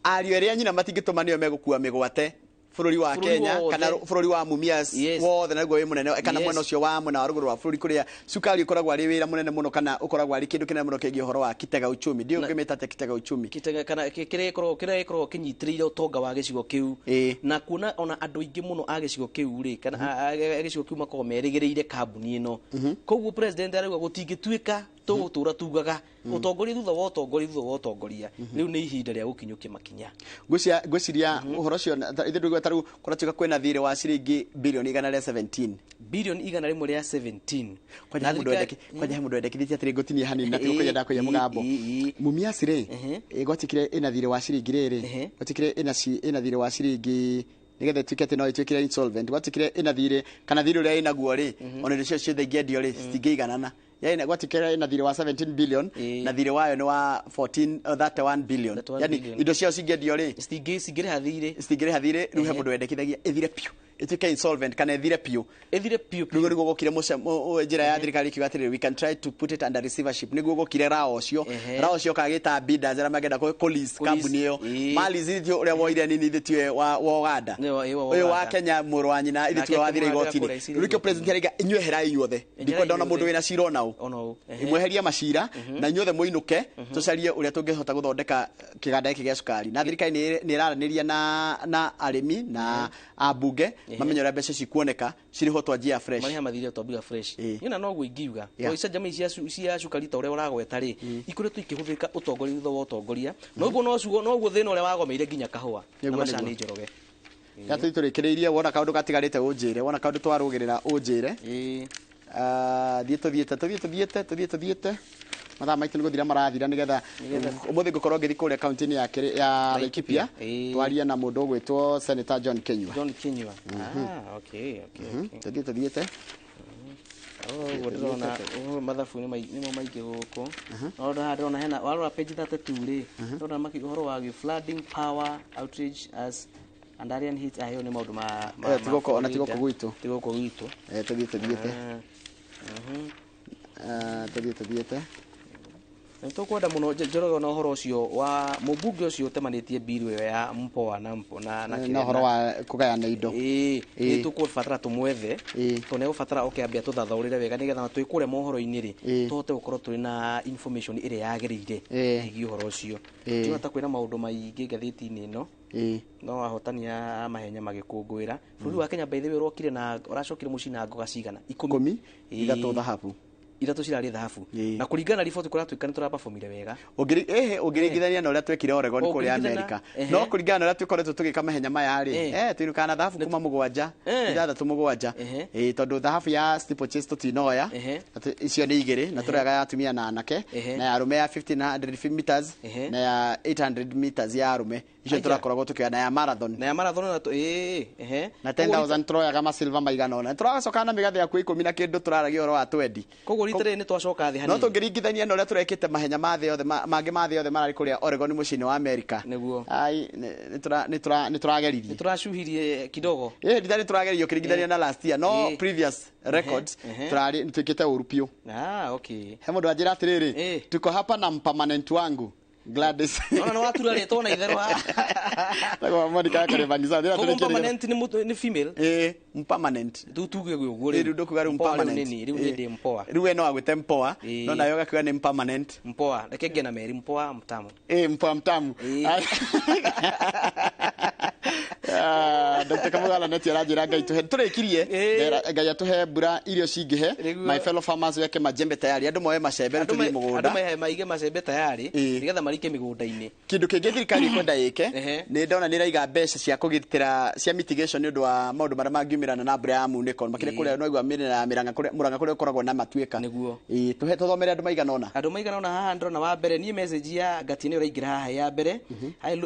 ariũ erĩ a nyina matingĩtũma nĩo megũkua mĩgwate bũrũri wa Kenya kana bũrũri wa Mumias wothe, naguo wĩ mũnene kana mwena ũcio wa mwena wa rũgũrũ wa bũrũri kũrĩa cukari ũkoragwo arĩ wĩra mũnene mũno kana ũkoragwo arĩ kĩndũ kĩnene mũno kĩgiĩ ũhoro wa kitega uchumi. Ndiũĩ ũngĩmĩta atĩa kitega uchumi, kitega kana kĩrĩa gĩkoragwo kĩnyitĩrĩire ũtonga wa gĩcigo kĩu, na kuona ona andũ aingĩ mũno a gĩcigo kĩu rĩ, kana a gĩcigo kĩu makoragwo merĩgĩrĩire kambuni ĩno. Koguo president arauga gũtingĩtuĩka tũgũtũra tugaga ũtongoria thutha wa ũtongoria thutha wa ũtongoria, rĩu nĩ ihinda rĩa gũkinyũkia makinya. Ngwĩciria ũhoro ũcio ithuĩ ndũigua ta rĩu kũratuĩka kwĩna thirĩ wa ciringi bilioni 117, bilioni 117. Kwanja he mũndũ wendekithĩtie atĩrĩ, ngũtinie hanini na tigũkũiya ndakũiya mũgambo. Mumias rĩ, gwatikire ĩna thirĩ wa ciringi rĩrĩ, gwatikire ĩna thirĩ wa ciringi nĩgetha ĩtuĩke atĩ no ĩtuĩkire insolvent, gwatikire ĩna thirĩ kana thirĩ ũrĩa ĩnaguo rĩ, ona indo cio ciothe ingĩendio rĩ citingĩiganana. Yani gwatikire ina thirĩ wa 17 billion na thirĩ wayo nĩ wa 14 31 billion, yani indo ciao cingĩendio rĩ cingĩrĩha thirĩ, cingĩrĩha thirĩ. Rĩu he mũndũ wendekithagia ĩthire piũ, Ĩtuĩke insolvent kana ĩthire piũ. Ĩthire piũ. Nĩguo nĩguo gũkire njĩra ya thirikari ikiuga atĩrĩrĩ, we can try to put it under receivership, nĩguo gũkire rao ũcio. Rao ũcio kagĩta bidders arĩa mangĩenda kũ lease kambuni ĩyo. Ma lease ithuĩ ũrĩa woire nini ithuĩ tiwe wa Uganda, ũyũ wa Kenya mũrũ wa nyina ithuĩ tiwe wathire igoti-inĩ. Rĩu nĩkĩo president araiga inyuĩ eherai inyuothe, ndikwenda ona mũndũ wĩna cira ona ũ, mweherie macira na inyuothe mũinũke, tũcarie ũrĩa tũngĩhota gũthondeka kĩganda gĩkĩ gĩa cukari. Na thirikari nĩ ĩraranĩria na arĩmi na ambunge mamenye ũrĩa mbeca cikuoneka cirĩhwo twanjia fresh. Marĩha mathirĩ twambia fresh. Niĩ noguo ingiuga to icanjama ici cia cukari ta ũrĩa ũragweta rĩ, ikoretwo ikĩhũthĩka ũtongoria thutha wa ũtongoria, noguo noguo thĩna ũrĩa wagomeire nginya kahũa na macani Njoroge. Gatũ tũrĩkĩrĩirie, wona kaũndũ gatigarĩte ũnjĩre, wona kaũndũ twarũgĩrĩra ũnjĩre. Thiĩ tũthiĩte tũthiĩ tũthiĩte tũthiĩ tũthiĩte, mathaa maitũ nĩ gũthira marathira, nĩgetha ũmũthĩ ngũkorwo ngĩthiĩ kũrĩa kaunti-inĩ ya Laikipia twarie na mũndũ ũgwĩtwo Senator John Kinyua. John Kinyua. Ah, okay, okay. Tũthiĩ tũthiĩte. Ũguo ndĩrona mathabu nĩmo maingĩ gũkũ. No ndĩrona hena warora page 32 rĩ, ndĩrona ũhoro wa flooding power outage as and Arian hit ayo nĩ maũndũ ma tigũkũ ona tigũkũ gwitũ. Tigũkũ gwitũ. Tũthiĩ tũthiĩte. Tũthiĩ tũthiĩte. Nĩ tũkwenda mũno Njoroge na ũhoro ũcio wa mũmbunge ũcio ũtemanĩtie mbiru ĩyo ya mpoa na na ũhoro wa kũgayana indo. Nĩ tũkũbatara tũmwethe tondũ nĩ egũbatara oke ambia tũthathaũrĩre wega nĩgetha twĩ kũrĩa mohoro-inĩ rĩ, tũhote gũkorwo tũrĩ na information ĩrĩa yagĩrĩire ĩgiĩ ũhoro ũcio. Tiga ta kwĩna maũndũ maingĩ ngathĩti-inĩ ĩno. No ahotani a mahenya magĩkũngũĩra. Bũrũri wa Kenya by the way ũrokire na ũracokire mũciĩ na ngoga cigana? 10, 3 thahabu. 3 cirarĩ thahabu. Na kũringana na riboti kũratuĩka nĩ tũraperformire wega. Ũngĩringithania na ũrĩa twekire Oregon kũrĩa America. No kũringana na ũrĩa tũkoretwo tũgĩka mahenya maya rĩ, tũinũkaga na thahabu kuma 7, 6, 7. Tondũ thahabu ya steeplechase tũtinoya, icio nĩ 2, na tũroyaga ya atumia na anake, na ya arũme ya 1500 meters na ya 800 meters ya arũme. Icio tũrakoragwo tũkĩoya na ya marathon. Na ya marathon na na 10,000 tũroyaga masilva maigana ũna. Tũracoka na mĩgathe yaku 10 na kĩndũ tũraragia ũhoro wa twendi. Koguo rita rĩrĩ nĩ twacoka thĩ hanini. No tũngĩringithania na ũrĩa tũrekĩte mahenya ma thĩ yothe mangĩ ma thĩ yothe mararĩ kũrĩa Oregon mũciĩ-inĩ wa America. Nĩguo. Ai nĩ tũrageririe. Nĩ tũracuhirie kidogo. Rita nĩ tũrageririe ũkĩringithania na last year, no previous records tũrarĩ nĩtwĩkĩte ũru biũ. Ah, okay. He mũndũ anjĩra atĩrĩrĩ, tuko hapa na mpermanent wangu Gladys. No no watura rĩtwa na itherũ haha. Ndagwa Monica Karibangisa. Koguo permanent nĩ female? Permanent. Rĩu tuge ũguo rĩu. Rĩu ndũkuga rĩu permanent. Rĩu nĩ ndĩ mpoa. Rĩu we no agwĩte mpoa, no nayo gakiuga nĩ permanent. Mpoa, reke ngĩe na Meri mpoa mtamu. Mpoa mtamu. Dr. Kamugala neti aranjĩra Ngai tũhe tũrĩkirie Ngai atũhe mbura irio cingĩhe. My fellow farmers weke majembe tayari, andũ moe macembe rĩu tũthiĩ mũgũnda. Andũ maige macembe tayari nĩgetha marike mĩgũnda-inĩ. Kĩndũ kĩngĩ thirikari ĩkwenda ĩke nĩ ndona nĩ ĩraiga mbeca cia kũgitĩra cia mitigation nĩ ũndũ wa maũndũ marĩa mangiumĩrana na mbura ya munĩko makĩria kũrĩa no igua mĩrĩ ya Mĩrang'a kũrĩa Mũrang'a kũrĩa ũkoragwo na matuĩka. Nĩguo. Tũhe tũthomere andũ maigana ũna. Andũ maigana ũna haha ndĩrona wa mbere niĩ message ya Ngati nĩ ũraingĩra haha ya mbere.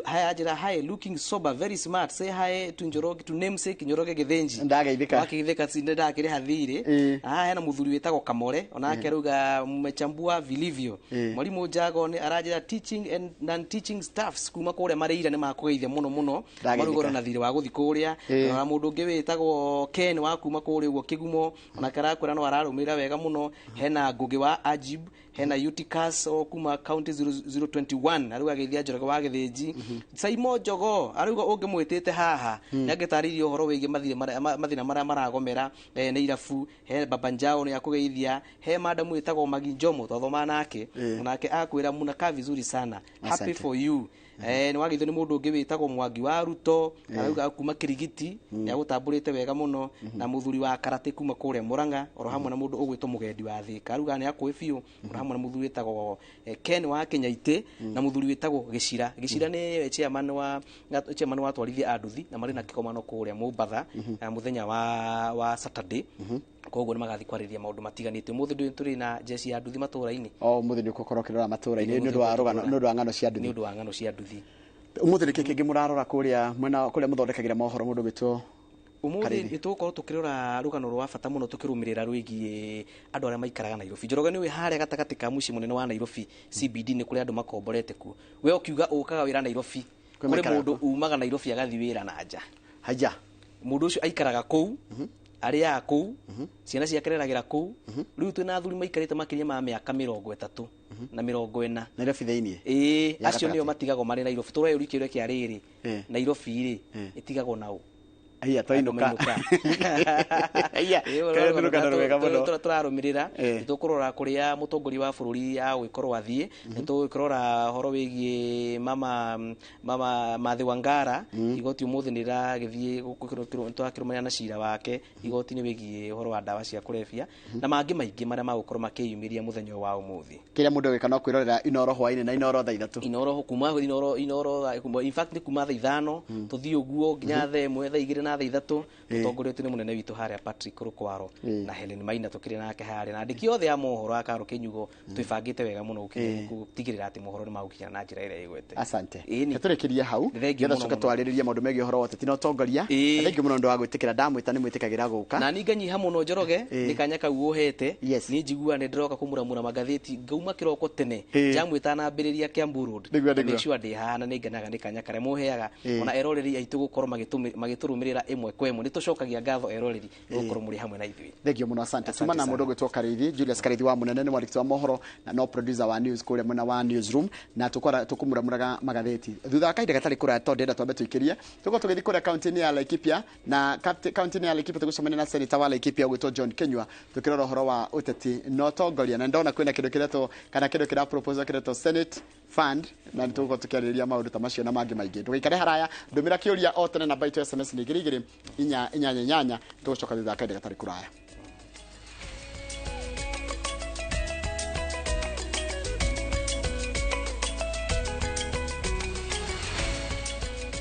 Haya njĩra hi looking sober very smart say hi to Njoroge to namesake Njoroge Githinji. Ndageithĩka. Wakĩgeithĩka si ndakĩrĩha thirĩ. Haha hena mũthuri wĩtagwo Kamore onake arauga mmechambua vilivyo. Mwalimu Njago nĩ aranjĩra teaching and non teaching staffs kuma kũrĩa marĩira nĩ makũgeithia mũno mũno. Marugoro na thirĩ wa gũthiĩ kũrĩa. Na mũndũ ũngĩ wĩtagwo Ken wa kuma kũrĩa ũguo Kĩgumo onake arakwĩra no ararũmĩrĩra wega mũno. Hena Ngũgĩ wa Ajib, hena Eutychus o kuma county 0021 arauga geithia Njoroge wa Githinji. Saimo Njogo arauga ũngĩmwĩtĩte haha nĩangĩtarĩirie ũhoro wĩgiĩ mathĩna marĩa maragomera nĩ irabu. He Baba Njao nĩ akũgeithia. He madam wĩtagwo Magi Njomo twathoma nake onake akwĩra munakaa vizuri sana, happy for you. Nĩ wageithio nĩ mũndũ ũngĩ wĩtagwo Mwangi wa Ruto arauga kuma Kirigiti nĩ agũtambũrĩte wega mũno, na mũthuri wa karate kuma kũrĩa Murang'a oro hamwe na mũndũ ũgwĩtwo Mũgendi wa Thika arauga nĩ akũĩ biũ, oro hamwe na mũthuri wĩtagwo Ken wa Kenyaitĩ na mũthuri wĩtagwo Gĩcira. Gĩcira nĩ chairman wa atwarithia a nduthi na marĩ na kĩgomano kũrĩa Mombatha mũthenya wa Saturday. Koguo nĩ magathiĩ kwarĩrĩria maũndũ matiganĩte. Ũmũthĩ ndũĩ tũrĩ na jeshi ya nduthi matũũra-inĩ. O ũmũthĩ nĩ ũgũkorwo ũkĩrora matũũra-inĩ nĩ ũndũ wa rũgano, nĩ ũndũ wa ng'ano cia nduthi. Nĩ ũndũ wa ng'ano cia nduthi. Ũmũthĩ nĩkĩ kĩngĩ mũrarora kũrĩa mwena kũrĩa mũthondekagĩra mohoro mũndũ wĩtwo Ũmũthĩ nĩ tũgũkorwo tũkĩrora rũgano rwa bata mũno tũkĩrũmĩrĩra rwĩgiĩ andũ arĩa maikaraga Nairobi. Njoroge nĩ wĩ harĩa gatagatĩ ka mũciĩ mũnene wa Nairobi CBD nĩ kũrĩa andũ makomborete kuo. We ũkiuga ũkaga wĩra Nairobi, kũrĩ mũndũ umaga Nairobi agathiĩ wĩra na nja. Haya. Mũndũ ũcio aikaraga kũu, arĩaga kũu, ciana ciake reragĩra kũu. Rĩu twĩna athuri maikarĩte makĩria ma mĩaka 30 na 40 Nairobi thĩinĩ. Ĩĩ, Ya acio nĩo gatagatĩ. matigagwo marĩ Nairobi. Tũreyũria kĩũria kĩa rĩrĩ, Nairobi rĩ, ĩtigagwo na ũ? Aya twainũka. Aya, Ĩĩ, nĩ rũgano rwega mũno. Tũrarũmĩrĩra nĩ tũkũrora kũrĩa mũtongoria wa bũrũri agũgĩkorwo athiĩ, nĩ tũgũkĩrora ũhoro wĩgiĩ mama Mathi Wangara. Igoti ũmũthĩ nĩ rĩragĩthiĩ tũrakĩrũmania na cira wake igoti-inĩ wĩgiĩ ũhoro wa ndawa cia kũrebia na mangĩ maingĩ marĩa magũkorwo makĩyumĩria mũthenya ũyũ wa ũmũthĩ. Kĩrĩa mũndũ egwĩka no kwĩrorera Inoro hwaĩ-inĩ na Inoro thaa 3. Inoro kuma Inoro, in fact nĩ kuma thaa 5 tũthiĩ ũguo nginya thaa 1, thaa 2 na thaa 3, tũtongoretio nĩ mũnene witũ harĩa Patrick Rukwaro na Helen Maina tũkĩrĩ nake harĩa na andĩki othe a mohoro a Karo Kĩnyugo. Twĩbangĩte wega mũno gũtigĩrĩra atĩ mohoro nĩ magũkinya na njĩra ĩrĩa ĩgwete. Asante. Ĩni. Tũrĩkĩrie hau Thengiũ nĩgetha mũno coke mũno. twarĩrĩrie maũndũ megiĩ ũhoro wa ũteti na ũtongoria. Na thengiũ mũno nĩ ũndũ wa gwĩtĩkĩra, ndamwĩta nĩ mwĩtĩkagĩra gũka. Na niĩ nganyiha mũno, Njoroge, nĩ kanya kau ũhete. Niĩ njiguaga nĩ ndĩroka kũmuramura magathĩti, ngauma kĩroko tene njamwĩta nambĩrĩria Kiambu Road. Nĩguo, Na nĩguo. make sure ndĩ haha na nĩ ngenaga nĩ kanya karĩa mũheaga ona eroreri aitũ gũkorwo magĩtũrũmĩrĩra ĩmwe kwa ĩmwe. Nĩ tũcokagia ngatho eroreri nĩ gũkorwo mũrĩ hamwe na ithuĩ. Thengio mũno, asante. Asante Tuma na sana. mũndũ ũgwĩtwo Karĩithi Julius Karĩithi wa mũnene, nĩ mwandĩki wa mohoro na no producer wa news kũrĩa mwena wa newsroom, na tũkũmuramuraga magathĩti thutha wa kahinda gatarĩ kũraya, tondũ ndĩrenda twambe tũikĩrie. Tũkorwo tũgĩthiĩ kũrĩa kaunti-inĩ ya Laikipia, na kaunti-inĩ ya Laikipia tũgũcemania na senator wa Laikipia ũgwĩtwo John Kinyua, tũkĩrora ũhoro wa ũteti na ũtongoria, na ndona kwĩna kĩndũ kĩretwo kana kĩndũ kĩra proposal kĩretwo Senate Fund, na nĩ tũgũkorwo tũkĩarĩrĩria maũndũ ta macio na mangĩ maingĩ. Ndũgaikare haraya, ndũmĩra kĩũria o tene, namba itũ ya SMS nĩ 2 2 4 8 8. Tũgũcoka thutha wa kahinda gatarĩ kũraya.